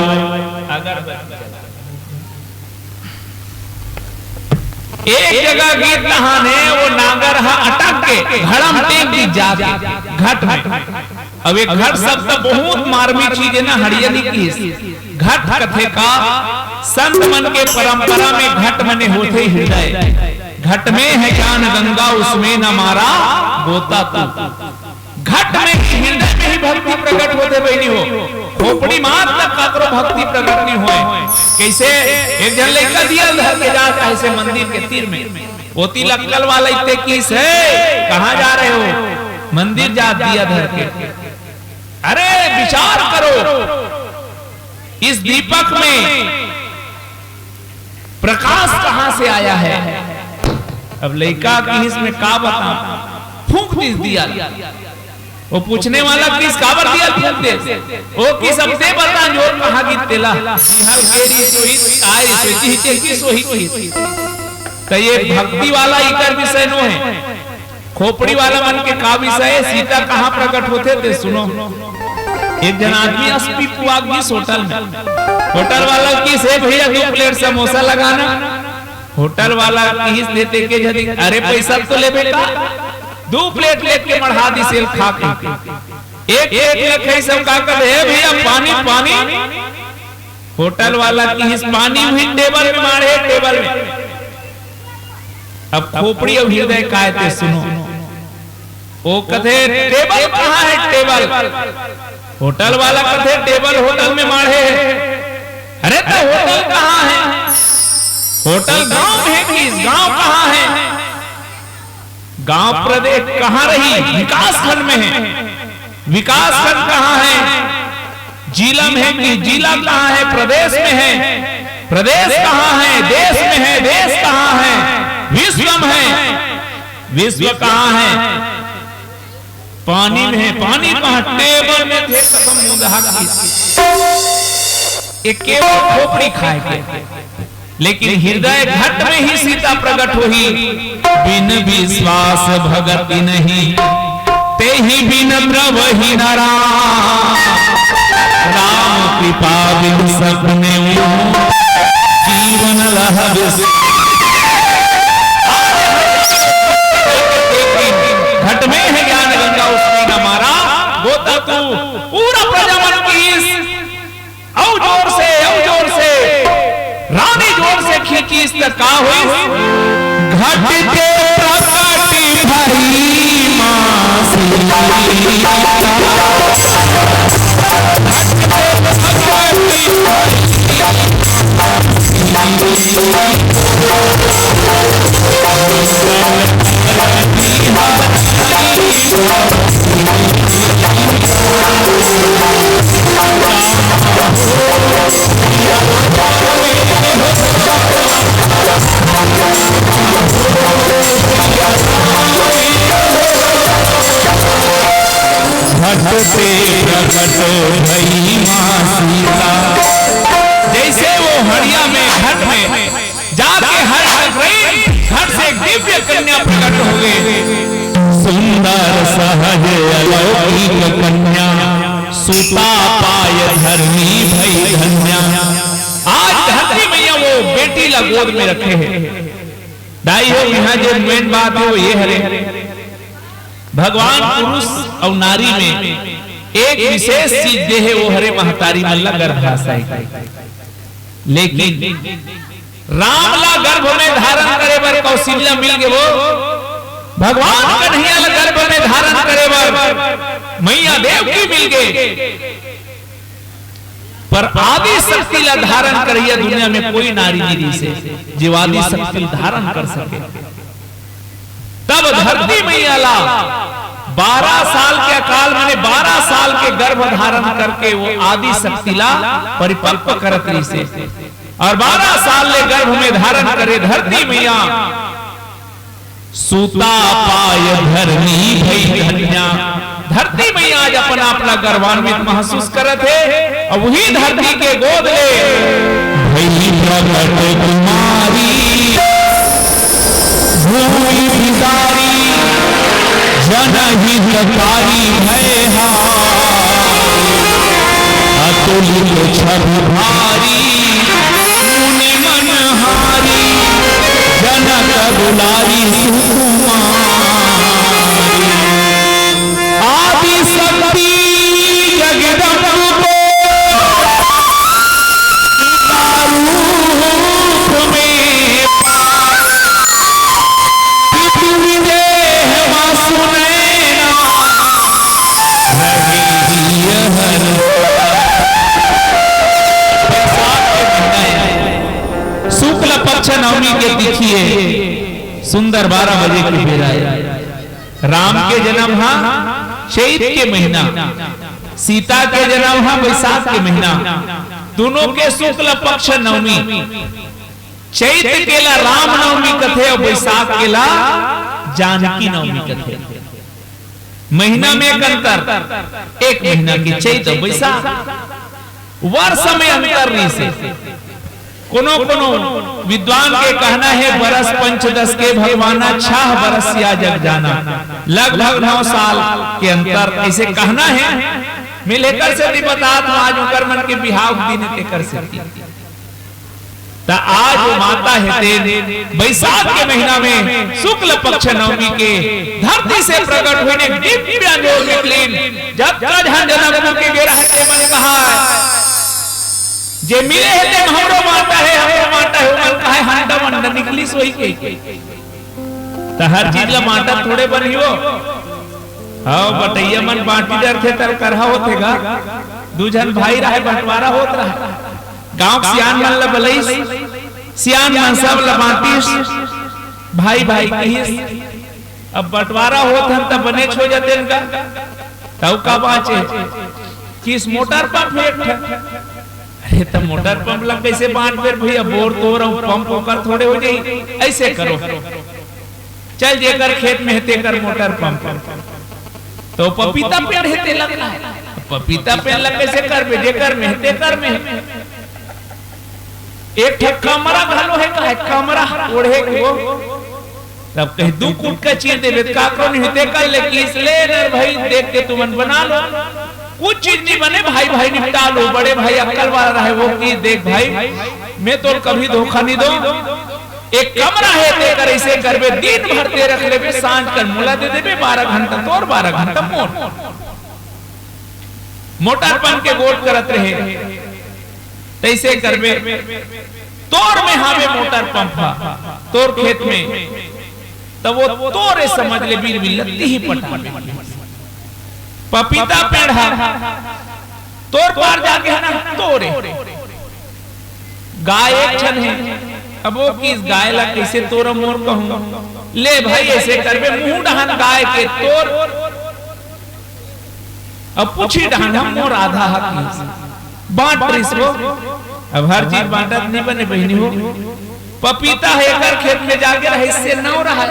एक जगह गीत कहाने, वो नांगर हा अटक के घड़म टेक दी जाके घट में। अब एक घट शब्द बहुत मार्मिक चीज हे ना, हड़िया नहीं किहिस। घट कथे का, संत मन के परंपरा में घट मने होथे हिरदय। घट में है ज्ञान गंगा, उसमें न मारा गोता तू। घट में ही, हिरदय में ही भक्ति प्रगट होथे बहिनी हो। खोपड़ी मात तक काकरो भक्ति प्रगट नहीं होय। कइसे? एक झन लइका दिया धर के जात हे ऐसे मंदिर के तीर में। ओती लक्कल वाला इत्ते किहिस, "हे, कहाँ जा रहे हो?" "मंदिर जात दिया धर के।" अरे विचार करो, इस दीपक में प्रकाश कहाँ से आया है? अब लइका किहिस, मैं का बताऊं, फूंक दिस दिया। वो पूछने वाला किहिस, "काबर दिया फूंक दे?" वो किहिस, "अब ते बता, जोर कहाँ गिस तेला।" जिहल के रहिस सोही, आय रहिस सोही, जिहिते की सोही किहिस। त ये भक्ति वाला इकर विषय नो हे। खोपड़ी वाला मन के का विषय हे, सीता कहाँ प्रकट होथे, ते सुनो। एक झन आदमी अस पी पुआ गिस होटल में। होटल वाला किहिस, "हे भैया, दो प्लेट समोसा लगाना।" होटल वाला किहिस, "देते के जदी, अरे पैसा तो लेबे का।" दो प्लेट लेके मढ़ा दिस एला खा के। एक प्लेट ल खाइस, सब का कर, "हे भैया, पानी, पानी।" होटल वाला किहिस पानी उही टेबल में माढ़े, टेबल में। अब खोपड़ी अउ हिरदय काय ते सुनो। ओ कथे, "टेबल कहाँ हे, टेबल?" होटल वाला कथे, "टेबल होटल में माढ़े हे।" "अरे, त होटल कहाँ हे?" "होटल गांव में हे।" "किस गांव, कहाँ हे?" "गांव प्रदेश कहाँ रही, विकासखंड में हे।" "विकासखंड कहाँ हे?" "जिला में हे।" "किस जिला, कहाँ हे?" "प्रदेश में हे।" "प्रदेश कहाँ हे?" "देश में हे।" "देश कहाँ हे?" "विश्व में हे।" "विश्व कहाँ हे?" "पानी में हे।" "पानी कहाँ?" "टेबल में थे।" तब मुंदहा की एके खोपड़ी खाय के। लेकिन हिरदय घट में ही सीता प्रगट होही। "बिन विश्वास भगति नहीं, तेहि बिन द्रवहि नरा। राम कृपा बिन सपने, जीवन लह बिस।" घट में हे ज्ञान गंगा, उसमें न मारा। गोता तू पूरा प्रजा मन किहिस, अउ जोर से, अउ जोर से, रानी जोर से खींचिस त का होइस? घट के प्रकट भई माँ सीता। घट के प्रकट भई घट से प्रकट भई माँ सीता। जैसे वो हड़िया में, घट में जाके हर्ष टकराइन, घट से एक दिव्य कन्या प्रकट हो गई। सुंदर सहज अलौकिक कन्या, सुता पाय धरनी भई धन्या। आज धरती मैया वो बेटी ला गोद में रखे हे। दाई हो, इहाँ जे main बात हे वो ये हरे, भगवान पुरुष अउ नारी में एक विशेष चीज दे हे, वो हरे महतारी मन ला गर्भाशय के। लेकिन राम ला गर्भ में धारण करे बर कौशल्या मिल गे, वो भगवान कन्हैया ला गर्भ में धारण करे बर मैया देवकी मिल गे। पर आदि शक्ति ला धारण करइया दुनिया में कोई नारी नइ रिहिसे, जे आदि शक्ति ला धारण कर सके। तब धरती मैया ला बारह साल के अकाल, माने बारह साल के गर्भ धारण करके वो आदि शक्ति ला परिपक्व करत रिहिसे। अउ बारह साल ले गर्भ में धारण करे धरती मैया सुता पाय धरनी भई धन्या। धरती मैया आज अपन आप ला गर्वान्वित महसूस करत हे। अउ उही धरती के गोद ले भई प्रकट कुमारी, भुइ बिसारी, जनहितकारी भय हारी। अतुलित छवि भारी, मुनि मनहारी, जनक दुलारी सुकुमारी। आदि शक्ति जगदम्ब को रूप में पाए। पृथ्वी देह माँ सुनैना रही हर। शुक्ल पक्ष नवमी के तिथि हे, सुंदर बारह बजे के बेरा हे। राम के जन्म हा चैत के महीना, सीता के जन्म हा बैसाख के महीना, दूनों के शुक्ल पक्ष नवमी। चैत के ला राम नवमी कथे अउ बैसाख के ला जानकी नवमी कथे। महीना में एक अंतर, एक महीना के चैत अउ बैसाख, वर्ष में अंतर रिहिसे। कोनो कोनो विद्वान के कहना हे, बरस पंचदस के भगवाना, छह बरस या जग जाना। लगभग नौ साल के अंतर, ऐसे कहना हे। मैं लेकर से नहीं बतात हूँ, आज ओकर मन के बिहाव दिन तेकर से। त आज वो माता हे तेन बैसाख के महीना में शुक्ल पक्ष नवमी के धरती से प्रकट होइने, दिव्य अंजोर निकलिन। जतका झन जनकपुर के गे रहे तेमन कहा, जे मिले हे ते हमरो बांटा हे, हमरो बांटा हे, ओमन कहे हंडा मंडा निकलिस होही के। त हर चीज ला बांटा थोड़े बनही हो। हव, बटइया मन बांटी डरथे त करहा होथे गा। दू झन भाई रहय, बंटवारा होत रहय। गांव के सियान मन ला बलइस, सियान मन सब ला बांटिस, भाई भाई किहिस। अब बंटवारा होत हन त बनेच हो जातेन गा। तव का बांचे? किस मोटर पंप एक ठन। अरे त मोटर पंप ला कइसे बांटबे भइया? बोर तोर अउ पंप ओकर थोड़े हो जाही। अइसे करो, चल जेकर खेत में हे तेकर मोटर पंप। त पपीता पेड़ हे तेला, पपीता पेड़ ला कइसे करबे? जेकर में हे तेकर में हे। एक ठे कमरा घलो हे, का हे? कमरा ओढ़े के वो। तब कहीं दू कूट का चीर देबे, त काकरो नहीं होते कर ले कि इसलिए न भाई देख के तुमन बना लो। कुछ चीज नहीं बने, भाई भाई निपटा लो। बड़े भाई अक्कल वाला रहे, वो कि देख भाई, मैं तो कभी धोखा नहीं दो। एक कमरा हे, तेकर अइसे करबे, दिन भर ते रख लेबे, सांझ कर मोला दे देबे, बारह घंटा तोर, बारह घंटा मोर। मोटर पंप के गोठ करत रहे, तइसे करबे, तोर में हावे मोटर पंप हा, तोर खेत में, त वो तोरे समझ ले, बिल बिल लत्ती ही पटाबे। पपीता पेड़ हा तोर पार जाके हे ना, तोरे। गाय एक ठन हे, अब वो किस गाय ला कइसे तोर मोर कहूं? ले भाई, अइसे करबे, मुंह डहन गाय के तोर, अब पूछी डहन हम मोर आधा हक बांट रिस वो। अब हर चीज बांटत नहीं बने बहिनी हो। पपीता हे एकर खेत में जाके रहे, से नव रहा,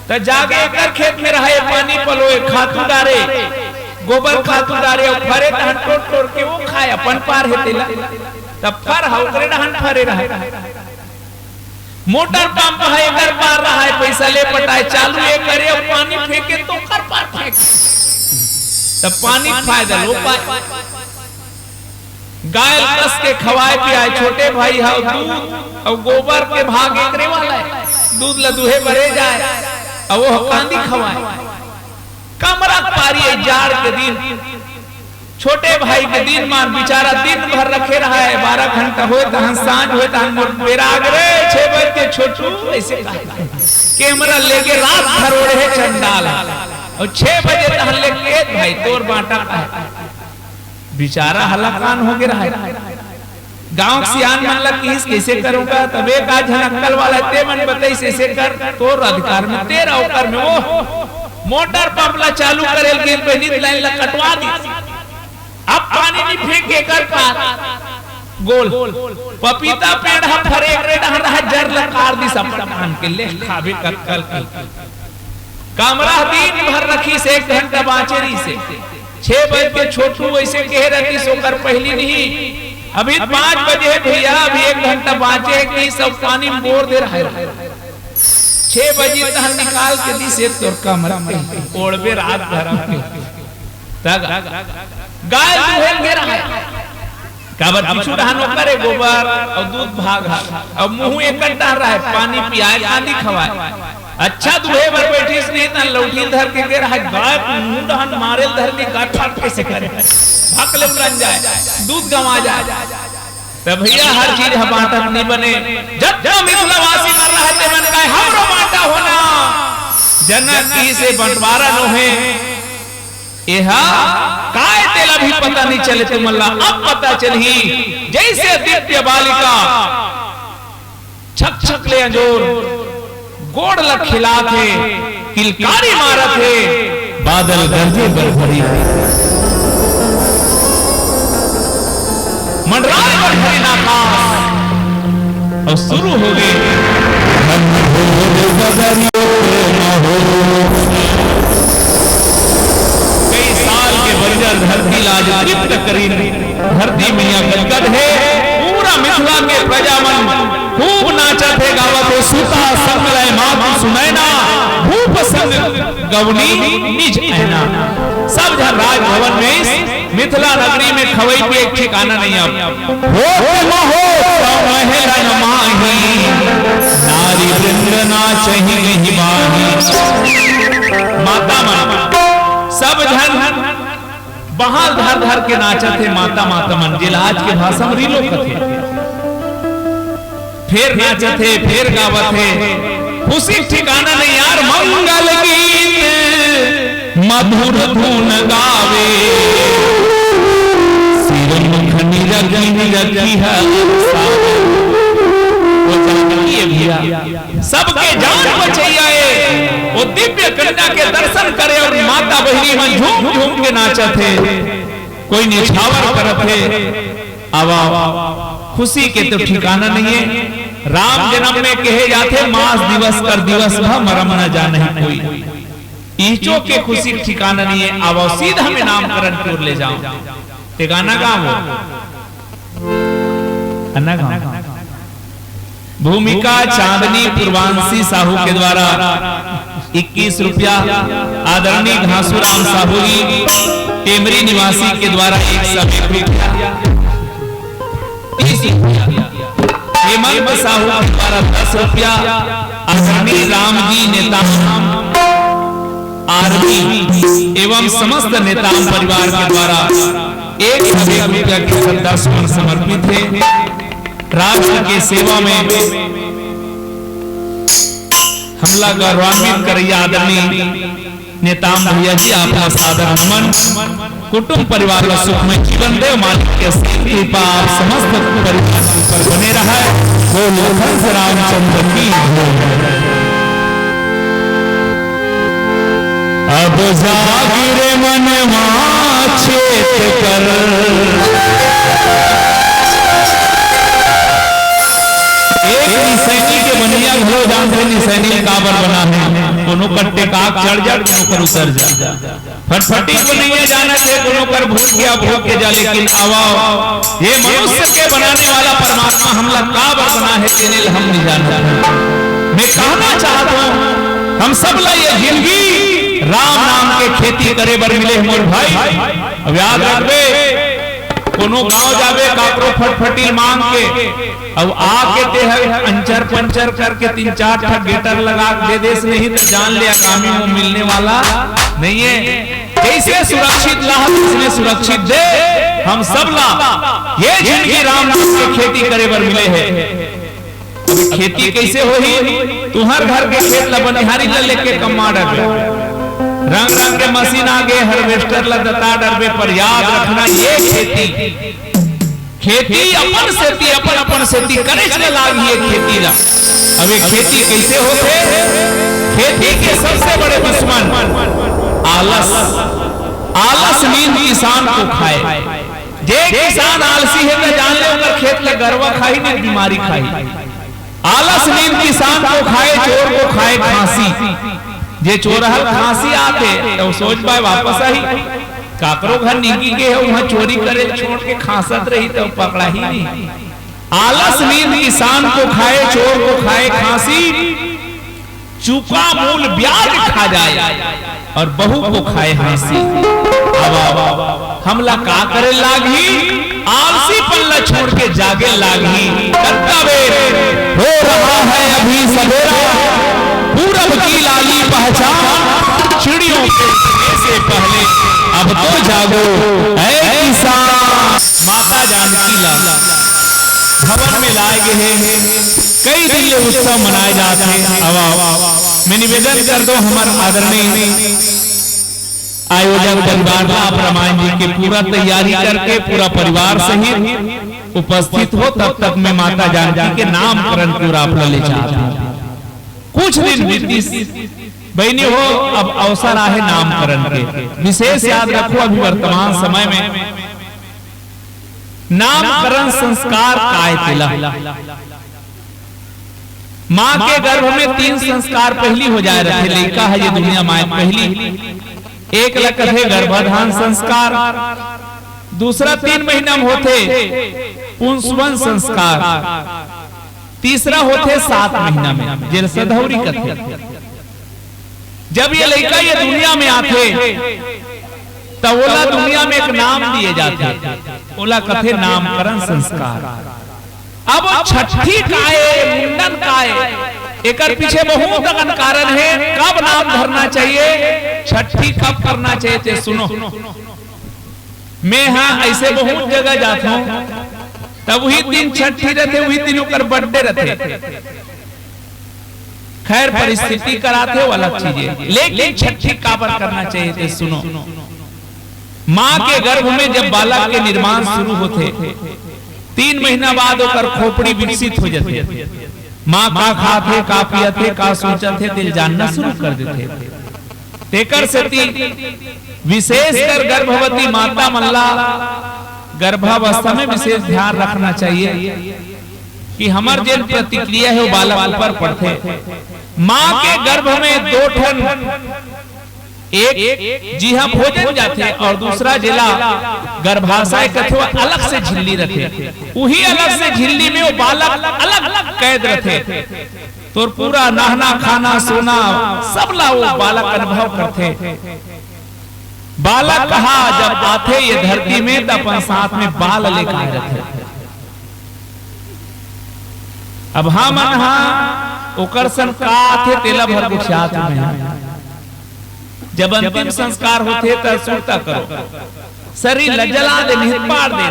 त जाके एकर खेत में रहे, पानी पलोए, खातू डारे, गोबर खातू डारे, अउ फरे डहन टोर टोर के वो खाए, अपन पार हे तेला। त फर हा ओकरे डहन फरे रहे। मोटर पंप हे, एकर पार रहा हे, पइसा ले पटाए, चालू ये करे, अउ पानी फेंके त ओकर पार फेंक। त पानी फायदा लो पाए। गाय ल कस के खवाए पियाए, छोटे भाई हा दूध अउ गोबर के भाग एकरे वाला हे। दूध ल दूहे बरे जाए, अउ वो कांदी खवाए। कमरा के पारी हे, जाड़ के दिन, छोटे भाई के दिन मान बिचारा दिन भर रखे रहा हे, बारह घंटा होए तहन सांझ होए तहन मोर बेरा आगे रे, छह बज के छोटू अइसे कहे। कैमरा लेके रात भर ओढ़े चंडाल, अउ छह बजे तहन ले के भाई तोर बांटा कहे। बिचारा हलाकान हो गे रहा हे। गांव के सियान मन ला किहिस, "कइसे करूंगा?" तब एक आध झन अक्कल वाला ते मन बतइस, "अइसे कर, तोर अधिकार में तेरा ओकर में वो।" मोटर पंप ला चालू करे ल गिन, पहिली लाइन ला कटवा दी। अब पानी नहीं फेंके कर पार। गोल। पपीता पेड़ हा फरे एकरे डहन रहा, जर ला काट दिस अपन धान के, ले खाबे कक्कल के। कमरा दिन भर रखिस, एक घंटा बांचे रहिसे। छह बज के छोटू अइसे कहे रहिस, ओकर पहिली नहीं। अभी पाँच बजे हे भइया, अभी एक घंटा बांचे हे कि सब पानी में बोर दे रहा हे। छह बजे तहन निकाल के दिस, एक तोर कमरा में ओढ़बे रात भर के। तग गाय दूहे ल गे रहा हे। काबर पीछू डहन ओकर ए गोबर अउ दूध भाग हा, अउ मुंह एकर डहर रहा हे, पानी पियाए, कांदी खवाए। अच्छा दूहे बर बैठिस नहीं त लौठी धर के गे रहा हे, गाय के मुंह डहन मारे ल धर के गाय फाट कइसे करे, भक ले उलन जाए, दूध गंवा जाए। त भइया हर चीज ह बांटत नहीं बने। जब जब मिथिलावासी मन रहा हे, ते मन काय हमरो बांटा होना। जनक की से बंटवारा नोहे। एहा काय तेला भी पता नहीं चले, तुमन ला अब पता चलही। जइसे आदित्य बालिका छक छक ले अंजोर गोड़ ल खिलात हे, किलकारी मारत हे, बादल गरजे बर धरी, मंडराए बर धरी ना आकाश। अउ शुरू हो गे। कई साल के बंजर धरती ला आज तृप्त करिन। धरती मैया गदगद हे। पूरा मिथिला के प्रजा मन खूब नाचत हे, गावत हे। सुता संग लय मात सुनैना, भूप संग गवनी निज ऐना। सब झन राजभवन में, इस मिथिला नगरी में खवई पिए के ठिकाना नहीं अब। होत महोत्सव महलन माही, नारी वृंद नाचहि गहि बाही। माता मन सब झन बहाल धर धर के नाचत हे माता, माता मन, जेला आज के भाषा में रीलो कथे। फेर नाचत हे, फेर गावत हे, खुशी के ठिकाना नहीं यार। मंगल गीत मधुर धुन गावे, सिर मुख निरखि निरखिहर सावे। वो जानकी ए भैया, सबके जान बचइया ए, वो दिव्य कन्या के दर्शन करे अउ माता बहिनी मन झूम झूम के नाचत हे, कोई निछावर करत हे। अब खुशी के तो ठिकाना नहीं हे। राम जनम में कहे जाथे, मास दिवस कर दिवस भा मरम न जानहि कोई। इहचो के खुशी के ठिकाना नहीं हे। अब सीधा मैं नामकरण की ओर ले जाऊं। ते गाना गावो। गाना गावो। भूमिका चांदनी पूर्वांशी साहू के द्वारा इक्कीस रुपया, आदरणीय घासूराम साहू जी टेमरी निवासी के द्वारा एक सौ एक रुपया, तीस रुपया, हेमंत साहू के द्वारा दस रुपया, आदरणीय राम जी नेताम आर्मी एवं समस्त नेताम परिवार के द्वारा एक सौ एक रुपया के श्रद्धा सुमन समर्पित हे। राष्ट्र के सेवा में हमला गौरवान्वित करइया आदरणीय नेताम भैया जी, आपला सादर नमन। कुटुंब परिवार ला सुखमय जीवन दे, मालिक के असीम कृपा आप समस्त परिवार के ऊपर बने रहय। बोल लखन से रामचंद्र की जय। अब जाग रे मनवा चेत कर। एक निसैनी के बनइया घलो जानथे निसैनी काबर बना हे। कोनो कर टेकाक चढ़ जा, कोनो कर उतर जा। फटफटी बनइया जानत हे, कोनो कर भूख के भूख के जा, लेकिन आवा, ये मनुष्य के बनाने वाला परमात्मा हमला काबर बना हे, तेने ल हम नहीं जानत। मैं कहना चाहत हूँ, हम सब ला ये जिंदगी राम नाम के खेती करे बर मिले हे मोर भाई। अब याद रखबे, कोनो गांव जाबे, काकरो फटफटी मांग के, अब आके ते ह अंचर पंचर करके तीन चार ठा गेटर लगा के दे देस नहीं, तो जान ले, आगामी वो मिलने वाला नहीं हे। जैसे सुरक्षित रहा, उसने सुरक्षित दे। हम सब ला ये जिंदगी राम नाम के खेती करे बर मिले हे। अब खेती कैसे होही? तुहर घर के खेत ला बनिहारी ला लेके कमा डरबे, रंग रंग के मशीन आगे, हार्वेस्टर ला दता डरबे, पर याद रखना, ये खेती खेती अपन सेती, अपन, अपन सेती करेच ल लागही ए खेती ला। अब ये खेती कैसे होथे? खेती के सबसे बड़े दुश्मन आलस। आलस नींद किसान को खाए। जे किसान आलसी हे, त जान ले, ओकर खेत ल गरवा खाही, नहीं बीमारी खाही। आलस नींद किसान को खाए, चोर को खाए खांसी। जे चोरहा ल खांसी आथे, त वो सोच पाए वापस आही। काकरो घर निंगी गे हे, उहाँ चोरी करे छोड़ के खांसत रही, त पकड़ाही नहीं। आलस नींद किसान को खाए, चोर को खाए खांसी, चुका मूल ब्याज खा जाए और बहू को खाए हंसी। अब, अब हमला का करे लागही? आलसीपन ला छोड़ के जागे लागही। कतका बेर हो रहा है अभी सवेरा, पूरब की लाली पहचान, चिड़ियों के उड़ने से पहले अब तो जागो ऐ किसान। माता जानकी ला भवन में लाए गे हे, कई दिन ले उत्सव मनाए जात हे। अब मैं निवेदन कर दो हमर आदरणीय आयोजक परिवार ला, आप रामायण जी के पूरा तैयारी करके पूरा परिवार सहित उपस्थित हो, तब तक मैं माता जानकी के नामकरण पूरा आप ला ले जात हूँ। कुछ दिन बीतिस बहिनी हो, अब अवसर आहे नामकरण के। विशेष याद रखो, अभी वर्तमान समय में नामकरण संस्कार काय तेला। माँ के गर्भ में तीन संस्कार पहिली हो जाए रथे, लइका हे ये दुनिया माँ पहली। एक ल कथे गर्भाधान संस्कार, दूसरा तीन महीना में होथे पुंसवन संस्कार, तीसरा होथे सात महीना में, जेल सधौरी कथे। जब ये लइका ये दुनिया में आथे, त ओला दुनिया में एक नाम दिए जाथे, ओला कथे नामकरण संस्कार। अब छट्ठी काय, मुंडन काय, एकर पीछे बहुत अकन कारण हे। कब नाम धरना चाहिए, छट्ठी कब करना चाहिए, ते सुनो। मैं हा ऐसे बहुत जगह जात हूँ, तब वही दिन छठी रहते, वही दिन ओकर बर्थडे रहते। खैर, परिस्थिति कराते, वो अलग चीज है, लेकिन छठी काबर करना चाहिए, ते सुनो। माँ के गर्भ में जब बालक के निर्माण शुरू होते, तीन महीना बाद ओकर खोपड़ी विकसित हो जाते। माँ का खात हे, का पियत हे, का सोचत हे, तेला जानना शुरू कर देते। तेकर सेती विशेषकर गर्भवती माता मन ला गर्भावस्था में विशेष ध्यान रखना चाहिए कि हमर जेन प्रतिक्रिया हे, वो बालक ऊपर पड़थे। माँ के गर्भ में दो ठन, एक जिहां भोजन जाथे और दूसरा जेला गर्भाशय कथे, वो अलग से झिल्ली रथे। उही अलग से झिल्ली में वो बालक अलग कैद रथे। तोर पूरा नहाना, खाना, सोना, सब ला वो बालक अनुभव करथे। बालक हा जब आथे ये धरती में, त अपन साथ में बाल लेके आए रथे। अब हमन हा ओकर सन का आथे, तेला भर गोठियात में। जब अंतिम संस्कार होथे, त सुरता करो, शरीर ला जला दे, निहत पाड़ दे,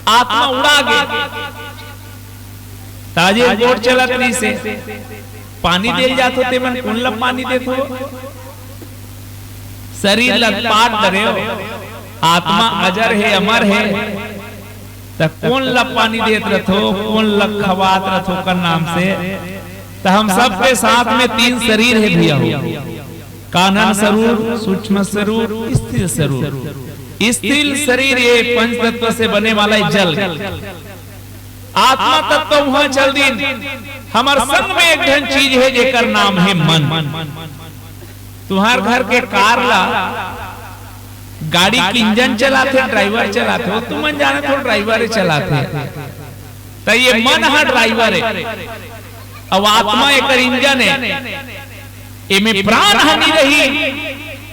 आत्मा उड़ा गे। ताजे गोठ चलत रहिसे, पानी देल जात होते मन, कोन ला पानी देत हो? शरीर ला पाट डरे हो, आत्मा अजर हे, अमर हे, त कोन ला पानी देत रथो, कोन ला खवात रथो कर नाम से? त हम सबके साथ में तीन शरीर हे भैया हो, कानन सरूर, सूक्ष्म सरूर, स्थिर सरूर। स्थिर शरीर ये पंच तत्व से बने वाला हे जल। आत्मा तत्व उहाँ चल दिन। हमर संग में एक ठन चीज हे जेकर नाम हे मन। तुहार घर के कार ला गाड़ी के इंजन चलाथे, ड्राइवर चलाथे, वो तुमन जानत हो ड्राइवर ही चलाथे। त ये मन हा ड्राइवर हे, अउ आत्मा एकर इंजन हे। एमे प्राण हा नी रही,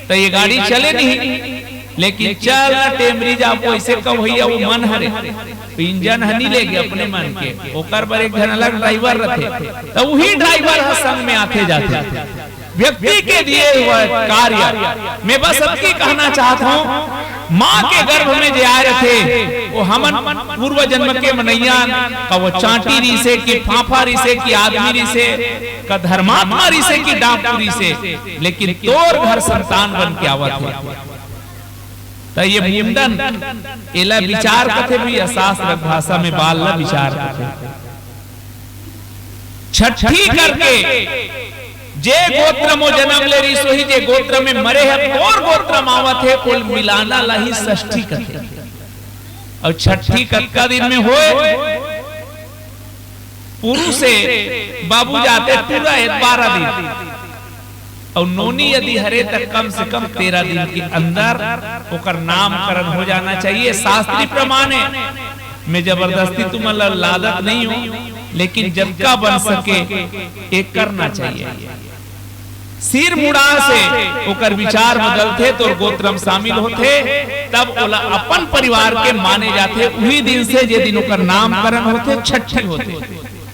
त ये गाड़ी चले नहीं। लेकिन चल ना टेमरी जा, वो ऐसे कब भैया, वो मन हरे, तो इंजन हा नी लेगे अपने मन के, ओकर बर एक झन अलग ड्राइवर रथे, त वही ड्राइवर हा संग में आथे जाथे। व्यक्ति के दिए हुए कार्य में बस अतकी कहना चाहत हूँ, माँ के गर्भ में जे आए रथे, वो हमन पूर्व जन्म के मनैया, का वो चांटी रिसे, कि फाफा रिसे, कि आदमी रिसे, का धर्मात्मा रिसे, कि डाकू रिसे, लेकिन तोर घर संतान बन के आवत हे। त ये मुंडन, एला विचार कथे भी, शास्त्र भाषा में बाल ला विचार कथे। छठी करके जे गोत्र मो जन्म ले रिस, वही जे गोत्र में मरे हे, तोर गोत्र म आवत हे, कुल मिलाना ला ही षष्ठी कथे। अउ छठी कतका दिन में होए? पुरुष हे, बाबू जाते पूरा हे बारह दिन, अउ नोनी यदि हरे त कम से कम तेरह दिन के अंदर ओकर नामकरण हो जाना चाहिए। शास्त्री प्रमाण हे, मैं जबरदस्ती तुमन ला लादत नहीं हूँ, लेकिन जतका बन सके ये करना चाहिए। सिर मुड़ा से ओकर विचार बदलथे, तोर गोत्र म शामिल होथे, तब ओला अपन परिवार के माने जाथे। उही दिन से जे दिन ओकर नामकरण होथे, छठी होथे।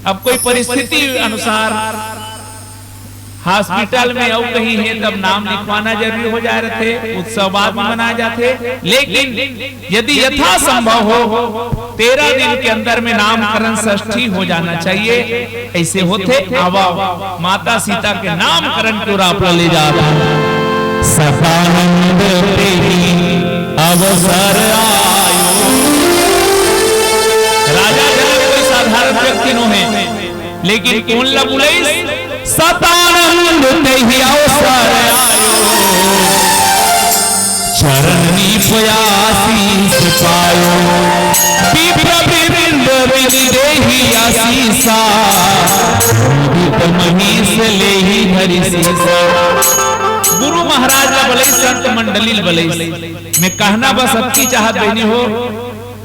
अब कोई परिस्थिति अनुसार हॉस्पिटल में अउ कहीं हे, तब नाम लिखवाना जरूरी हो जाए रथे, उत्सव बाद में मनाए जाथे। लेकिन यदि यथासंभव हो, तेरह दिन के अंदर में नामकरण षष्ठी हो जाना चाहिए। ऐसे होथे, आवा माता सीता के नामकरण के ओर आप ला ले जात हूँ। सतानंद तेहि अवसर आयो। राजा जनक कोई साधारण व्यक्ति नो हे, लेकिन कोन ला बुलाइस? सतानंद तेहि अवसर आयो, चरण नीप आशीष पायो। विप्र वृंद विनि देहि आशीषा, विदित महेश लेहि हरि शीसा। गुरु महाराज ला बलई, संत मंडली ला बलई। मैं कहना बस अतकी चाहत बहिनी हो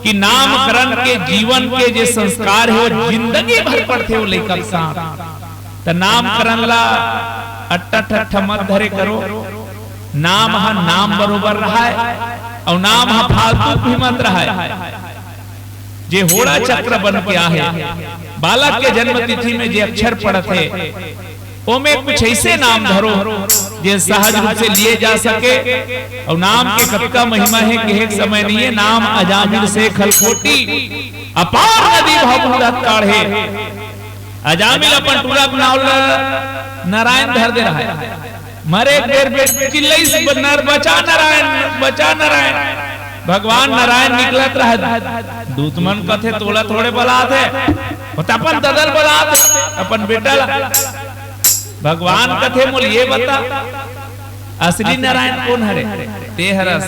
कि नामकरण के जीवन के जे संस्कार हे, वो जिंदगी भर पड़थे वो लइका के साथ। त नामकरण ला अट्टा ठट्ठा मत धरे करो। नाम ह नाम बरोबर रहय, अउ नाम ह फालतू भी मत रहय। जे होड़ा चक्र बन के आहे, बालक के जन्म तिथि में जे अक्षर पड़त हे, ओमे कुछ ऐसे नाम धरो जे सहज रूप से लिए जा सके। और नाम के कतका महिमा हे, कहे के समय नहीं है। नाम अजामिल से खलकोटी, अपार नदी भव बूढ़त काढ़े। अजामिल अपन टूरा के नाव ल नारायण धर दे रहा है। मरे एक बेर बेट चिल्लई से नर बचा नारायण, बचा नारायण। भगवान नारायण निकलत रहा। दूत मन कथे तोला थोड़े बलात हे, वो त अपन ददल बलात हे, अपन बेटा ला। भगवान कथे मोल ये बता, असली नारायण कोन हरे? ते हरस।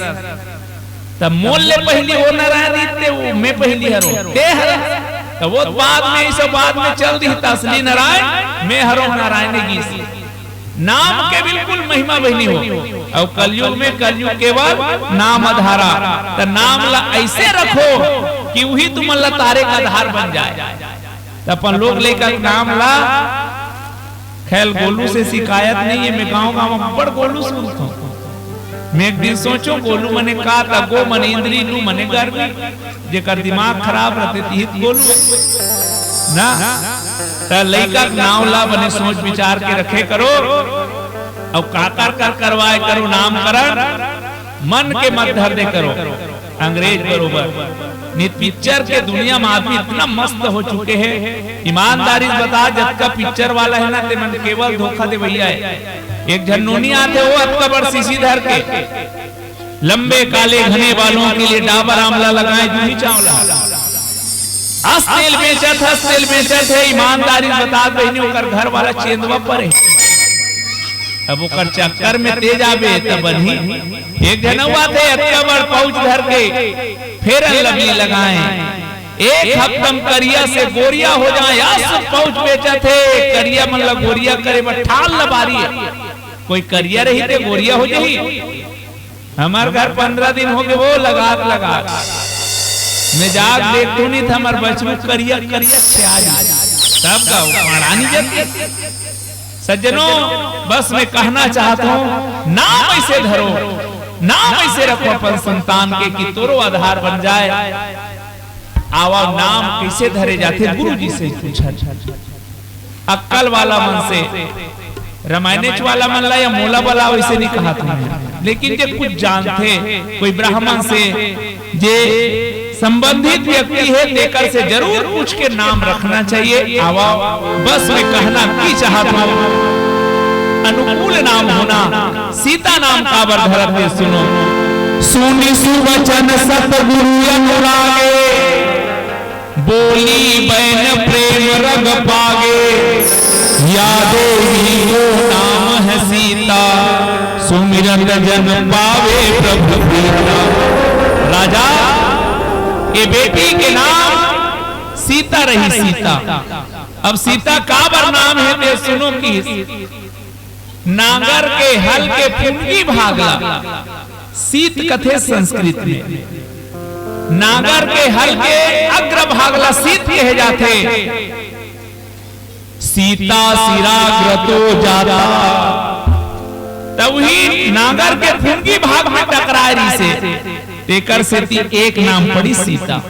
त मोल ले पहिली वो नारायण रहिते, वो मैं पहिली हरो, ते हरस। त वो बाद में, इस बाद में चल दी, त असली नारायण मैं हरो, नारायण गीस। नाम के बिल्कुल महिमा बहिनी हो। और कलयुग में, कलयुग केवल नाम आधारा। त नाम ला ऐसे रखो कि वही तुमन ला तारे का आधार बन जाए। त अपन लोग लइका के नाम ला, खैर, गोलू से शिकायत नहीं है, मैं गांव गांव में बड़ गोलू सुनता हूँ। मैं एक दिन सोचो, गोलू मने का, त गो मने इंद्री, लू मने गर्मी, जेकर दिमाग खराब रहते, तिही त गोलू ना। त लइका के नाव ला बने सोच विचार के रखे करो, और काकर कर करवाए करो नामकरण, मन के मत धर दे करो। अंग्रेज बरोबर। नित पिक्चर के दुनिया में आदमी इतना मस्त हो चुके हैं। ईमानदारी से बता, जतका पिक्चर वाला है ना, ते मन केवल धोखा दे भैया है। एक झन नोनी आथे, वो अतका बड़ शीशी धर के, लंबे काले घने बालों के लिए डाबर आंवला लगाए जूही चांवला। अस तेल बेचत हे, अस तेल बेचत हे। ईमानदारी से बता बहिनी, ओकर घर वाला चेंदवा परे। अब ओकर चक्कर में ते जाबे त बनही। एक झन अउ आथे, अतका बड़ पाउच धर के, फेयर एंड लवली लगाए, एक हफ्ता में करिया से गोरिया हो जाए, अस पाउच बेचत हे, करिया मन ला गोरिया करे बर ठाल ला बारी हे। कोई करिया रही ते गोरिया हो जाही? हमर घर पंद्रह दिन हो गए, वो लगात लगात। मैं जाग देखथूं नहीं त हमर बछरू करिया करिया छे आ जाए। तब का वो पाड़ा नहीं जलती? सज्जनों, बस मैं कहना चाहता हूं, नाम ऐसे धरो, नाम ऐसे रखो अपन संतान के कि तोरो आधार बन जाए। आवा, नाम कैसे धरे जाथे, गुरु जी से पूछा। अक्कल वाला मन से, रामायणेच वाला मन ला या मोला बला, वैसे नहीं कहा था, लेकिन जे कुछ जानथे, कोई ब्राह्मण से, जे संबंधित व्यक्ति है, तेकर से जरूर पूछ के नाम रखना चाहिए। आवा, बस मैं कहना की चाहत हूँ, अनुकूल नाम होना, सीता नाम काबर धरत हे, सुनो। सुनि सुवचन सतगुरु अनुरागे, बोली बैन प्रेम रग पागे, या देवी को नाम है सीता, सुमिरत जन पावे प्रभु प्रीता। राजा, ये बेटी के नाम सीता रही, सीता। अब सीता काबर नाम हे ते सुनो कि नांगर के हल के फुनगी भाग ला सीत कथे संस्कृत में। नांगर के हल के अग्र भाग ला सीत कहे जाथे। सीता सिराग्र तो जाता, तब ही नांगर के फुनगी भाग में टकराए रहिसे, तेकर सेती एक नाम पड़ी सीता।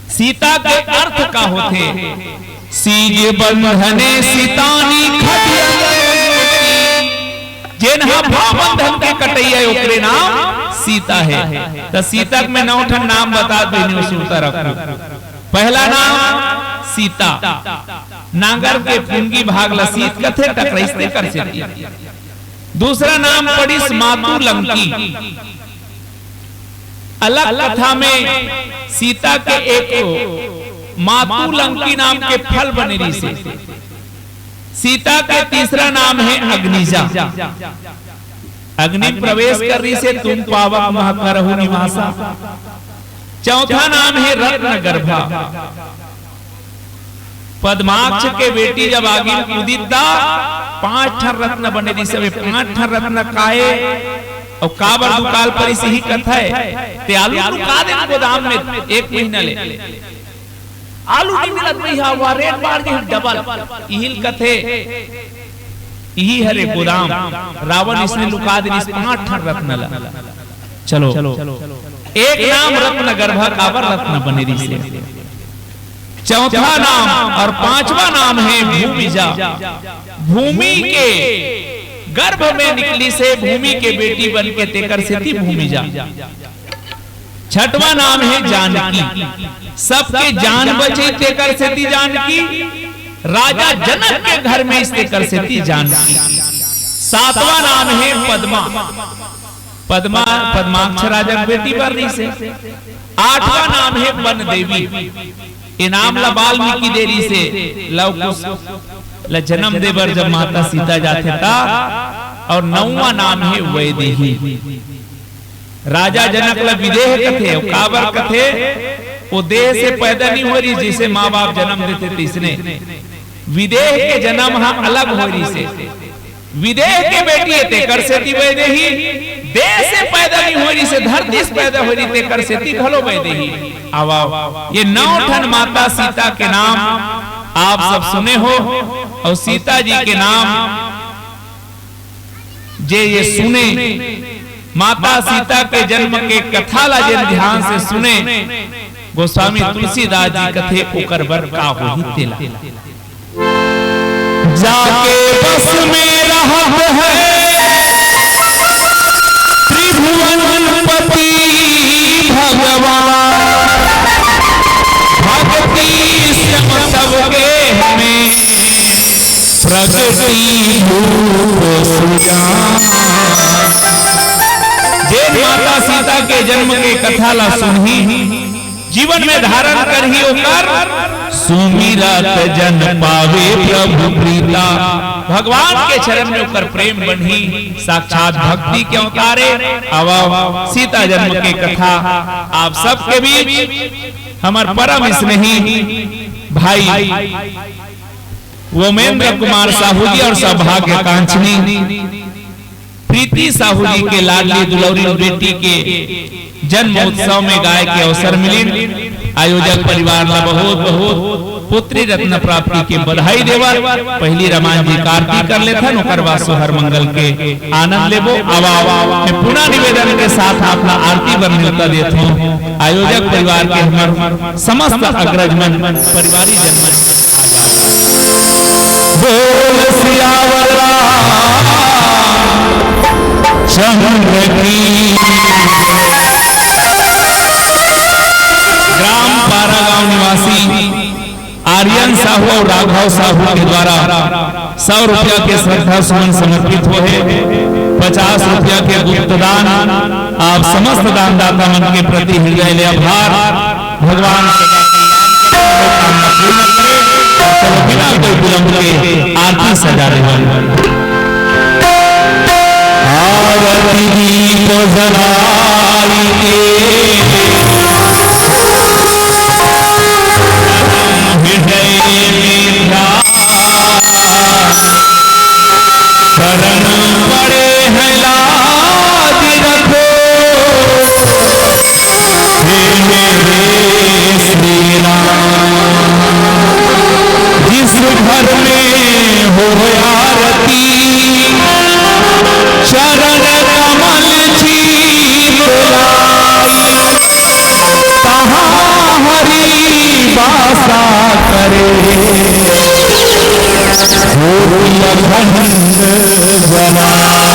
सीता के अर्थ का होथे? सीज बंधने सितानी खटिया, जेन ह भाव बंधन के कटइया, ओकरे नाम सीता हे। त सीता के मैं नौ ठन नाम बता देनी, सुरता रखो। पहला नाम सीता, नांगर के फुनगी भाग ला सीत कथे, टकराइस तेकर सेती। दूसरा नाम पड़िस मातु लंकी। अलग कथा में सीता के एक मातु लंकी नाम के फल बने रहिसे। सीता के तीसरा नाम हे अग्निजा, अग्नि में प्रवेश कर रहिसे, तुम पावक मह करहु निवासा। चौथा नाम हे रत्न गर्भा। पद्माक्ष के बेटी जब आगी में कूदिस त पांच ठन रत्न बने रहिसे, पांच ठन रत्न काहे अउ काबर दुकाल परिस इही कथा हे। ते आलू लुका दे गोदाम में एक महीना ले, आलू नहीं मिलत भैया, वा रेट बाढ़ गे डबल। इही ल कथे, इही हरे गोदाम। रावण इसने लुका दे पांच ठन रत्न ला। चलो, एक नाम रत्न गर्भा, काबर रत्न बने रहिसे। चौथा नाम और पांचवा नाम हे भूमिजा। भूमि के गर्भ में निकलिस हे, भूमि के बेटी बन के, तेकर सेती भूमिजा। छठवां नाम हे जानकी, सबके जान बचे तेकर सेती जानकी, राजा जनक के घर में अइस तेकर सेती जानकी। सातवां नाम हे पद्मा, पद्मा पद्माक्ष राजा के बेटी बर रहिस हे। आठवां नाम हे बन देवी, ए नाम ला वाल्मीकि दे रहिस हे, लव कुश ला जन्म दे बर जब माता सीता जाथे ता। और नौवां नाम हे वैदेही। राजा जनक ला विदेह कथे, अउ काबर कथे? ओ देह से पैदा नइ होय रहिस, जइसे माँ बाप जन्म देथे तइसने। विदेह के जन्म ह अलग होय रहिस हे। विदेह के बेटी हे, तेकर सेती वैदेही। देह से पैदा नइ होय रहिस हे, धरती से पैदा होय रहिस, तेकर सेती घलो वैदेही। अब, अब, ये नौ ठन माता सीता के नाम आप सब सुने हो, अउ सीता जी के नाम जे ये सुने, माता सीता के जन्म के कथा ला जेन ध्यान से सुने, गोस्वामी तुलसीदास जी कथे, ओकर बर का होही तेला। जाके बस में रहत हे त्रिभुवनपति भगवान, भक्ति श्याम सबके में प्रकृति रूप सुजान। जे माता सीता के जन्म के कथा ला सुनही, जीवन में धारण करही, ओकर सुमिरत जन पावे प्रभु प्रीता। भगवान के चरण में ओकर प्रेम बनही, साक्षात भक्ति के अवतारे। अब सीता जन्म के कथा आप सबके बीच हमर परम स्नेही भाई वोमेंद्र कुमार साहू जी और सौभाग्य कांक्षिणी प्रीति साहू जी के लाडली दुलौरी बेटी के जन्म उत्सव में गाय के अवसर मिलिन। आयोजक परिवार ला बहुत बहुत पुत्री रत्न प्राप्ति के बधाई देवत पहिली रामायण जी के आरती कर लेथन, ओकर बाद सोहर मंगल के आनंद लेबो। अब मैं पुनः निवेदन के साथ आप ला आरती बर न्योता देत हूँ। आयोजक परिवार के हमर समस्त अग्रज मन परिवारी जन मन। बोल सियावर रामचंद्र की। ग्राम पारागांव निवासी आर्यन साहू और राघव साहू के द्वारा सौ रुपया के श्रद्धा सुमन समर्पित होहे। पचास रुपया के गुप्तदान। आप समस्त दानदाता मन के प्रति हृदय ले आभार। भगवान बिना कोई विलंब के आरती सजा देवल। आरती दीप जलाई के हृदय में ध्यान। शरण पड़े हैं लाज रखो, हे मेरे श्री राम। जिस घर में हो आरती, चरण कमल चित लाई। तहाँ हरि वासा करे, गोपी अखंड जनाए।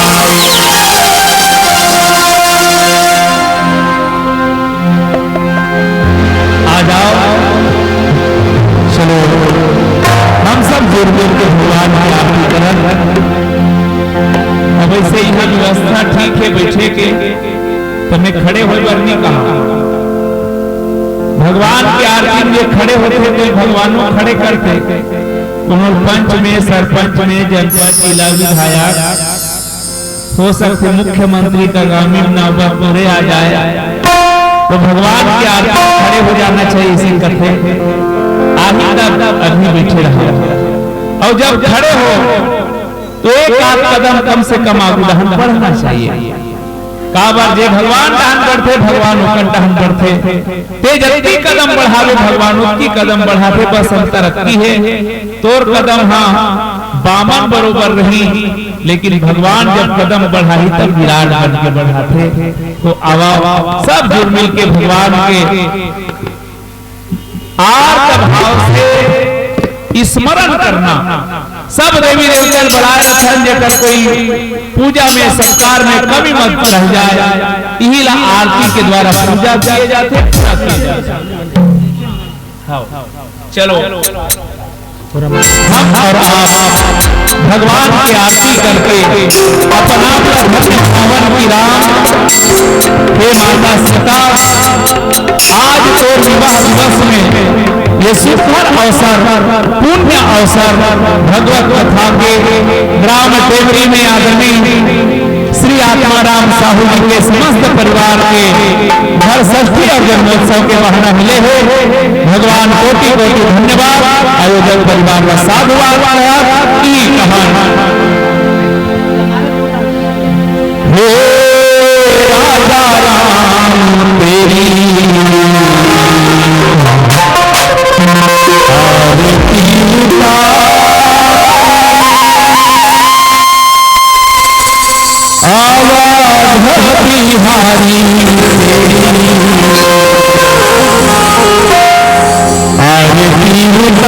आ जाओ, चलो, हम सब जुड़ मिल के भगवान की आरती करन। अब ऐसे यहाँ व्यवस्था ठीक है बैठे के, त मैं खड़े होय बर नहीं कहा। भगवान के आरती में खड़े होते तो भगवानो खड़े करते। कोनो पंच में, सरपंच में, जनपद, जिला विधायक, हो सकते मुख्यमंत्री का ग्रामीण नौबत पूरे आ जाए, तो भगवान के आरती में खड़े हो जाना चाहिए, इसी कथे। आही तब अभी बैठे रहो, और जब खड़े हो तो एक आध कदम कम से कम आगू डहन बढ़ना चाहिए। काबर जे भगवान डहन बढ़थे, भगवान ओकर डहन बढ़थे। ते जतकी कदम बढ़ावे, भगवान ओतकी कदम बढ़ाथे। बस अंतर अतकी हे, तोर कदम हा बामन बरोबर रही, लेकिन भगवान जब कदम बढ़ाही तब विराट बन के बढ़ाथे। तो आवा सब जुड़ मिल के भगवान के आर्त भाव से स्मरण करना। सब देवी देवता ल बलाय रथन, जेकर कोई पूजा में, सत्कार में कमी मत रह जाए, इही ला आरती के द्वारा पूजा किए जाथे, पूरा किए जाथे। हाँ, चलो। हम और आप भगवान की आरती करके अपना धन्य पावन की राम, हे माता सीता, आज तोर विवाह दिवस में ये सुंदर अवसर, पुण्य अवसर, भगवत कथा के ग्राम टेमरी में आदरणीय श्री आत्माराम साहू जी के समस्त परिवार के घर षष्ठी और जन्मोत्सव के बहाना मिले हे। भगवान कोटि कोटि धन्यवाद। आयोजक परिवार का साधुवाद। ई कहानी। हे राजा राम तेरी आरती उतार। अवध बिहारी तेरी आरती उतार। हे राजा राम तेरी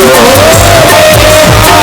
अपन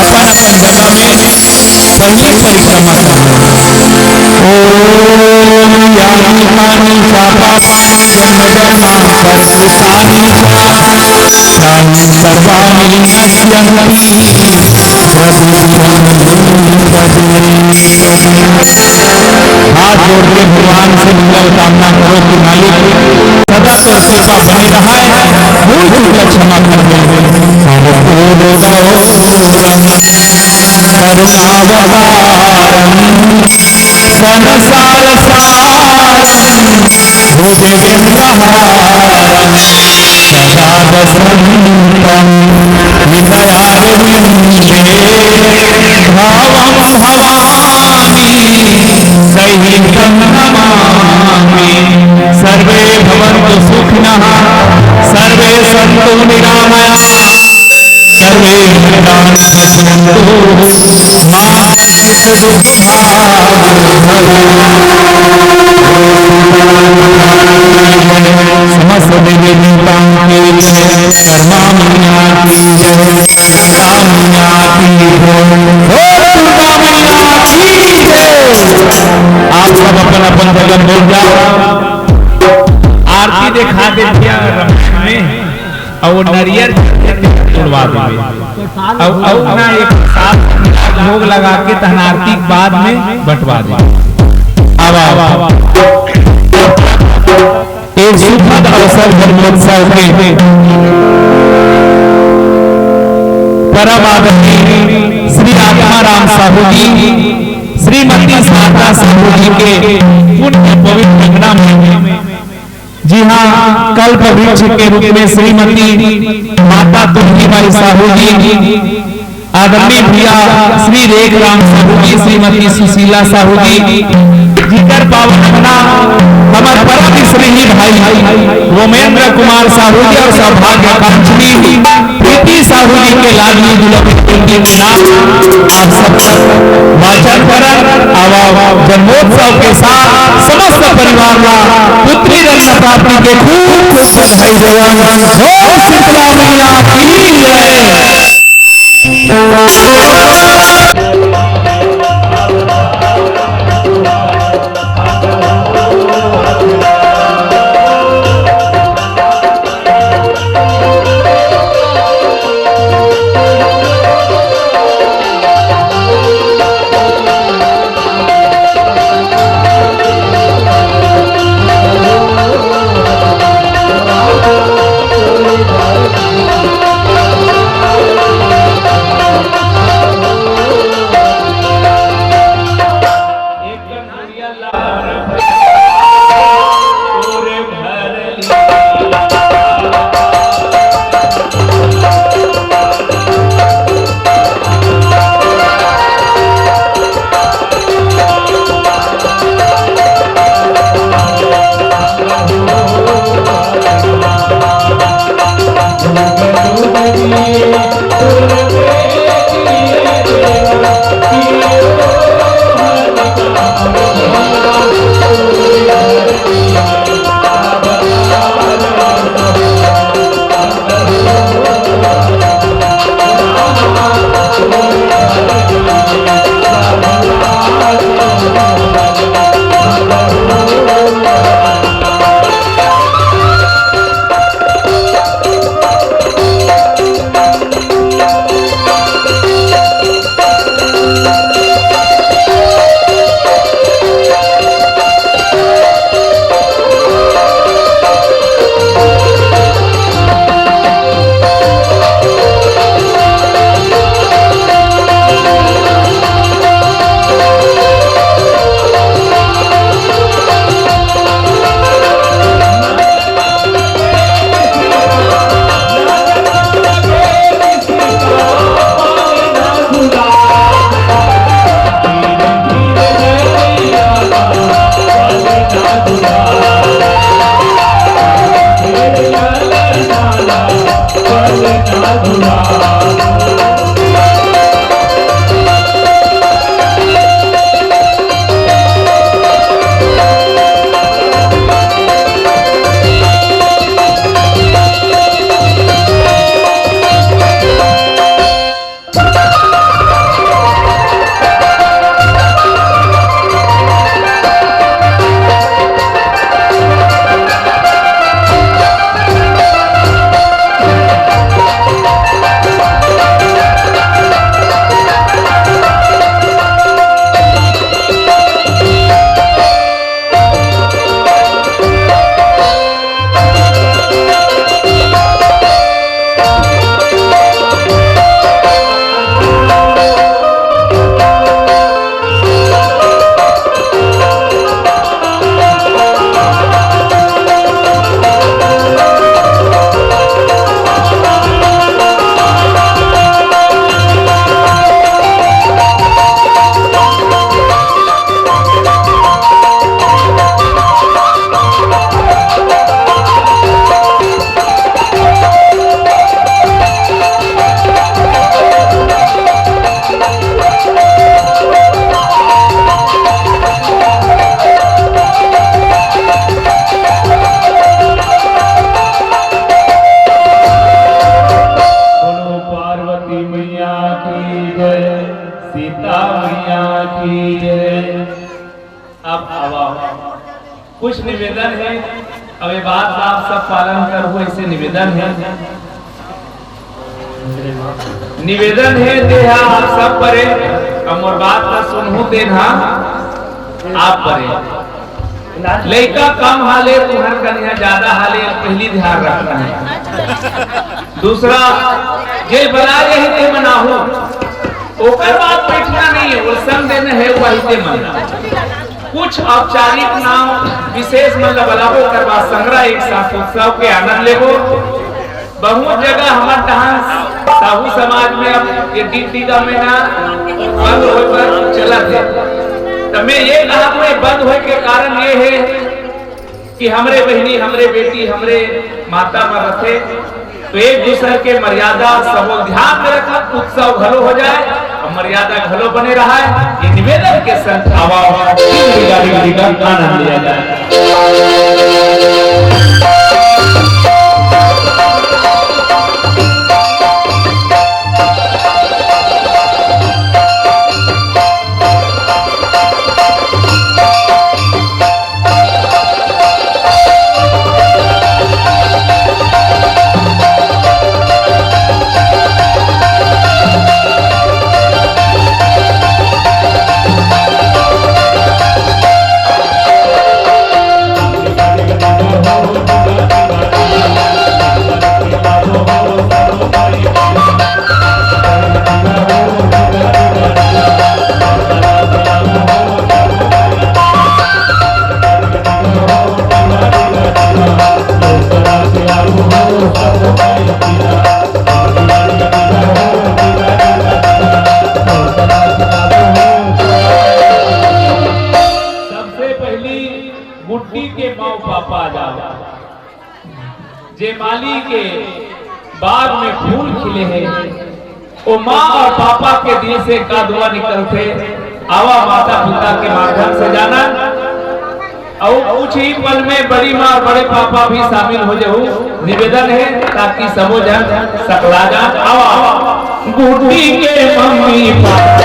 अपन जगह में पहली परिक्रमा करना। ओम यानि कानि चापानि जन्मकर्माणि सर्वाणि नश्यन्ति। हाथ जोड़ के भगवान से मंगल कामना करो कि मालिक, सदा से कृपा बनी रहे, भूल चूक ला क्षमा कर दे। करुणावतारम संसार सारम भुजगेन्द्रहारम सदा वसंतम हृदयारविंदे भवं भवानी सहितं नमामि। सर्वे भवन्तु सुखिनः, सर्वे सन्तु निरामयाः, सर्वे भद्राणि पश्यन्तु मा कश्चित् दुःखभाग् भवेत्। समस्त देवी देवताओं की जय, कर्मा मैया की जय, दुर्गा मैया की जय, बोल दुर्गा मैया की जय। आप सब अपन अपन जगह बोल जाओ। आरती देखा दे भैया रमजान में, और वो नरियर तुड़वा देवे। और, और ना एक साथ भोग लगा के तहन आरती के बाद में बंटवा दे। आवा, आवा। एक सुखद अवसर धर्मोत्सव के परम आदरणीय श्री आत्माराम साहू जी, श्रीमती शारदा साहू जी के पुण्य पवित्र अंगना में, जी हाँ, कल्प वृक्ष के रूप में श्रीमती माता तुलसीबाई साहू जी, आदरणीय भैया श्री रेखराम साहू जी, श्रीमती सुशीला साहू जी, जिकर पावन अंगना हमर परम स्नेही भाई रोमेंद्र कुमार साहू जी और सौभाग्य आकांक्षी प्रीति साहू जी के लाडली दुल्हन के नाम आप सब वाचन करन। आवा जन्मोत्सव के साथ समस्त परिवार ला पुत्री रत्न प्राप्ति के खूब खूब बधाई देवन। बोल शीतला मैया की जय। अब, अब, अब कुछ निवेदन हे, अब ये बात ला आप सब पालन करहू, ऐसे निवेदन हे, निवेदन हे, ते हा आप सब परे, अब मोर बात ला सुनहू, तेन हा आप परे। लइका कम हाले, तुहर कनिहा ज्यादा हाले, पहली ध्यान रखना हे। दूसरा, जे बला रहे ते मनाहू, ओकर बाद बैठना नहीं है, वो संग देना है, वही ते मन। कुछ औपचारिक नाम विशेष मन ला बलाबो, ओकर बाद संगरा एक साथ उत्सव के आनंद लेबो। बहुत जगह हमर तहाँ साहू समाज में अब ये टीका में ना बंद होय पर चलत हे। त मैं ये कहा, ये बंद होय के कारण ये है कि हमरे बहिनी, हमरे बेटी, हमरे माता मन रथे, तो एक दूसर के मर्यादा सबो ध्यान में रखत उत्सव घलो हो जाए और मर्यादा घलो बने रहा है। ये निवेदन के संग आवा, गाड़ी गाड़ी का आनंद लिया जाए। सबसे पहली गुड्डी के माँ पापा आ जाओ। जे माली के बाग में फूल खिले हे, वो माँ और पापा के दिल से का दुआ निकलथे, आवा माता पिता के माध्यम से जाना। और कुछ ही पल में बड़ी माँ और बड़े पापा भी शामिल हो जाहू। निवेदन है ताकि सबो जन सकला जान। आवा, आवा। गुड्डी के मम्मी पापा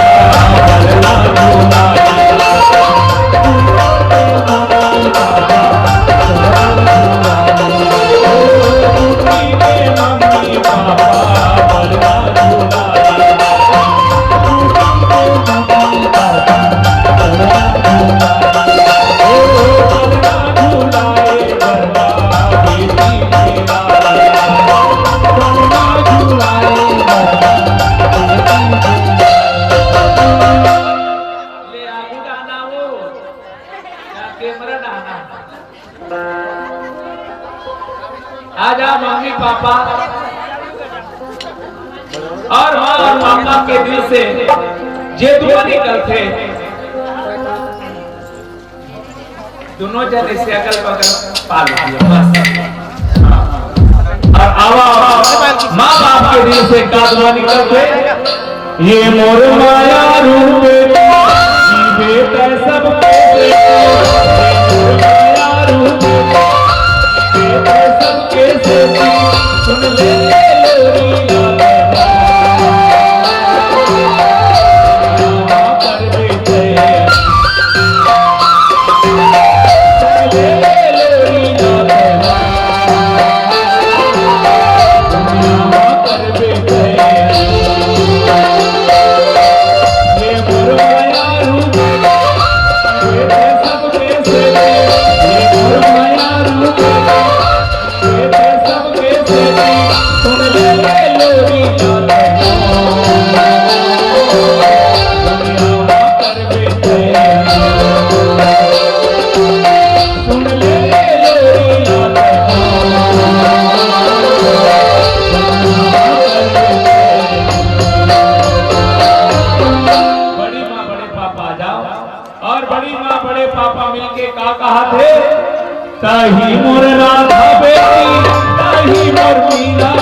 ले आगू डाहना वो, या कैमरा डाहना। आ जा मम्मी पापा और माँ और पापा के दिल से जे दुआ निकलथे, दोनों जन ऐसे अगल बगल पा लीजिए, बस। हाँ। और आवा, आवा, माँ बाप के दिल से का दुआ निकलथे, ये मोर माया रूप बेटा, जीवे तै सबके सेती। ये मोर माया रूप बेटा, जीवे तै सबके सेती। सुन ले लोरिया बड़ी माँ बड़े पापा आ जाओ। और बड़ी माँ बड़े पापा मिलके का कहाथे? ताही मोर राधा बेटी, ताही मोर मीरा,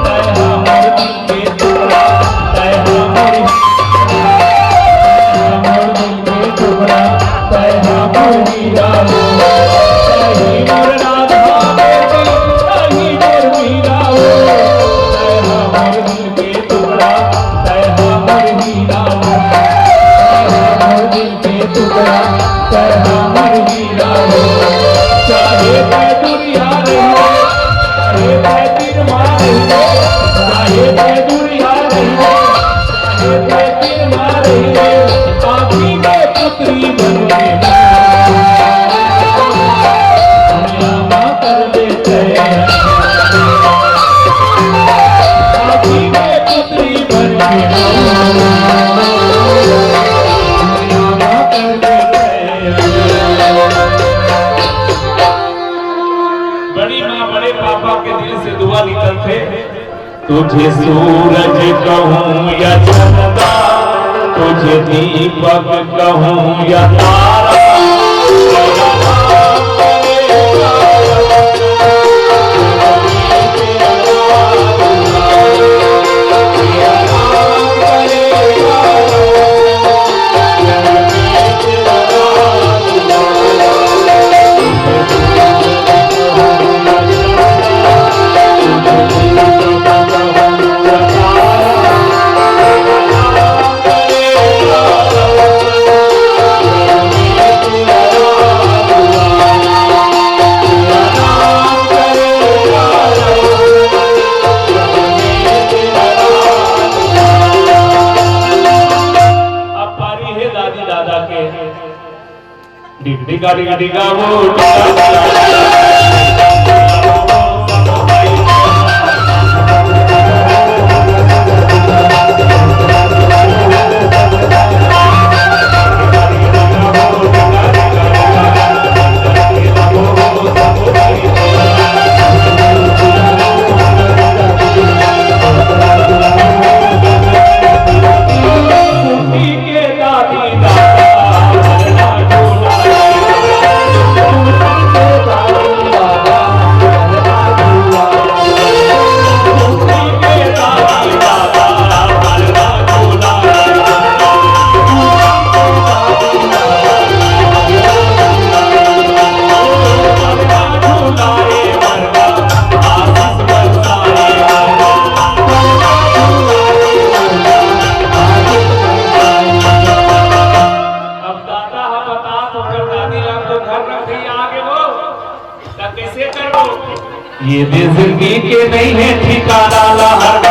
तै हा मोर दिल के टुकड़ा, तै हा मोर हीरा, तै हा मोर दिल के टुकड़ा, तै हा मोर हीरा। ताही मोर राधा बेटी, ताही मोर मीरा, तै हा मोर दिल के टुकड़ा, तै हा मोर हीरा, तै हा मोर दिल के टुकड़ा, चाहे हमर हीरा हो, चाहे ते दुरिया रही हो, चाहे ते तिरमा रही हो, चाहे ते दुरिया रही हो, चाहे ते तिरमा रही हो, आँखी में पुतरी बन के बड़ी माँ, बड़े पापा के दिल से दुआ निकलथे। तुझे सूरज कहूँ या चंदा, तुझे दीपक कहूँ या तारा, अब पारी हे दादी दादा के। डिग डिगा डिग डिगा वो डिगा। अब दादा ह बतात हों, दादी ला तो घर रख भैया आगे वो, त कइसे करबो? ये दे जिंदगी के नहीं है ठिकाना ला हर